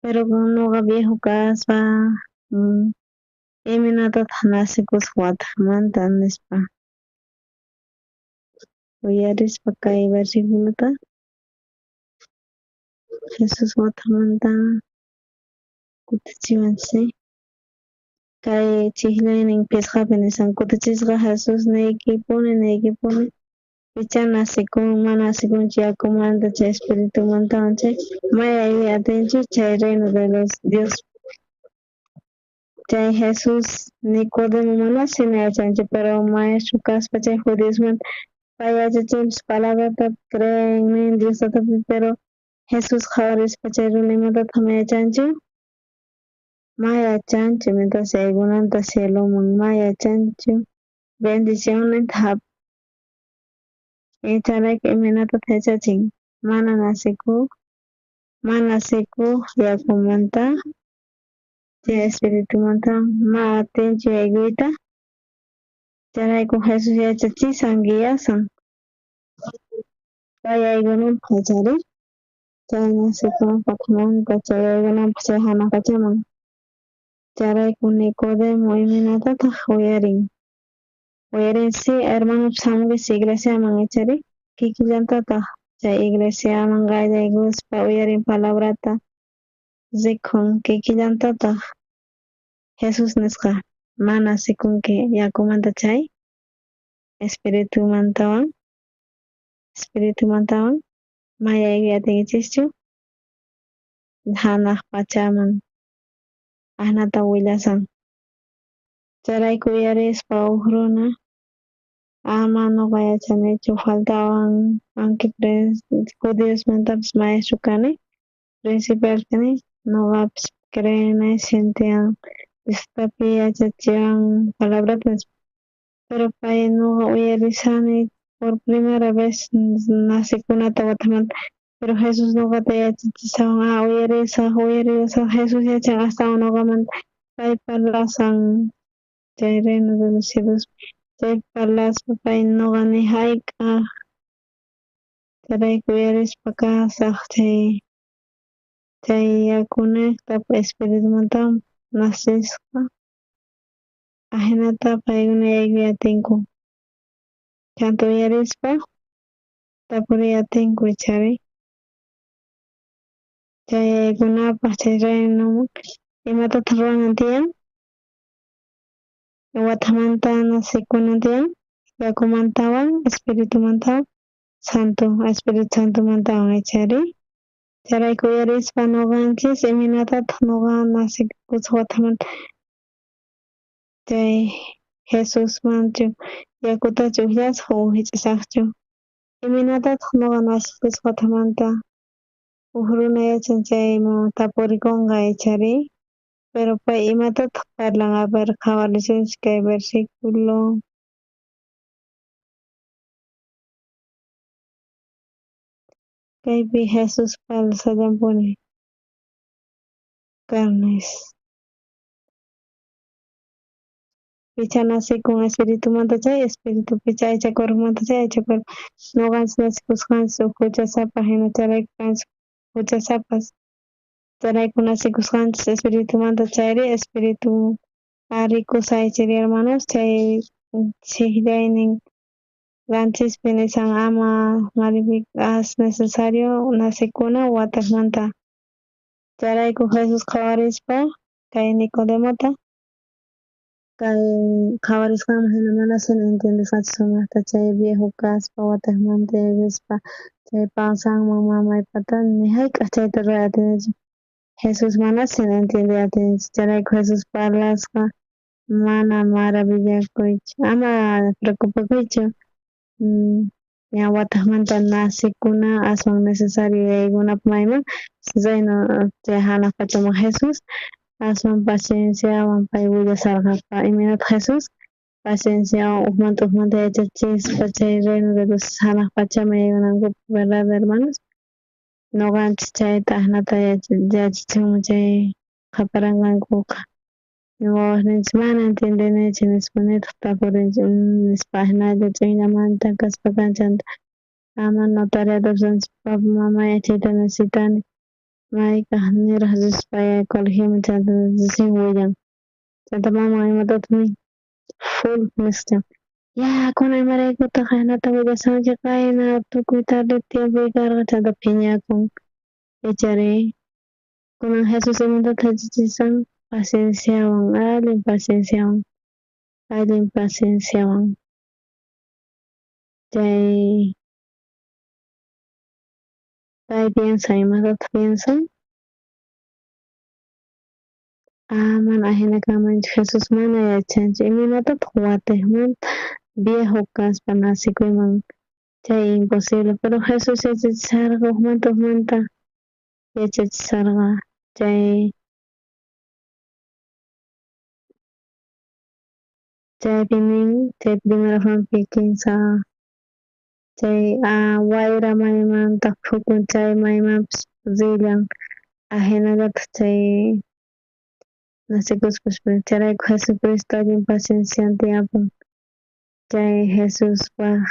pero noqa viejo kaspa imaynatataj nacikusaj watejmanta nispa. Uyarispa kay versiculota Jesús watejmanta kutichiwanchis kay chijllaynin phisqapi nisan kutichisqa Jesús niykipuni niykipuni pichá nacikun mana nacikunchu yakumanta chay espiritumantawan chay may atinchu chay reino de los Dios chay Jesús Nicodemo mana sina yachanchu pero maestro kaspa chay judiosmanta pay yachachinpis palabrata creen nin Dios tatapi pero Jesús qhawarispa chay runa imatataq ma yachanchu ma yachanchu imatachus yaykunanta cieloman ma yachanchu bendicionninta hap'iyta chayrayku imaynatataq yachachin mana nacikuj yakumanta chay espiritumanta ma atinchu yaykuyta chayrayku Jesús yachachisan guiasan pay yaykunanpaj yachari chay nacikunanpaj watejmanta chay yaykunanpaj chay janaj pachaman chayrayku Nicodemo imaynatataq uyarin uyarin si hermanopis jamunkichis iglesiaman ichari kikillantataj chay iglesiaman qallaykuspa uyarin palabrata rikun kikillantataj Jesús nisqa ma nacikunki yakumanta chay espiritumantawan ma yaykuy atinkichischu janaj pachaman ajnata willasan chayrayku uyarispa uj runa ama noqa yachanichu faltawan aunque judiosmantapis maestro kani principal kani noqapis creenay sientean Diostapi yachachiwan palabrata pero pay noqa uyarisani por primera vez nacikunata watejmanta pero Jesús noqata yachachisawan uyarisaj uyarisaj Jesús yachan astawan noqamanta pay parlasan chay reino de los cielos chay parlaspa pay noqa ni jayk'aj chayrayku uyarispa kasaj chay yakunejta espiritumantawan nacisqa ajinata paykuna yaykuy atinku chanta uyarispa tapuriy atinku ichari chay yaykunapaj chay reinoman imatataq ruwanan tiyan watejmanta nacikunan tiyan yakumantawan espiritumantawan santo espíritu santomantawan ichari chayrayku uyarispa noqanchis imaynatataq noqa nacikusaj watejmanta chay Jesusmanchu yakutachu ujllasaj o jich'asajchu imaynatataq noqa nacikusaj watejmanta uj runa yachan chayman tapurikonqa ichari pero pay imatataq parlan a ver qhawarisunchis kay versículo kaypi Jesús parlasallanpuni carnes picha nacikun espiritumanta chay espíritu picha aycha cuerpomanta chay aycha cuerpo noqanchis nacikusqanchis uj juchasapa jina chayrayku kanchis juchasapas chayrayku nacikusqanchis espiritumanta chayri espíritu arikusay chayri hermanos chay chijllaynin qanchispi nisan ama es necesario nacikuna watejmanta chayrayku Jesús qhawarispa kay Nicodemota kay qhawarisqanman jina mana sina entiendesqachu sumajta chay viejo kaspa watejmanta yaykuspa chay panzanman mamaypata ni jayk'aj chayta ruway atinichu Jesús mana sina entiendey atinichu chayrayku Jesús parlasqa mana maravillakuychu ama preocupakuychu ña watejmanta nacikuna aswan necesario yaykunapaj mayman reino chay janaj pachaman Jesús aswan pacienciawan pay willasarqa imaynata Jesús Pacienciawan ujmanta ujmanta yachachispa chay reino de Dios janaj pachaman yaykunankupaj, verdad hermanos? Noqanchis chayta ajnata yachachisunman chay qhaparanqankuqa. Wawasninchis mana entiendenichu nispa nitaq tapurinchis nispa ajinalla ch'inllamanta kaspa kanchanta ama no tareatapis ruwanchis papa mamay yachayta necesitani mayk'aj niraj rispa colegioman chanta recién willan chanta maman imatataj nin full nisqa ya kunan imaraykutaj ajinata willasunki qayna tukuy tarde tiempoy karqa chanta phiñakun ichari kunan Jesús imatataq yachachishan pacienciawan allin pacienciawan allin pacienciawan chay pay piensa imatataq piensan ah mana ajina kanmanchu Jesús mana yachanchu imaynatataq watejmanta viejo kaspa nacekuyman chay imposible pero Jesús yachachisharqa ujmanta ujmanta yachachisharqa chay chaypi nin chay primera Juanpi kinsa chay wayra maymantaq phukun chay maymanpis rillan ajinallataj chay nacekuspa chayrayku Jesucristo allin paciencian tiyapun chay Jesuspaj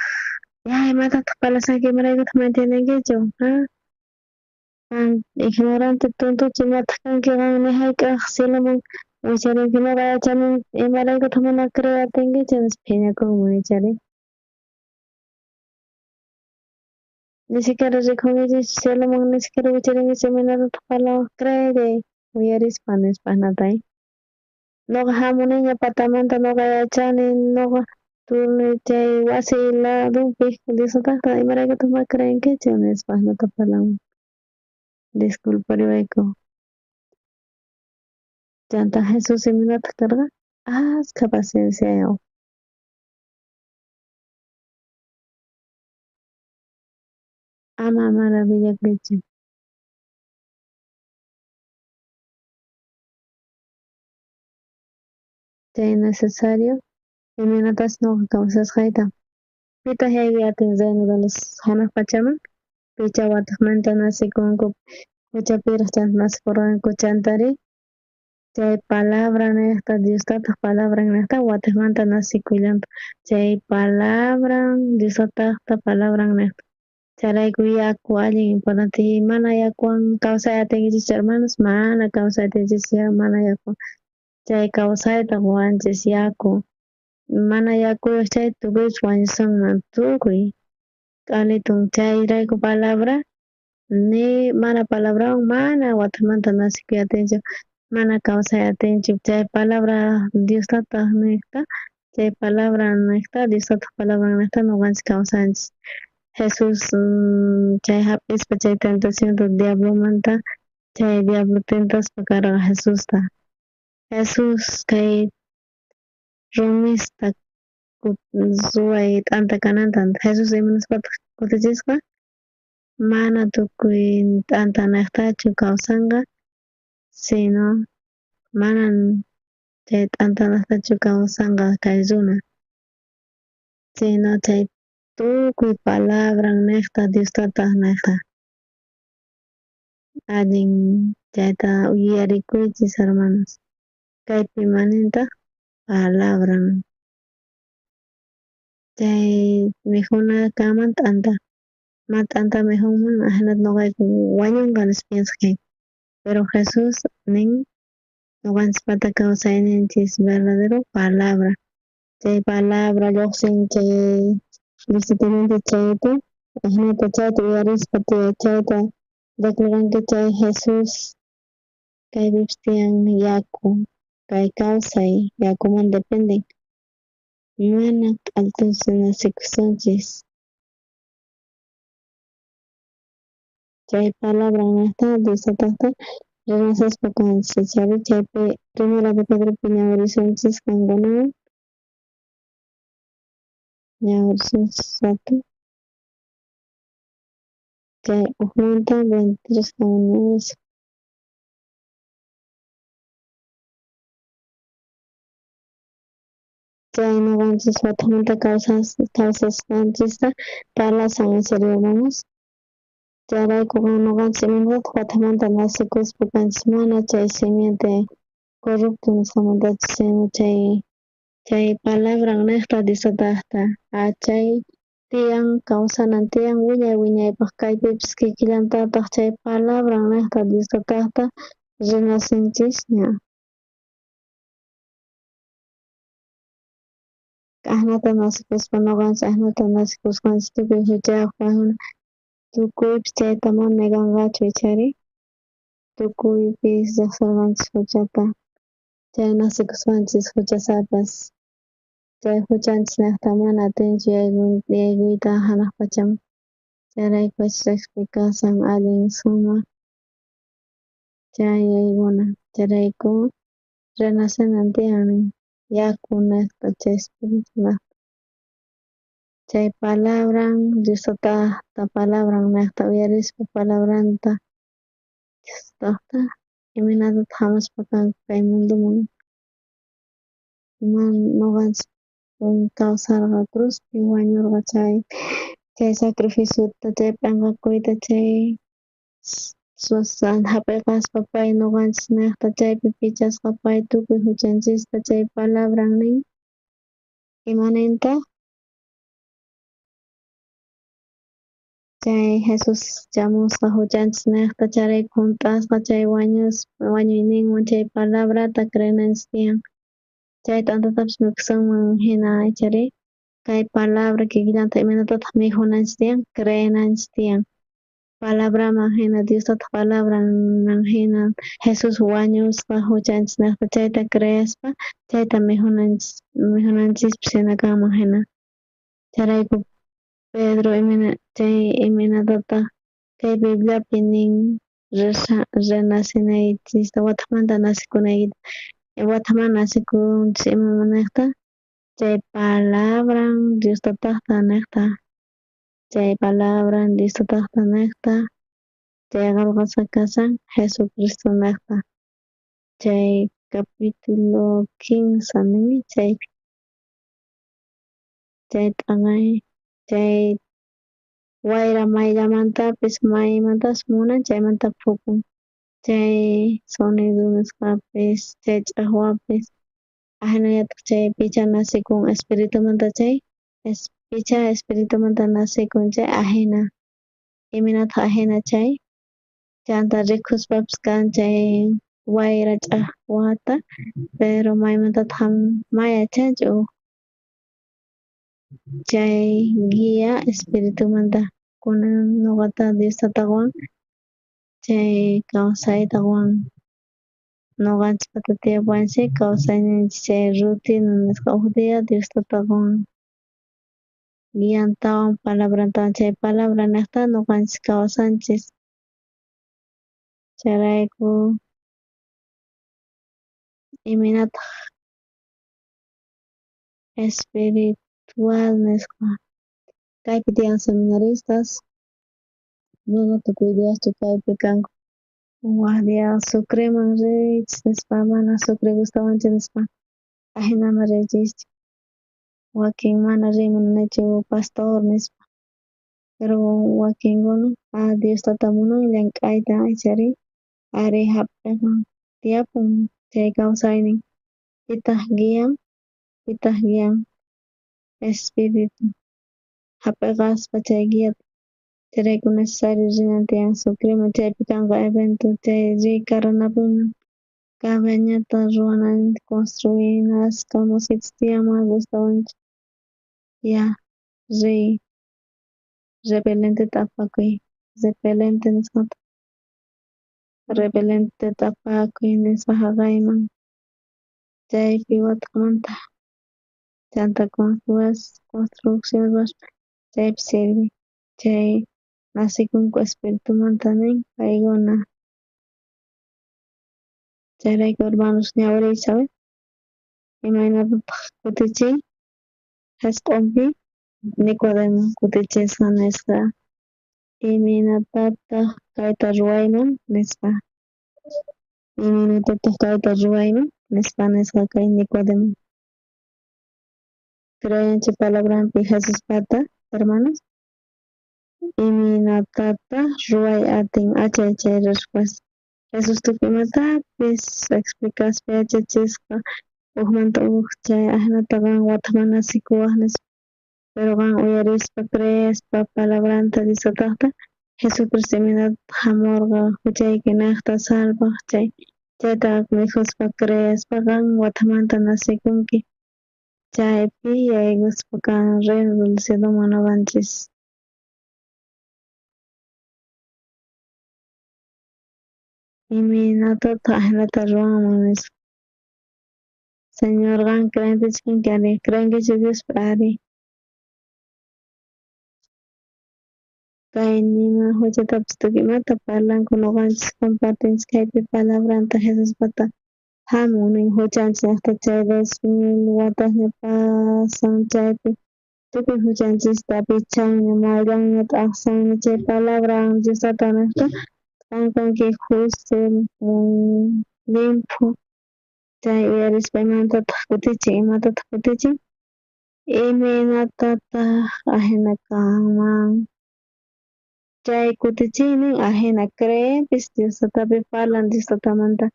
ya imatataq parlashanki imaraykutaj mana entiendenkichu ah qan ignorante tontochu imataq kanki qan ni jayk'aj cieloman wicharinki noqa yachani imaraykutaq mana creey atinkichu nispa phiñakunman ichari ni siquiera rikhunkichis cieloman ni siquiera wicharinkichu imaynatataq parlawaj creellay uyarispa nispa ajinata noqa jamuniña patamanta noqa yachani noqa chay wasiy ladonpi Diostajta imaraykutaq mana creenkichu nispa ajinata parlanman disculpariwayku chanta Jesús imaynataq karqa askha pacienciayoj ama maravillakuychu chay necesario imaynatas noqa kawsasqayta pitaq yaykuy atin reino de los janaj pachaman picha watejmanta nacekunku huchapiraj chanta nacekurqanku chantari chay palabra nejta Diostataq palabran nejta watejmanta nacekullantaq chay palabran Diostataqta palabran nejta chayrayku yaku allin importante mana yakuwan kawsay atinkichis hermanos mana kawsay atinchis mana yakuwan chay kawsayta qowanchis yaku mana yakuyoj chay tukuypis wañusunman tukuy k'alitun chayrayku palabra ni mana palabrawan mana watejmanta nacekuy atinchu mana kawsay atinchu chay palabra Diostataq nejta chay palabra nejta Diostataq palabra nejta noqanchis kawsanchis Jesús chay hap'ispa chay tentacionta diablomanta chay diablo tentaspa karqa Jesusta Jesús kay rumista ruway t'anta kananta Jesús imanispataq kutichisqa mana tukuy t'anta nejtachu kawsanqa sino mana chay t'anta nejtachu kawsanqa kay runa sino chay tukuy palabran nejta Diostataq nejta allin chayta yuyarikuychis hermanos kaypi imanintaq palabran chay mikhuna kanman t'anta ma t'anta mikhunman ajinata noqayku wañunqa nispa piensaj kayku pero Jesús nin noqanchispata kawsayninchis verdadero palabra chay palabra lluqsin chay Diosmanta chayta ajinata chayta uyarispa chayta declaranki chay Jesús kaypipis tiyan yaku kay kawsay yakumanta dependen mana q'altus nacekusunchis chay palabra nejta Diostataqta renacespa kanchis chayri chaypi primera de Pedropi ñawirisunchis qankunawan ñawirisunchis rato chay ujmanta 23 ñawirisaq Chay noqanchis watejmanta kawsasqanchista parlasan, ichari hermanos? Chayrayku noqanchis imaynatataq watejmanta nacekuspa kanchis, mana chay simiente corrupto nisqamantachu, sino chay palabran nejta Dios tatajta, chay tiyan kawsanan tiyan wiñay wiñaypaj, kaypipis kikillantataj chay palabran nejta Dios tatajta renacenchisña. Ajnata nacekuspa noqanchis ajnata nacekusqanchis tukuy juchayoj kajkuna, tukuypis chayta mana neganqachu ichari, tukuypis rejserqanchis juchata, chay nacekusqanchis juchasapas, chay juchanchis nejta mana atinchu yaykuyta janaj pachaman, chayrayku explicasan allin sumaj chay yaykuna, chayrayku renacenan tiyan yaku nejta chay espíritu nejta, chay palabran Dios tatajta palabran nejta uyarispa palabranta Dios tatajta imaynatataq jamuspa kanku kay mundoman, mana noqanchis kawsarqa cruzpi wañurqa chay sacrificiota chay p'enqakuyta chay jap'iqaspa pay noqanchis nejta chaypi pichasqa pay tukuy juchanchista chay palabran nin imanintaj chay Jesús chamusqa juchanchis nejta chayrayku junt'asqa chay wañuyninwan chay palabrata creenanchis tiyan, chay t'antatapis mikhusunman jina ichari kay palabra kikillanta imaynatataq mikhunanchis tiyan creenanchis tiyan palabraman jina Dios tataj palabranman jina Jesús wañusqa juchanchis nejta chayta creespa chayta mikhunanchispis jina kanman jina, chayrayku Pedro chay imaynatataq kay Bibliapi nin renacenaychista watejmanta nacekunaykita, watejmanta nacekunchis ima nejta chay palabran Dios tatajta nejta, chay palabran Dios tatajta nejta, chay qelqasqa kashan Jesucristo nejta, chay capítulo 15 nin chaypi, chay t'aqay chay wayra mayllamantapis maymantapis munan chaymanta phukun, chay sonido nisqapis chay ch'ajwapis ajinallataj chay picha nacekun espiritumanta chay picha espiritumanta nacekun chay ajina, imaynataj ajina chay chanta rikuspapis kan chay wayra ch'ajwata pero maymantataj jamun ma yachanchu chay guía espiritumanta kunan noqata Dios tata qowan chay kawsayta qowan noqanchispata tiyapuwanchik kawsayninchik chay rutina nisqa uj día Dios tata qowan guiantawan palabrantawan chay palabra nejta noqanchis kawsanchis chayrayku imaynataj espiritual nisqa kaypi tiyan seminaristas mana tukuy diaschu kaypi kanku waj día Sucreman riychis nispa mana Sucre gustawanchis nispa ajinama riychischu wakin mana riy munanichu pastor nispa pero wakinkuna Dios tata munan llank'ayta ichari ari jap'iqan tiyapun chay kawsaynin pitaj guian espíritu jap'iqaspa chay guiata chayrayku necesario rinan tiyan Sucreman chaypi kanqa evento chay riy caranapiman cabañata ruwanan construinasqa mositas tiyan mana gustawanchu ya riy repelenteta apakuy repelente nisqata repelenteta apakuy nispa jaqayman chaypi watejmanta chanta construcción ruwaspa chaypi sirve chay nacekunku espiritumanta nin paykuna chayrayku hermanos ñawiriychis a ver imaynatataq kutichin jisq'onpi Nicodemo kutichisqa nisqa imaynatataq kayta ruwayman nispa imaynatataq kayta ruwayman nispa nisqa kay Nicodemo. Creenche palabranpi Jesuspata, hermanos? Imaynatataj ruway atin achay chay respuesta. Jesús tukuy imatapis explicaspa yachachisqa ujmanta uj chay ajinata qan watejmanta nacekuwaj nispa. Pero qan uyarispa creespa palabranta Diostatajta Jesucristo imaynata jamorqa juchaykinejta salvaj chay chayta mikhuspa creespa qan watejmanta nacekunki chaypi yaykuspa kan reino del cieloman noqanchis. Imaynatataq ajinata ruwanman nispa. Señor, qan creenkichu ari, creenkichu Diospi ari. Kay nima huchatapis tukuy imata parlanku noqanchis compartinchis kaypi palabranta Jesuspata jamun nin huchanchis chay 2000 watasña pasan chaypi tukuy huchanchista pichanña mayllanña t'ajsanña chay palabra Dios Tata nejta qan kanki justo llimphu chay uyarispa imatataq kutichin imatataq kutichin imaynatataq ajina kanman chay kutichiynin ajina creenpis Dios Tatapi parlan Dios Tatamanta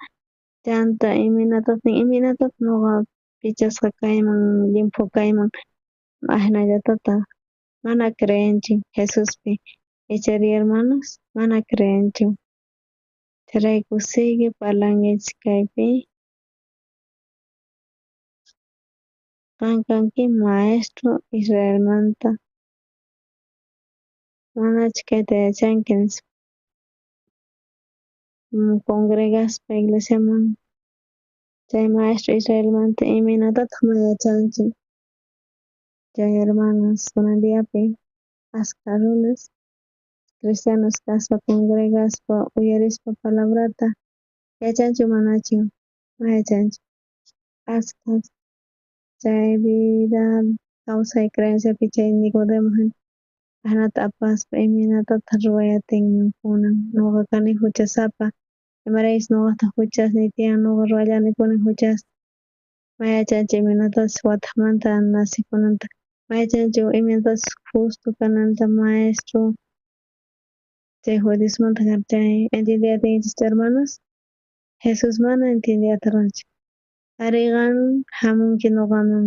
chanta imaynatataq imaynatataq noqa pichasqa kayman llimphu kayman ajinallatataq mana creenchu Jesuspi ichari hermanos mana creenchu chayrayku sigue parlankichis kaypi qan kanki maestro Israelmanta manachu kayta yachanki nispa congregaspa iglesiaman chay maestro Israelmanta imaynatataq mana yachanchu chay hermanos kunan diapi askha runas cristianos kaspa congregaspa uyarispa palabrata yachanchu manachu mana yachanchu askha chay vida kawsay creenciapi chay Nicodemo jina ajinata apaspa imaynatataq ruway atinman kunan noqa kani huchasapa imaraykus noqajta huchasniy tiyan noqa ruwallanipuni huchasta ma yachanchu imaynatachus watejmanta nacekunanta ma yachanchu imaynatachus justo kananta maestro chay judiosmanta chay entiendey atinchis hermanos Jesús mana entiendey atirqanchu ari qan jamunki noqaman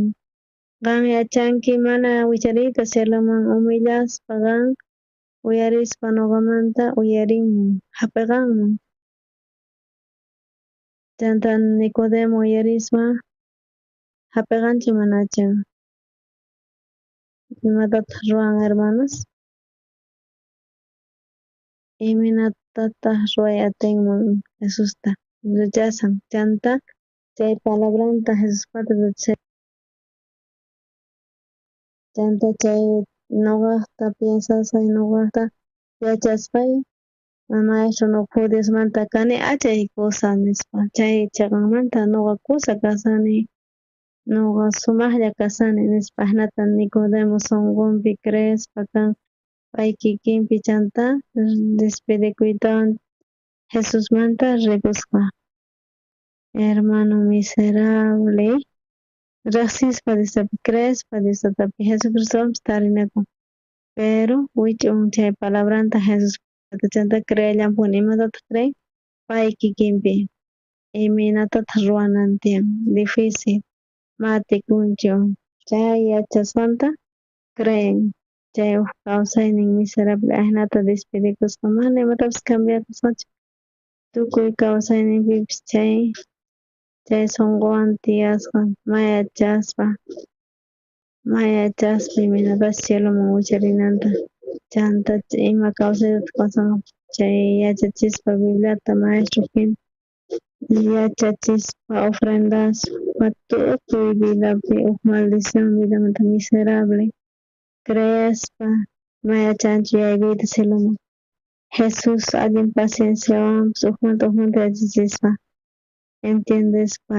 qan yachanki mana wichariyta cieloman humillaspa qan uyarispa noqamanta uyarinman jap'iqanman chanta Nicodemo uyarispa jap'iqanchu manachu imatataq ruwan hermanos imaynatataq ruway atinman Jesusta rechazan chanta chay palabranta Jesuspata rechazan chanta chay noqajta piensasqay noqajta yachasqay maestro noqa judiosmanta kani achay kusa nispa chay cheqanmanta noqa kusa kasani noqa sumajlla kasani nispa ajinata Nicodemo sonqonpi creespa kan pay kikinpi chanta despedikuytawan Jesusmanta rikusqa hermano miserable rejsispa Diostapi creespa Dios Tatapi Jesucristowanpis tarinakun pero wich'un chay palabranta Jesuspata chanta creellanpuni imatataq creen pay kikinpi imaynatataq ruwanan tiyan difícil ma atikunchu chay yachasqanta creen chay uj kawsaynin miserable ajinata despedikusqa mana imatapis cambiakusqachu tukuy kawsayninpipis chay sonqowan tiyasqa ma yachaspa imaynatachus cieloman wicharinanta chanta ima kawsaytataq kawsanqa chay yachachispa Bibliata maestro jina yachachispa ofrendaspa tukuy vidapi uj maldición vidamanta miserable creespa ma yachanchu yaykuyta cieloman Jesús allin pacienciawanpis ujmanta ujmanta yachachispa entiendespa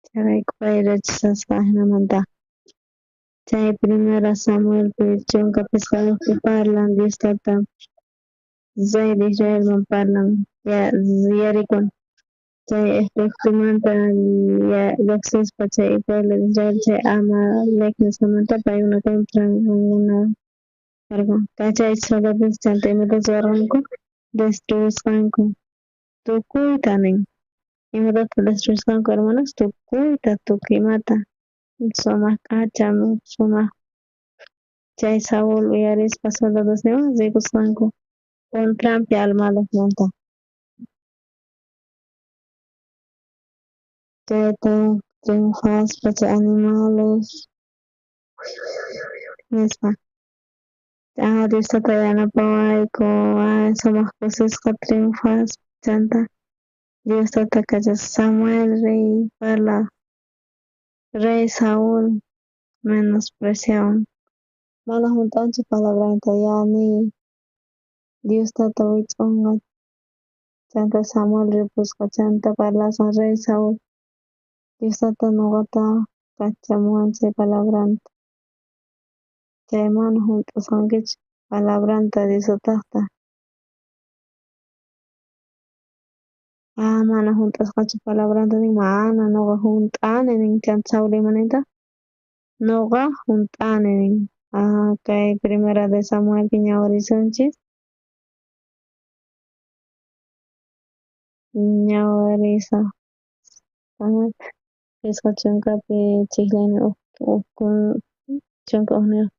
chayrayku pay rechazasqa ajinamanta chay primera Samuelpi 15pi parlan Dios Tata rey de Israelman parlan yarikun. Chay Egiptomanta llojsispa chay pueblo de Israel chay Amalek nisqamanta paykuna contrankuna karqa. Chay soldados chanta imatachus ruwarqanku destruisqanku tukuyta nin. Imatataq destruisqanku hermanos? Tukuyta, tukuy imata. Sumaq k'acha, sumaq chay Saúl uyarispa soldadosninwan rikusqanku contranpi Amalekmanta. Chayta triunfaspa chay animales nispa. Ah, Dios tata yanapawayku, sumaq kusisqa triunfaspa chanta Dios tata kachasqa Samuel rey parlaj. Rey Saúl menospreciawan. Mana junt'anchu palabranta ya niy. Dios tata wich'onqa. Chanta Samuel ripusqa chanta parlasqa rey Saúl. Dios tata noqata kachamuwan chay palabranta. Chay mana junt'asqankichu palabranta Dios tatajta. Ah, mana junt'asqachu palabranta nin, mana noqa junt'ani nin. Chanta Saúl ima nintaj? Noqa junt'ani nin. Ah, kay primera de Samuelpi ñawirisunchis. Ñawirisaj. Samuel phisqa chunkapi chijlaynin chunka ujniyuq.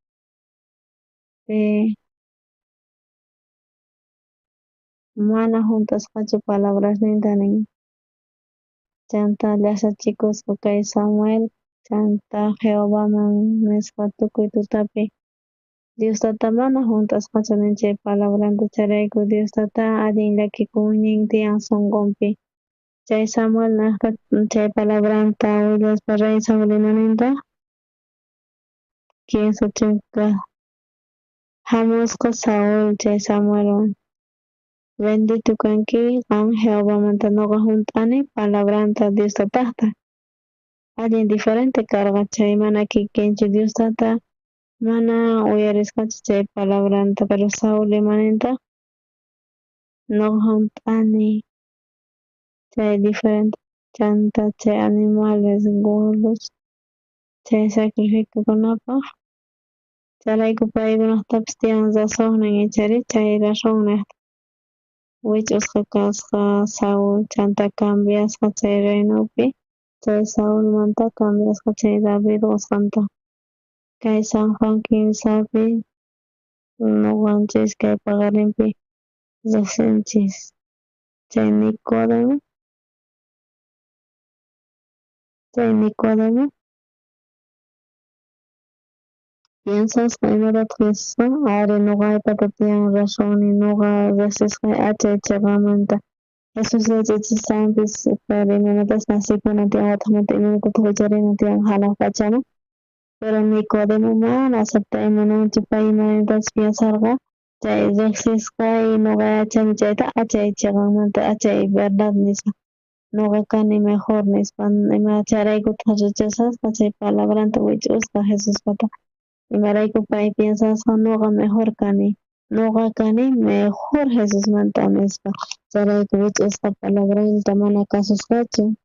Mana junt'asqachu palabrasninta nin. Chanta llasachikusqa kay Samuel chanta Jehovaman nisqa tukuy tutapi. Dios tata mana junt'asqachu nin chay palabranta chayrayku Dios tata allin llakikuynin tiyan sonqonpi. Chay Samuel nejta chay palabranta willaspa rey Saúl ima nintaj? Kinsa chunka jamusqa Saúl chay Samuelwan. Bendito kanki qan Jehovamanta noqa junt'ani palabranta Dios tatajta. Allin diferente karqa chay mana kikinchu Dios tata mana uyarisqachu chay palabranta, pero Saúl ima nintaj? Noqa junt'ani chay diferente chanta chay animales gordos chay sacrificokunapaj. Chayrayku paykunajtapis tiyan razonnin ichari chay razonnejta. Wich'usqa kasqa Saúl chanta cambiasqa chay reinopi chay Saulmanta cambiasqa chay David qosqanta. Kay San Juan kinsapi noqanchis kay paqarinpi riqsinchis chay Nicodemo. Chay Nicodemo piensasqa imatataq piensasqa? Ari noqaypata tiyan razonni noqa riqsisqay achay cheqamanta. Jesús yachachisqanpis pero imaynatas nacekuna tiyan watejmanta imaynatataq wicharina tiyan janaj pachaman. Pero Nicodemo mana aceptay munanchu pay imaynatas piensarqa chay riqsisqay noqa yachani chayta achay cheqanmanta achay verdad nispa. Noqa kani mejor nispa ima chayraykutaq rechazasqa chay palabranta wich'usqa Jesuspata. Imarayku pay piensasqa noqa mejor kani, noqa kani mejor Jesusmanta nispa. Chayrayku wich'usqa palabranta mana kasusqachu.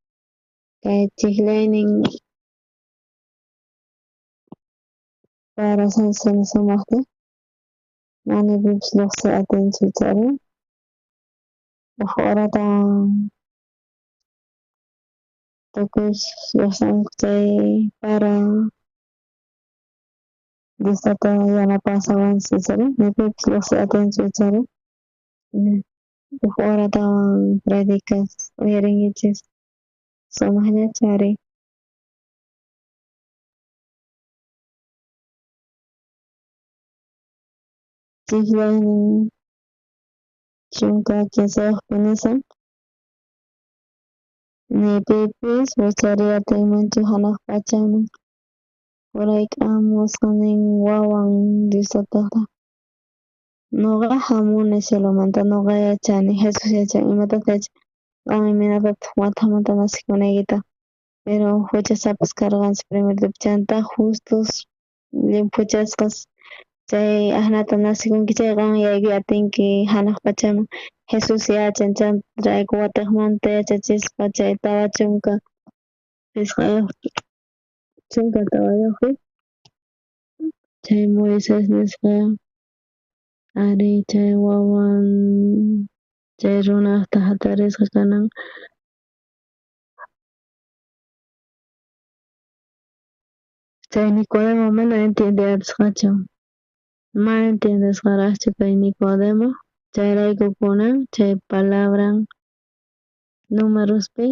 Kay chijlaynin para sumajta mana pipis llojsiy atinchu ichari. Uj horata tukuy llojsinku chay para Dios tata yanapasawanchis ichari ni pipis llojsiy atinchu ichari. Uj horatawan predicas uyarinkichis sumajllachu ari. Chijlaynin chunka kinsayojpi nisan ni pipis wichariy atinmanchu janaj pachaman urayk'amusqa nin wawan Dios tatajta. Noqa jamuni cielomanta noqa yachani Jesús yachan imatataq yachan qan imaynatataq watejmanta nacekunaykita. Pero juchasapas karqanchis primero chanta justos llimphuchasqas Chay ajnata nacikunki chay qan yaykuy atinki hanaq pachaman. Jesús yachan chayrayku watejmanta yachachispa chay 45 14 chay Moisés nisqa ari chay wawan chay runajta jatarisqa kanan. Chay Nicodemo mana entiende atisqachu, mana entiendesqaraqchu kay Nicodemo, chayrayku kunan chay palabran numerospi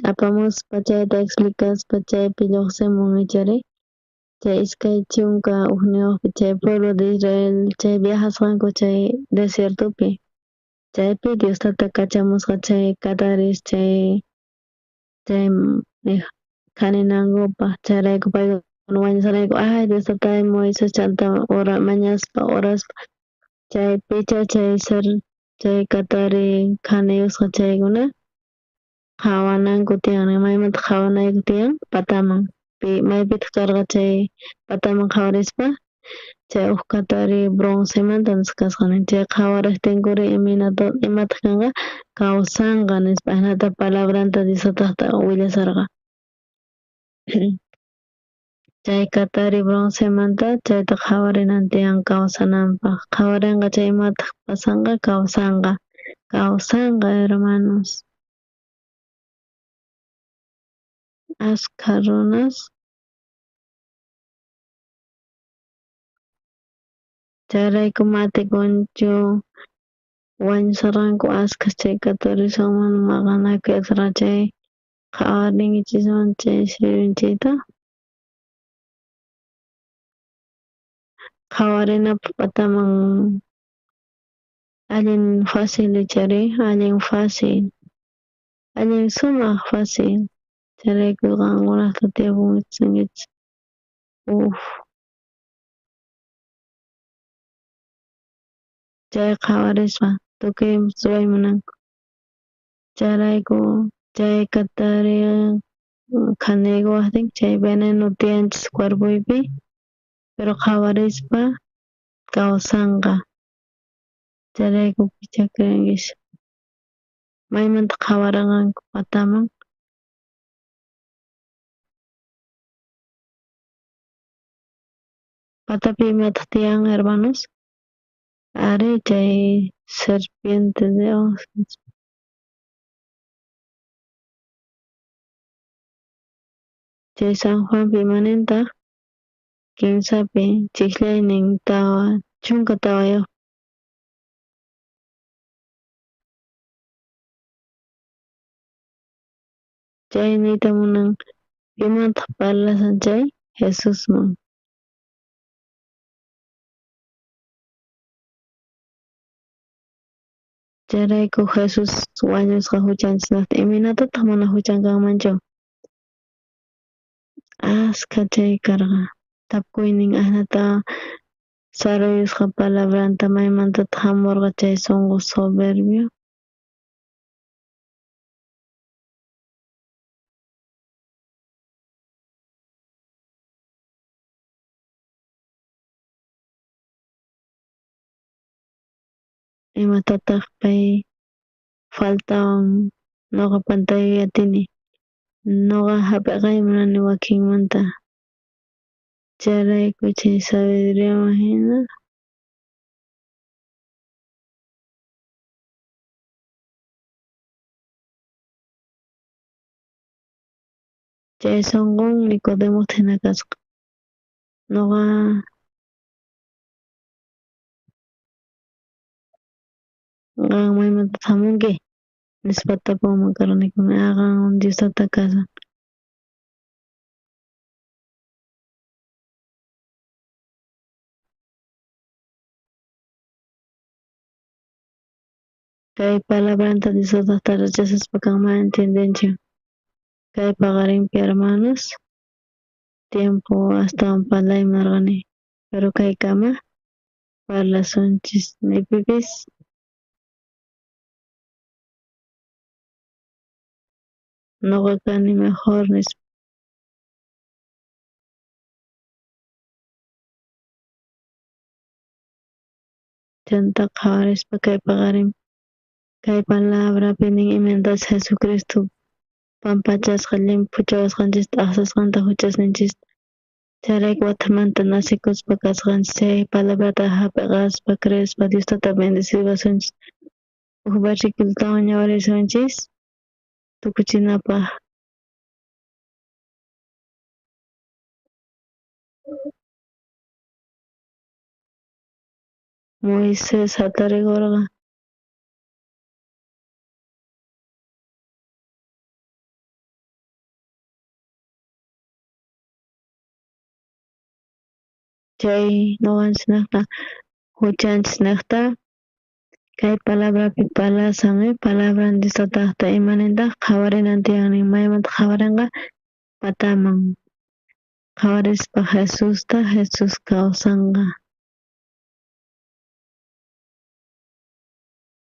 apamuspa chayta explicaspa chaypi lluqsimun ichari chay 21pi chay pueblo de Israel chay viajasqanku chay desiertopi chaypi Dios tata kachamusqa chay kataris chay chay khaninankupaj chayrayku paykuna wañusqarayku ay Dios tatay Moisés chanta ora mañaspa oraspa chay picha chay ser chay katari khaniyusqa chaykuna qhawananku tiyan maymanta qhawanayku tiyan pataman pi maypitaq karqa chay pataman qhawarispa chay uj katari broncemanta nisqa kasqa chay qhawarejtinkuri imaynata imataq kanqa kawsanqa nispa ajinata palabranta Dios tatajta willasarqa. Chay katari broncemanta chayta qhawarinan tiyan kawsananpaj qhawarinqa chay imataq pasanqa kawsanqa kawsanqa hermanos. Askha runas chayrayku matikunchu wañusarqanku askhas chay katariswan mana maqanakuy atirqa chay qhawarinkichisman chay sirvinchikta qhawarinapaq pataman allin fácil ichari allin fácil allin sumaq fácil chayrayku qankunaqta tiyapunkichis uf chay qhawarispa tukuy ruway munanku chayrayku chay katari khaniykuwajtin chay veneno tiyanchis cuerpoypi pero qhawarispa kawsanqa chayrayku picha crenkis maymanta qhawaranqanku pataman patapi imataq tiyan hermanos ari chay serpiente de ojos chay San Juanpi imanintaq kimsapi chijllaynin 14. Chay niyta munan pimantaq parlashan chay Jesusman. Chayrayku Jesús wañusqa huchanchisnaqta imaynatataq mana huchan kanmanchu askha chay karqa tapukuynin ajnata saruyusqa palabranta maymantataq hamurqa chay sunqu soberbio. Imatataq pay faltawan noqa pantay atini noqa hap'iqay munani wakinmanta chayrayku chay sabiduriaman hina chay sunqun Nicodemota hina kasqa noqa qan maymantataq hamunki nispa tapunman karqa ah qan Dios tata kasan. Kay palabranta Dios tataqta rechazaspa kan mana entiendenchu kay paqarinpi hermanos tiempo astawan parlayman nerqani pero kaykama parlasunchis ni pipis noqa kani mejor nispa. Chanta qhawarispa kay paqarin kay palabrapi nin imaynatachus Jesucristo pampachasqa llimphuchawasqanchista t'ajsasqanta juchasninchista. Chayrayku watejmanta nacikuspa kasqanchis chay palabrata jap'iqaspa creespa Dios Tata bendeciwasunchis. Uj versiculotawan ñawirisunchis tukuchinapaj. Moisés jatarikorqa. Chay noqanchisnejta juchanchisnejta kay palabrapi parlasan, palabran Dios tatajta imanintaj qhawarinan tiyan nin maymanta qhawarenqa pataman qhawarispa Jesusta, Jesús kawsanqa.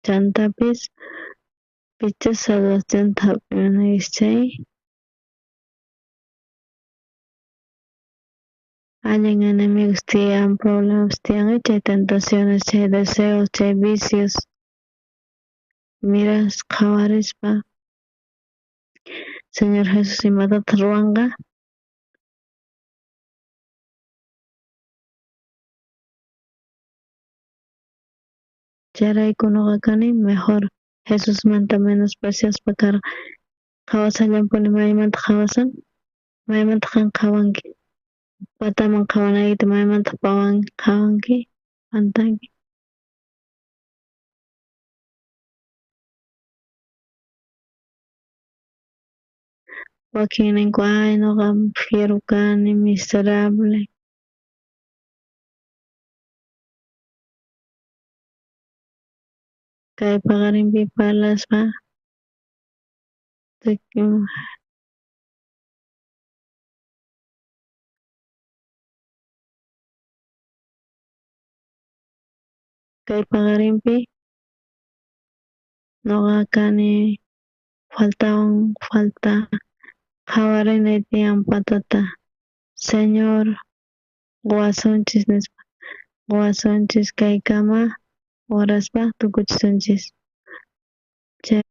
Chantapis pichus salvacionta jap'inaykichis chay allin enemigos tiyan, problemas tiyan, chay tentaciones, chay deseos, chay vicios. Miras qhawarispa Señor Jesús imatataj ruwanqa? Chayrayku noqa kani mejor Jesusmanta menospreciaspa karqa. Qhawasallanpuni maymanta qhawasan, maymanta qan qhawanki. Pataman qhawanaykita maymanta qhawanki, pantanki. Wakin ninku, ay noqa fiero kani, miserable. Kay paqarinpi parlaspa kay paqarinpi noqa kani faltawan falta qhawarinay tiyan patata. Señor qowasunchis nispa, qowasunchis kaykama oraspa tukuchisunchis. Chay